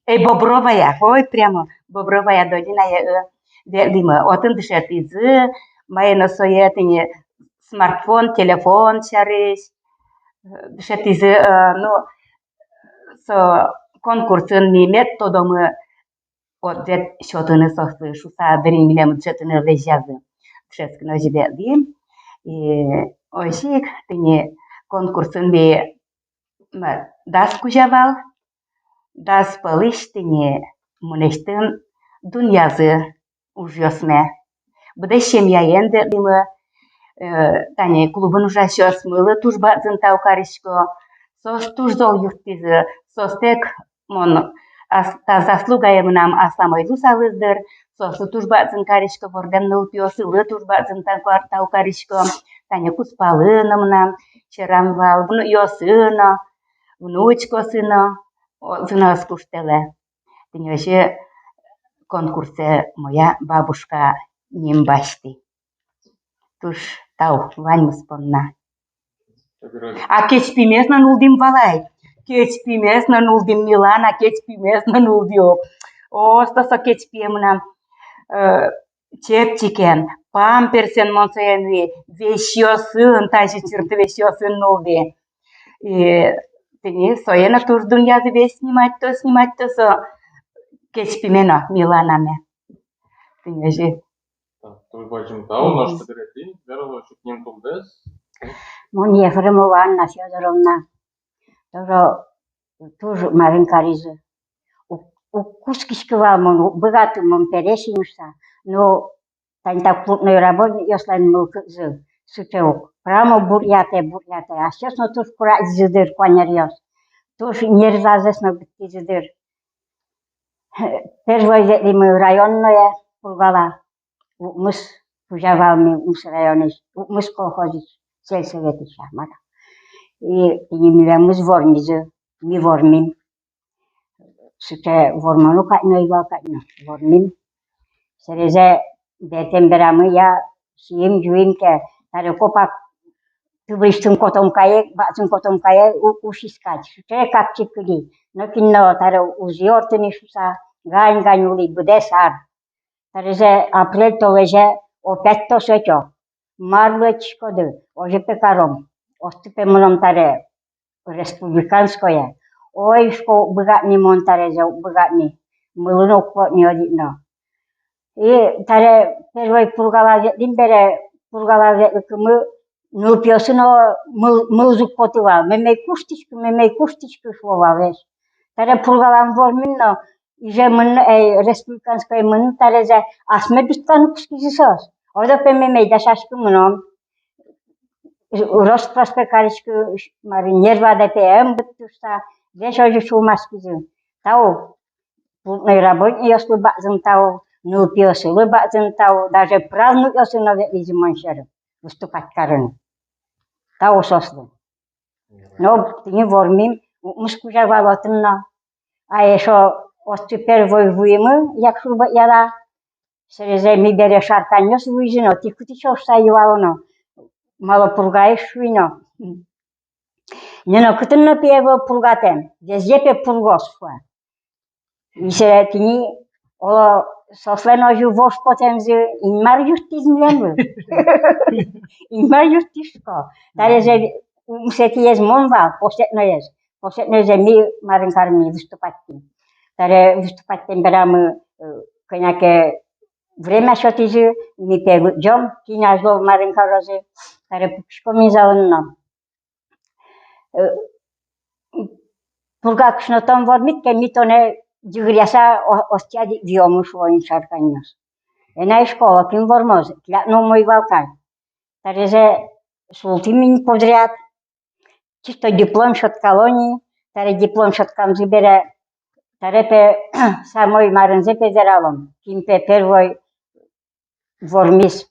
Эй, Бобровая, ой, прямо Бобровая долинае, э, ветлӥмы. Отын дышетӥзы, мае но сое, тӥни, смартфон, телефон сярысь, э, дышетӥзы, э, ну, со конкурсын ми мед тодомы ответ сётыны соослы шуса, дыр ини, милемыз дышетыны лэзьязы. Дышетскыны озьы ветлӥм. И озьы ик, тӥни, конкурсын ми, ма, дас кузя вал, дас пӧлысь, тӥни, мынэсьтым дунъязы ужъёсме. Быдэс семьяен ветлӥмы, э, тани, клубын ужасьёсмылы туж бадӟым тау карисько. Соос туж зол юрттӥзы, соостэк мон, ас-, та заслугае мынам аслам ӧй луысал, дыр, соослы туж бадӟым карисько, вордэм нылпиосылы туж бадӟым тау кар-, тау карисько. Тани кузпалы но мынам сьӧрам вал, внукъёсы но, внучкаосы но, о, зынос куштэлэ. Тӥни озьы конкурсэ «Моя бабушка» ним басьтӥ. Туж тау ваньмыз понна. А кечпимес но нуллӥм вал ай. Кечпимес но нуллӥм, Милана, кечпимес но нуллӥ. О, осто со кечпие мынам, э, чепчикен, памперсэн мон сое нуи, вещьёсын, тазьы чыртӥ вещьёсын нуллӥ. И тӥни сое но туж дунъязы, весь снимать-то, снимать-то со кечпиме но, Миланаме. Тӥни озьы. Так, туж бадӟым тау, нош табере тӥ вералэ ӵукним тулдэс. Мон Ефремова Анна Фёдоровна. Тоже туж марым каризы. Уг, уг кутскиськы вал мон, уг быгаты мон пересьын шуса. Но тани та клубной работникъёслэн мылкыдзы сыӵе ук. Прямо буръятэ, буръятэ. Асьсэос но туж курадӟизы, дыр, куанеръёс. Туж нервазэс но быдтӥзы, дыр. Первой ветлӥмы районное Пургала. Укмыс кузя вал ми Укмыс районысь, Укмыс колхозысь, сельсоветысь, а мар-а. И тӥни милемыз вормизы, ми вормим. Сыӵе вормоно кадь но ӧй вал кадь но, вормим. Сэрезэ бертэм берамы, я, сиим-юим ке, таре копак тыбырысьтым котом кае, бадӟым котом кае, у-, усиз кадь. Сыӵе капчи кыли. Нокин но таре уз ортыны шуса, гань-гань улӥ быдэс ар. Тарезэ апрель толэзе опять тосэтё. Мар луэ, чиськоды, озьы пе каром. Осты пе мыном таре республиканское. Ой, шуисько, уг быгаты ни мон тарезэ, уг быгаты ни. Мылы но уг поты ни одӥг но. И таре первой Пургала ветлӥм бере, Пургала ветлыкымы, нылпиосы но мыл-, мылзы уг поты вал. Мемей куштӥськы, мемей куштӥськы, шуо вал весь. Таре Пургалам вормим но, иже мын, э, республиканской мын, тарезэ асме битка но кутскизы соос. Ойдо пе мемей дасяськы мыном. Рост-прос пе кариськы, мар-а, нервадэ пе ӧм быдты шуса, весь озьы сюлмаськизы. Тау, клубной работникъёслы бадӟым тау, нылпиосылы бадӟым тау, даже правнукъёсы но ветлӥзы мон сьӧры выступать карыны. Тау соослы. Но тӥни вормим, укмыс кузя вал отын но. А эшшо отчы первой вуимы Якшур-Бӧдьяла. Сэрезэ ми бере шарканъёс вуизы но, тӥ кытысь шуса юало но, малы Пургаысь шуи но. Нош но кытын но, пе, ӧвӧл Пургатэм, везде, пе, Пургаос шуо. И сэрэ тӥни, оло, соослэн озьы вож потэмзы Инмар юрттӥз милемлы. Инмар юрттӥз шуко. Табере укмысэтӥез мон вал, последноез. Последноез ми марын карим, выступать карим. Табере выступать карем берамы, э, кӧня ке время сётӥзы, ми, пе, лыдӟом, кин азьло марын карозы. Табере пукиськом ини залын но. Э, Пурга кышнотон вормид ке, ми тонэ ӟыгыръяса о-, остӥ ик виомы, шуо ини шарканъёс. Эн ай, шуко, оло кин вормоз, тӥляд но умой вал кадь. Табере султӥм ини подряд. Чисто диплом сёткало ини, табере диплом сёткамзы бере, табере, пе, самой марынзэ, пе, вералом, кин, пе, первой вормиз.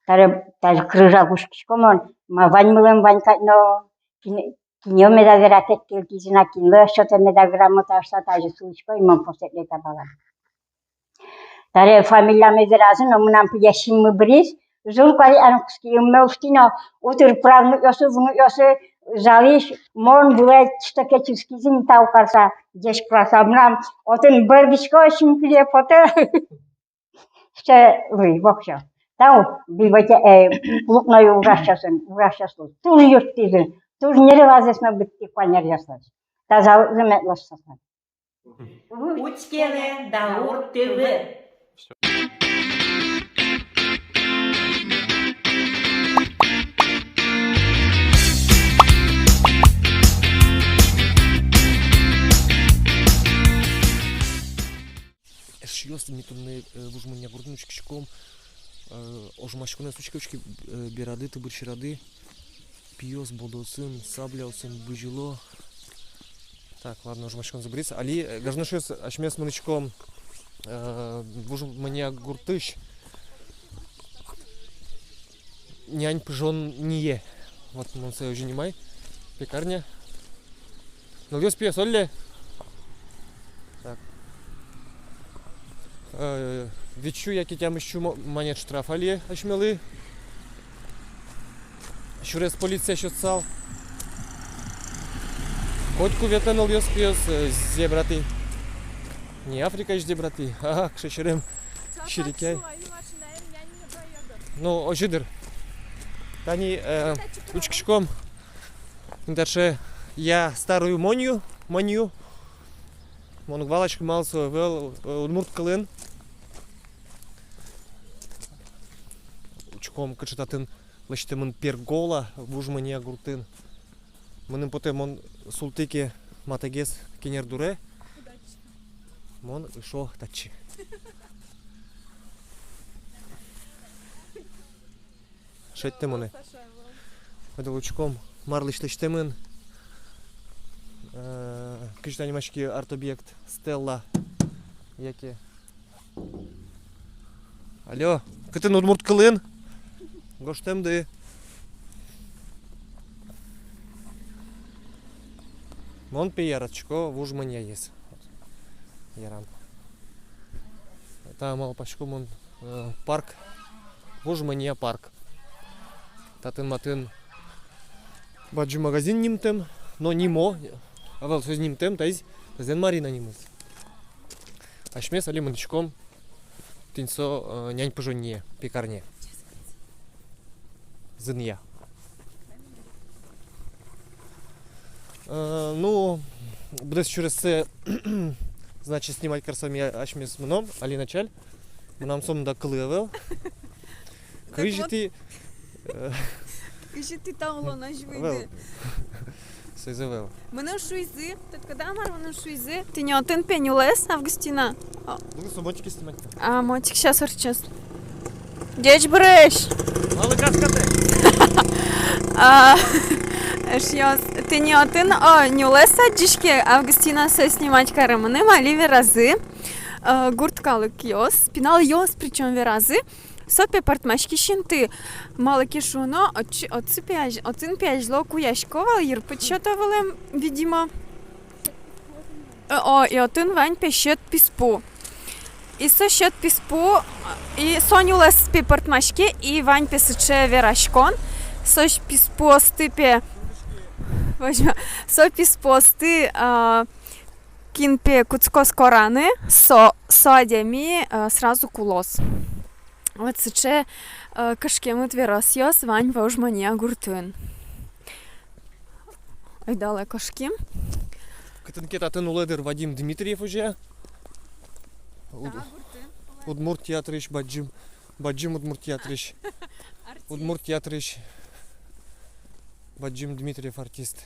Табере, табере крыжа гуськисько мон, ма ваньмылэн вань кадь но, кин-, кинэ меда вератэк кельтӥзы на, кинлы ӧз сётэ меда грамота шуса, тазьы султӥсько ини мон последней та пала. Табере фамилиямы веразы но, мынам пыдъя синмы быриз, зол куалекъяны кутски, ымме усьтӥ но, утыр правнукъёсы, внукъёсы залысь мон вылэ чисто кечырскизы ини тау карыса, ӟеч карыса, мынам отын бӧрдӥсько, синкылие потэ. Сыӵе луи воксё. Тау, биботе, э, клубной ужасьёсын, ужасьёслы. Туж юрттӥзы, туж нервазэс но быдтӥ куанеръёслэсь. Тазалыкзы мед луоз соослэн. Учкелэ Даур ТВ. Эшъёс, ми туннэ, э, Вуж Монья гуртын учкиськом, э, ожмаськонэз учке, учке, э, берады, тыбыр сьӧрады. Пиос бодоосын, сабляосын бызьыло. Так, ладно, ожмаськонзы быриз. Али, э, гажано эшъёс, асьмеос мынӥськом, э, Вуж Монья гуртысь нянь пыжонние. Вот мон сое озьы нимай. Пекарня. Нылъёс, пиос, олле. Так. Э, витьсю яке тямыссю мо-, манет штраф али асьмелы. Сюрес полиция сётсал. Котьку ветлэ, нылъёс, пиос, э, зебратӥ. Не Африкаысь зебратӥ, а кыӵе серем серекъяй. Ну, озьы дыр. Тани, э, учкиськом. Интаӵе я старую монью, монью. Мон уг валаськы, малы со ӧвӧл, э, удмурт кылын. Учком, кыӵе татын лэсьтэмын пергола Вуж Монья гуртын. Мыным потэ, мон султӥ ке матэгес кенер дуре, мон ышо татчы. Шедьтэ монэ. Ойдолэ учком, марлэсь лэсьтэмын. Э, кызьы та нимаське арт-объект, стела яке. Алло, кытын удмурт кылын? Гожтэмды. Мон, пе, яратӥсько Вуж Моньяез. Ярам. Та малпасько мон, э, парк, Вуж Монья парк. Татын матын бадӟым магазин нимтэм, но нимо, ӧвӧл, соиз нимтэм, таиз, тазэн Марина нимыз. Асьмеос али мынӥськом тӥни со, э, нянь пыжонние, пекарне. Зынъя. Э, ну, быдэс сюрессэ, значит, снимать карыса ми асьмеос мыном, али началь. Мынам сомында кылы ӧвӧл. Так вот. Кызьы тӥ, э, кызьы тӥ та улонозь выйиды? Ӧвӧл. Соиз ӧвӧл. Мыным шуизы, тӥ тодӥськоды-а, мар мыным шуизы? Тӥни отын, пе, нюлэс, Августина. О. Буду со мотике снимать. А, мотик сейчас ортчоз. Ӟечбуресь! Малы каскатэ? А, эшъёс, тӥни отын, о, нюлэс адӟиське, Августина сое снимать каре. Мыным али веразы, э, гурт калыкъёс, пиналъёс причём веразы, Со, пе, пӧртмаськись инты, малы ке шуоно, отчы-, отчы пе азь-, отын пе азьло куясько вал, йырпыд сёто вылэм, видимо. Э, о, и отын вань пе сьӧд писпу. И со сьӧд писпу, и со нюлэс пе пӧртмаське, и вань пе сыӵе вераськон, со писпуосты пе, возьма, со писпуосты, а, кин пе кутскоз кораны, со, со адями, а, сразу кулоз. Вот сыӵе, а, кышкемыт веросъёс вань Вож Монья гуртын. Ойдолэ кошким. Кытын ке татын улэ дыр Вадим Дмитриев уже. Уд-, удмурт театрысь, бадӟым, бадӟым удмурт театрысь. Удмурт театрысь бадӟым Дмитриев артист.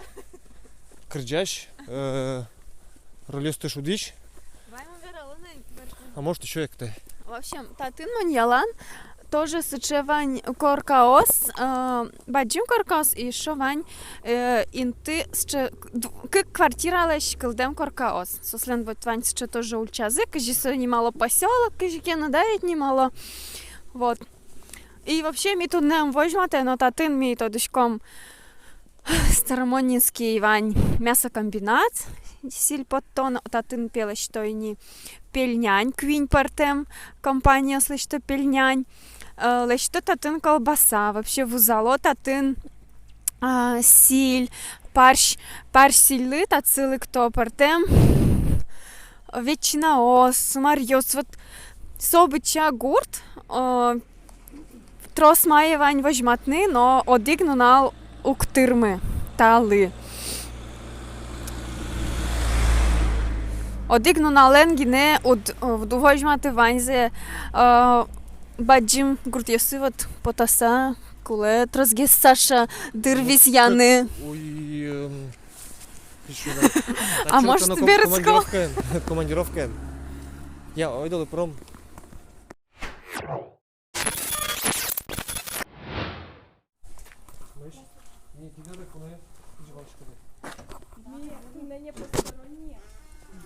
Кырӟась, э, рольёсты шудӥсь. А может, ещё эктэ. В общем, татын Моньялан тоже сыӵе вань коркаос, э, бадӟым коркаос, и ещё вань, э, инты сыӵе дв-, кык квартиралэсь кылдэм коркаос. Соослэн вот вань сыӵе тоже ульчазы, кызьы со нимало, посёлок кызьы ке но, да, ведь нимало. Вот. И вообще ми туннэ ум возьматэ, но татын ми тодӥськом, Старомонинский вань мясокомбинат, силь поттон, татын пе лэсьто ини пельнянь, куинь пӧртэм компаниос лэсьто пельнянь, э, лэсьто татын колбаса, вообще вузало татын, а, силь, парсь, парсь сильлы татчы лыкто пӧртэм ветчинаос, сымаръёс, вот со быдӟа гурт, э, трос мае вань возьматыны, но одӥг нунал уг тырмы талы. Одӥг нуналэн гинэ уд, уд возьматы ваньзэ, э, бадӟым гуртъёсы вот потаса кулэ тросгес Саша дыр висъяны. Ой, эм, а может, ко-, берытско? Командировкаен, командировкаен. Я, ойдолэ пром.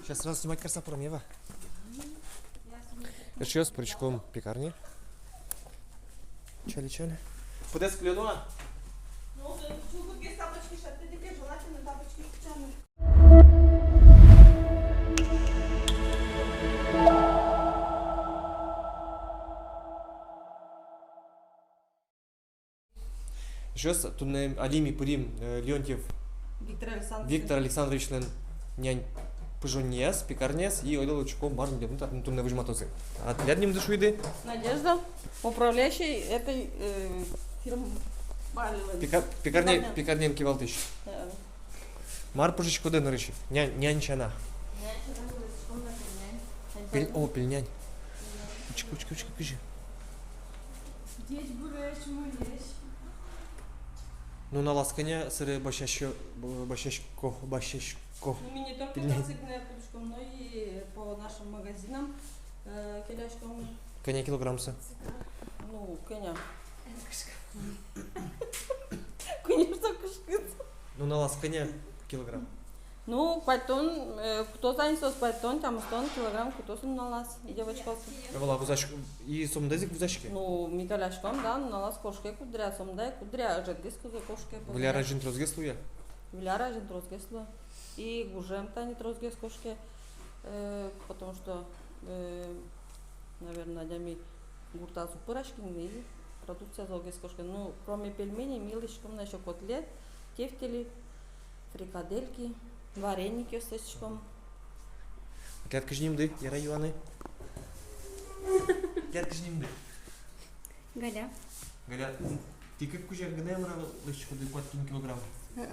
Сейчас сразу снимать карса промева. Эшъёс, пыриськом пекарне. Чали, чали. Пыдэс клеёно-а? Ну, чугунге тапочки шатты, желательно тапочки кутчаны. Эшъёс, туннэ али ми пырим, э, Леонтьев Виктор Александрович. Виктор Александровичлэн нянь пыжоннияз, пекарняяз, и ойдолэ учком, мар милемлы татын туннэ возьматозы. А тӥляд нимды шуиды? Надежда, управляющий этой, э, фирмы. Пека-, пекарня, пекарняын кивалтӥсь. Да. Мар пыжиськоды нырысь ик? Ня-, нянь сяна. Пель-, о, пельнянь. Учкы, учкы, учкы, кызьы. Нуналаз кӧня сыре басьясько, басьясько, басьясько? Ну, ми не только пельнянь. По цене кутӥськом, но и по нашим магазинам, э, келяськом. Кӧня килограммзэ? Ну, кӧня. Конечно, кышкыт. Нуналаз кӧня килограмм? Ну, куатьтон, э, кутоз ини соос, куатьтон, тямыстон килограмм кутоз нуналаз, и девочкаос. Ӧвӧл-а, вузаськ-, и сомында ик вузаське? Ну, ми келяськом, да, нуналаз кошке куддыръя, сомында ик куддыръя, ӧжытгес куддыръя кошке. Выль ар азьын тросгес луэ? Выль ар азьын тросгес луэ. И гужем тани тросгес кошке, э, потому что, э, наверное, адями гуртаз уг пыраськы ни, и продукция золгес кошке. Ну, кроме пельменей, ми лэсьтӥськом на ещё котлет, тефтели, фрикадельки, вареникъёс лэсьтӥськом. Тӥляд кызьы нимды, яра юаны? Тӥляд кызьы нимды? Галя. Галя, тӥ кык кузя гинэ мар-а лэсьтӥськоды куатьтон килограмм? Ы-ы.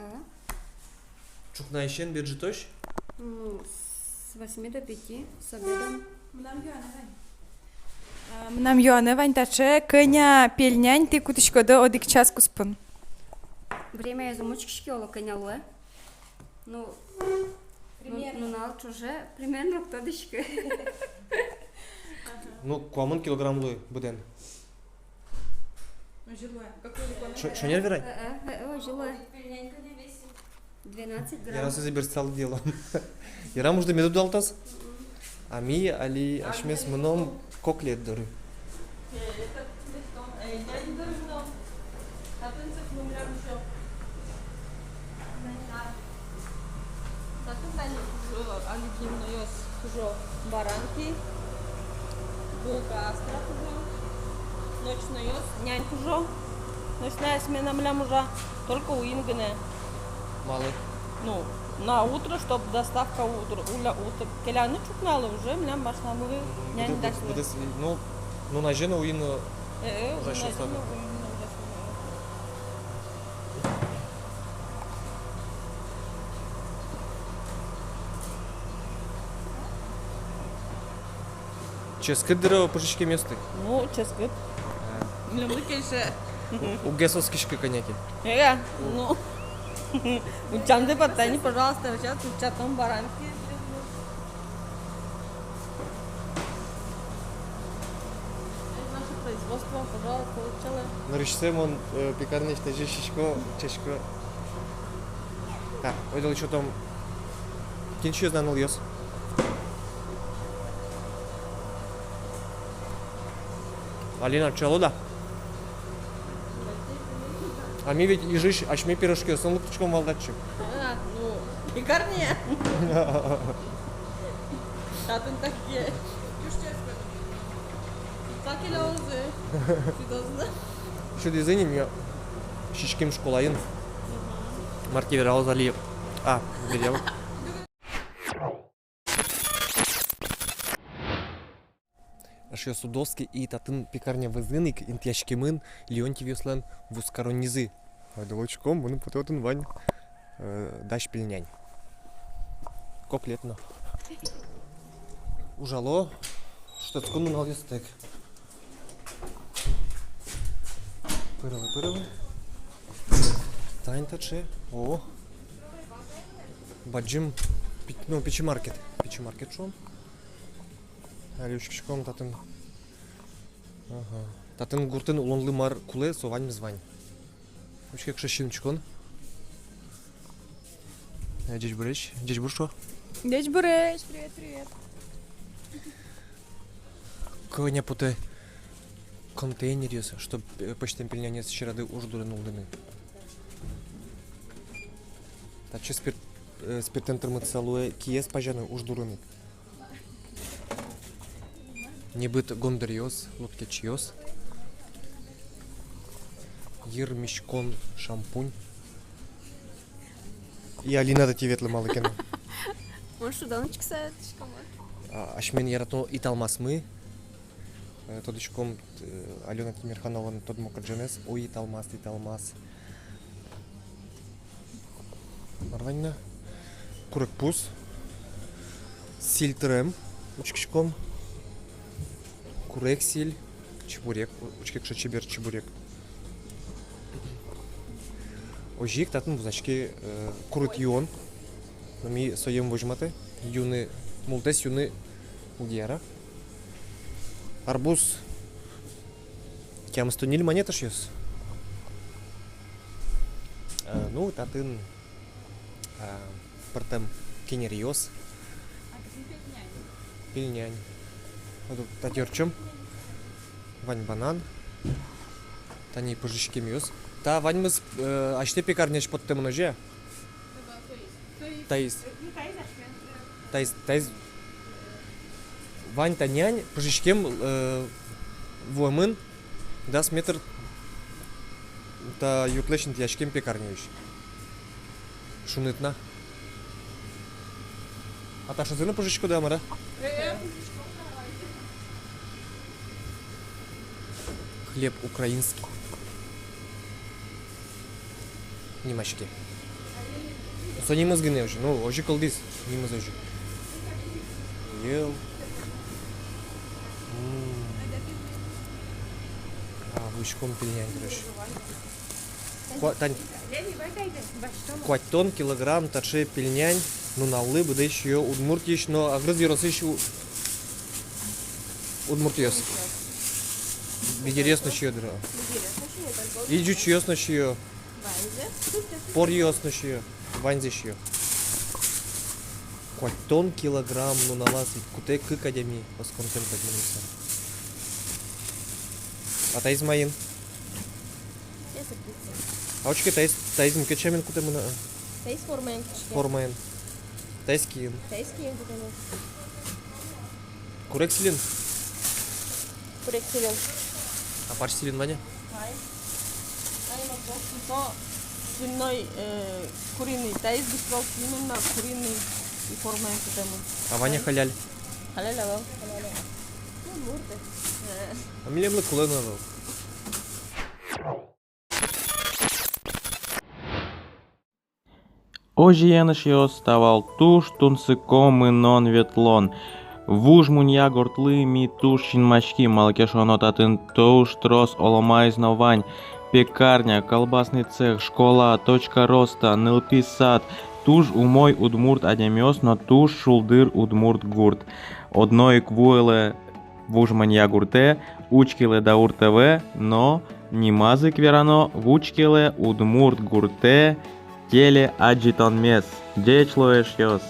Ӵукнаысен бер ӝытозь? Ну, с восьми до пяти, с обедом. Мынам юанэ вань. А, мынам юанэ вань таӵе, кӧня пельнянь тӥ кутӥськоды одӥг час куспын? Времяез ум учкиське, оло, кӧня луэ. Ну, примерно. Ну, нунал ӵоже примерно уг тодӥськы. Ну, куамын килограммлы быдэн. Озьы луэ. Ш-, шонер верай? Э, э, э, озьы луэ. Двенадцать грамм. Яра, созэ берстал делом. Яра, может, мед удалтоз? А ми али асьмеос мыном коклет доры. Татын тани, э, али гимнойёс кужо баранки, булка, астра кужо, ночнойёс, нянь кужо. Ночная смена милям ужа, только уин гинэ. Малы? Ну, на утро, чтоб доставка утро, уля, утро, келяны ӵукналы уже милям машинамылы нянь дась. Быдэс, ну, ну, нуназе но уин, э, э, ужась, нуназе но уин ужась. Ческыт дыр-а пыжиськемъёсты? Ну, ческыт. А. Милемлы кельше. У-, уг-а оскиськы кӧня ке? Э, ну. Утчамды потэ ни, пожалуйста, сейчас утчатом баранки. Наше производство, пожалуйста, утчалэ. Нырысьсэ мон, э, пекарняысь тазьы сисько, чесько. Так, ойдолэ сётом. Кин сиёз на нылъёс? Алина, утчало, да? А ми ведь Ижысь асьме пирожкиосын лыктӥськом вал татчы. А, ну, пекарня. Татын такие. Сюдӥзы ни, ми сиським школаын. Мгм. Мар ке вералоз али. А, вералоз. Эшъёс, удоски, и татын пекарня вӧзын ик интыяськемын Леонтьевъёслэн вузкароннизы. Ойдолэ учком, мыным потэ, отын вань, э, дась пельнянь. Коклет но. Ужало шутэтскон нуналъёстэк. Пырылы, пырылы. Тань таӵе. О. Бадӟым, пи-, ну, пичи маркет. Пичи маркет, шуом. Али учкиськом татын. Ага. Татын гуртын улонлы мар кулэ, со ваньмыз вань. Учке, кыӵе синучкон. Э, ӟечбуресь, ӟечбур, шуо. Ӟечбуресь, привет, привет. Кӧня потэ контейнеръёс, чтоб, э, пӧзьтэм пельняньёс сьӧрады уж дурын улдыны. Татчы спирт, э, спиртэн тырмытыса луэ киез пазяны уж дурын ик. Небыт гондыръёс, лудкечъёс. Йырмиськон шампунь. И Алина татӥ ветлэ малы ке но. Мон шудон учкыса ветлӥсько. А, асьмелэн яратоно италмасмы. Э, тодӥськом, э, Алёна Тимерхановалэн тодмо кырӟанэз: «Ой, италмас, италмас». Мар вань на? Курегпуз. Сӥль тырем учкиськом. Курег сӥль. Чебурек. У-, учке, кыӵе чебер чебурек. Озьы ик татын вузаське, э, курыт юон. Но ми сое ӧм возьматы. Юны, мултэс юны уг яра. Арбуз тямыстон ньыль манет, эшъёс. Э, ну, татын, а, пӧртэм кенеръёс. Пельнянь. Вот татӥ ортчем. Вань банан. Тани пыжиськемъёс. Та ваньмыз, э, асьтэ пекарняысь поттэмын, озьы-а? Таиз. Таиз, таиз. Вань та нянь пыжиськем, э, вуэмын дас метр та юртлэсь интыяськем пекарняысь. Шуныт на. А ташезэ но пыжиськоды-а, мар-а? Хлеб украинский. Нимаське. Со нимыз гинэ озьы, ну, озьы кылдӥз, нимыз озьы. Йыл. М. А, вуиськом пельнянь, короче. Куа-, тань. Куатьтон килограмм таӵе пельнянь нуналлы быдэ сиё Удмуртиысь но Агрыз ёросысь у-, удмуртъёс. Бигеръёс но сиё дыр. И ӟучъёс но сиё. Поръёс но сиё. Ваньзэ сиё. Куатьтон килограмм нуналаз ведь кутэ кык адями, осконтэм кадь мынӥса. А таиз маин? А учке, таиз, таиз мукет сямен кутэмын-а? Таиз формаен кутске. Формаен. Таиз киын. Таиз киын кутэмын. Курек сӥлен. Курек сӥлен. А парсь сӥлен вань-а? Вань. Ай, вот, вот, то свиной, э, куриный, таиз быстро именно куриный и формаен кутэмын. А вань-а халяль? Халяль ӧвӧл. Ну, мурт. Э. А милемлы кулэ но ӧвӧл. Озьыен, эшъёс, та вал туж тунсыко мынон-ветлон. Вуж Мунья гуртлы ми туж синмаським, малы ке шуоно татын туж трос оломаез но вань: пекарня, колбасный цех, школа, точка роста, нылпи сад, туж умой удмурт адямиос но туж шулдыр удмурт гурт. Одно ик вуэлэ Вуж Мунья гуртэ, учкелэ Даур ТВ но, нимаз ик верано, учкелэ «Удмурт гуртэ» телеадӟытонмес. Ӟеч луэ, эшъёс!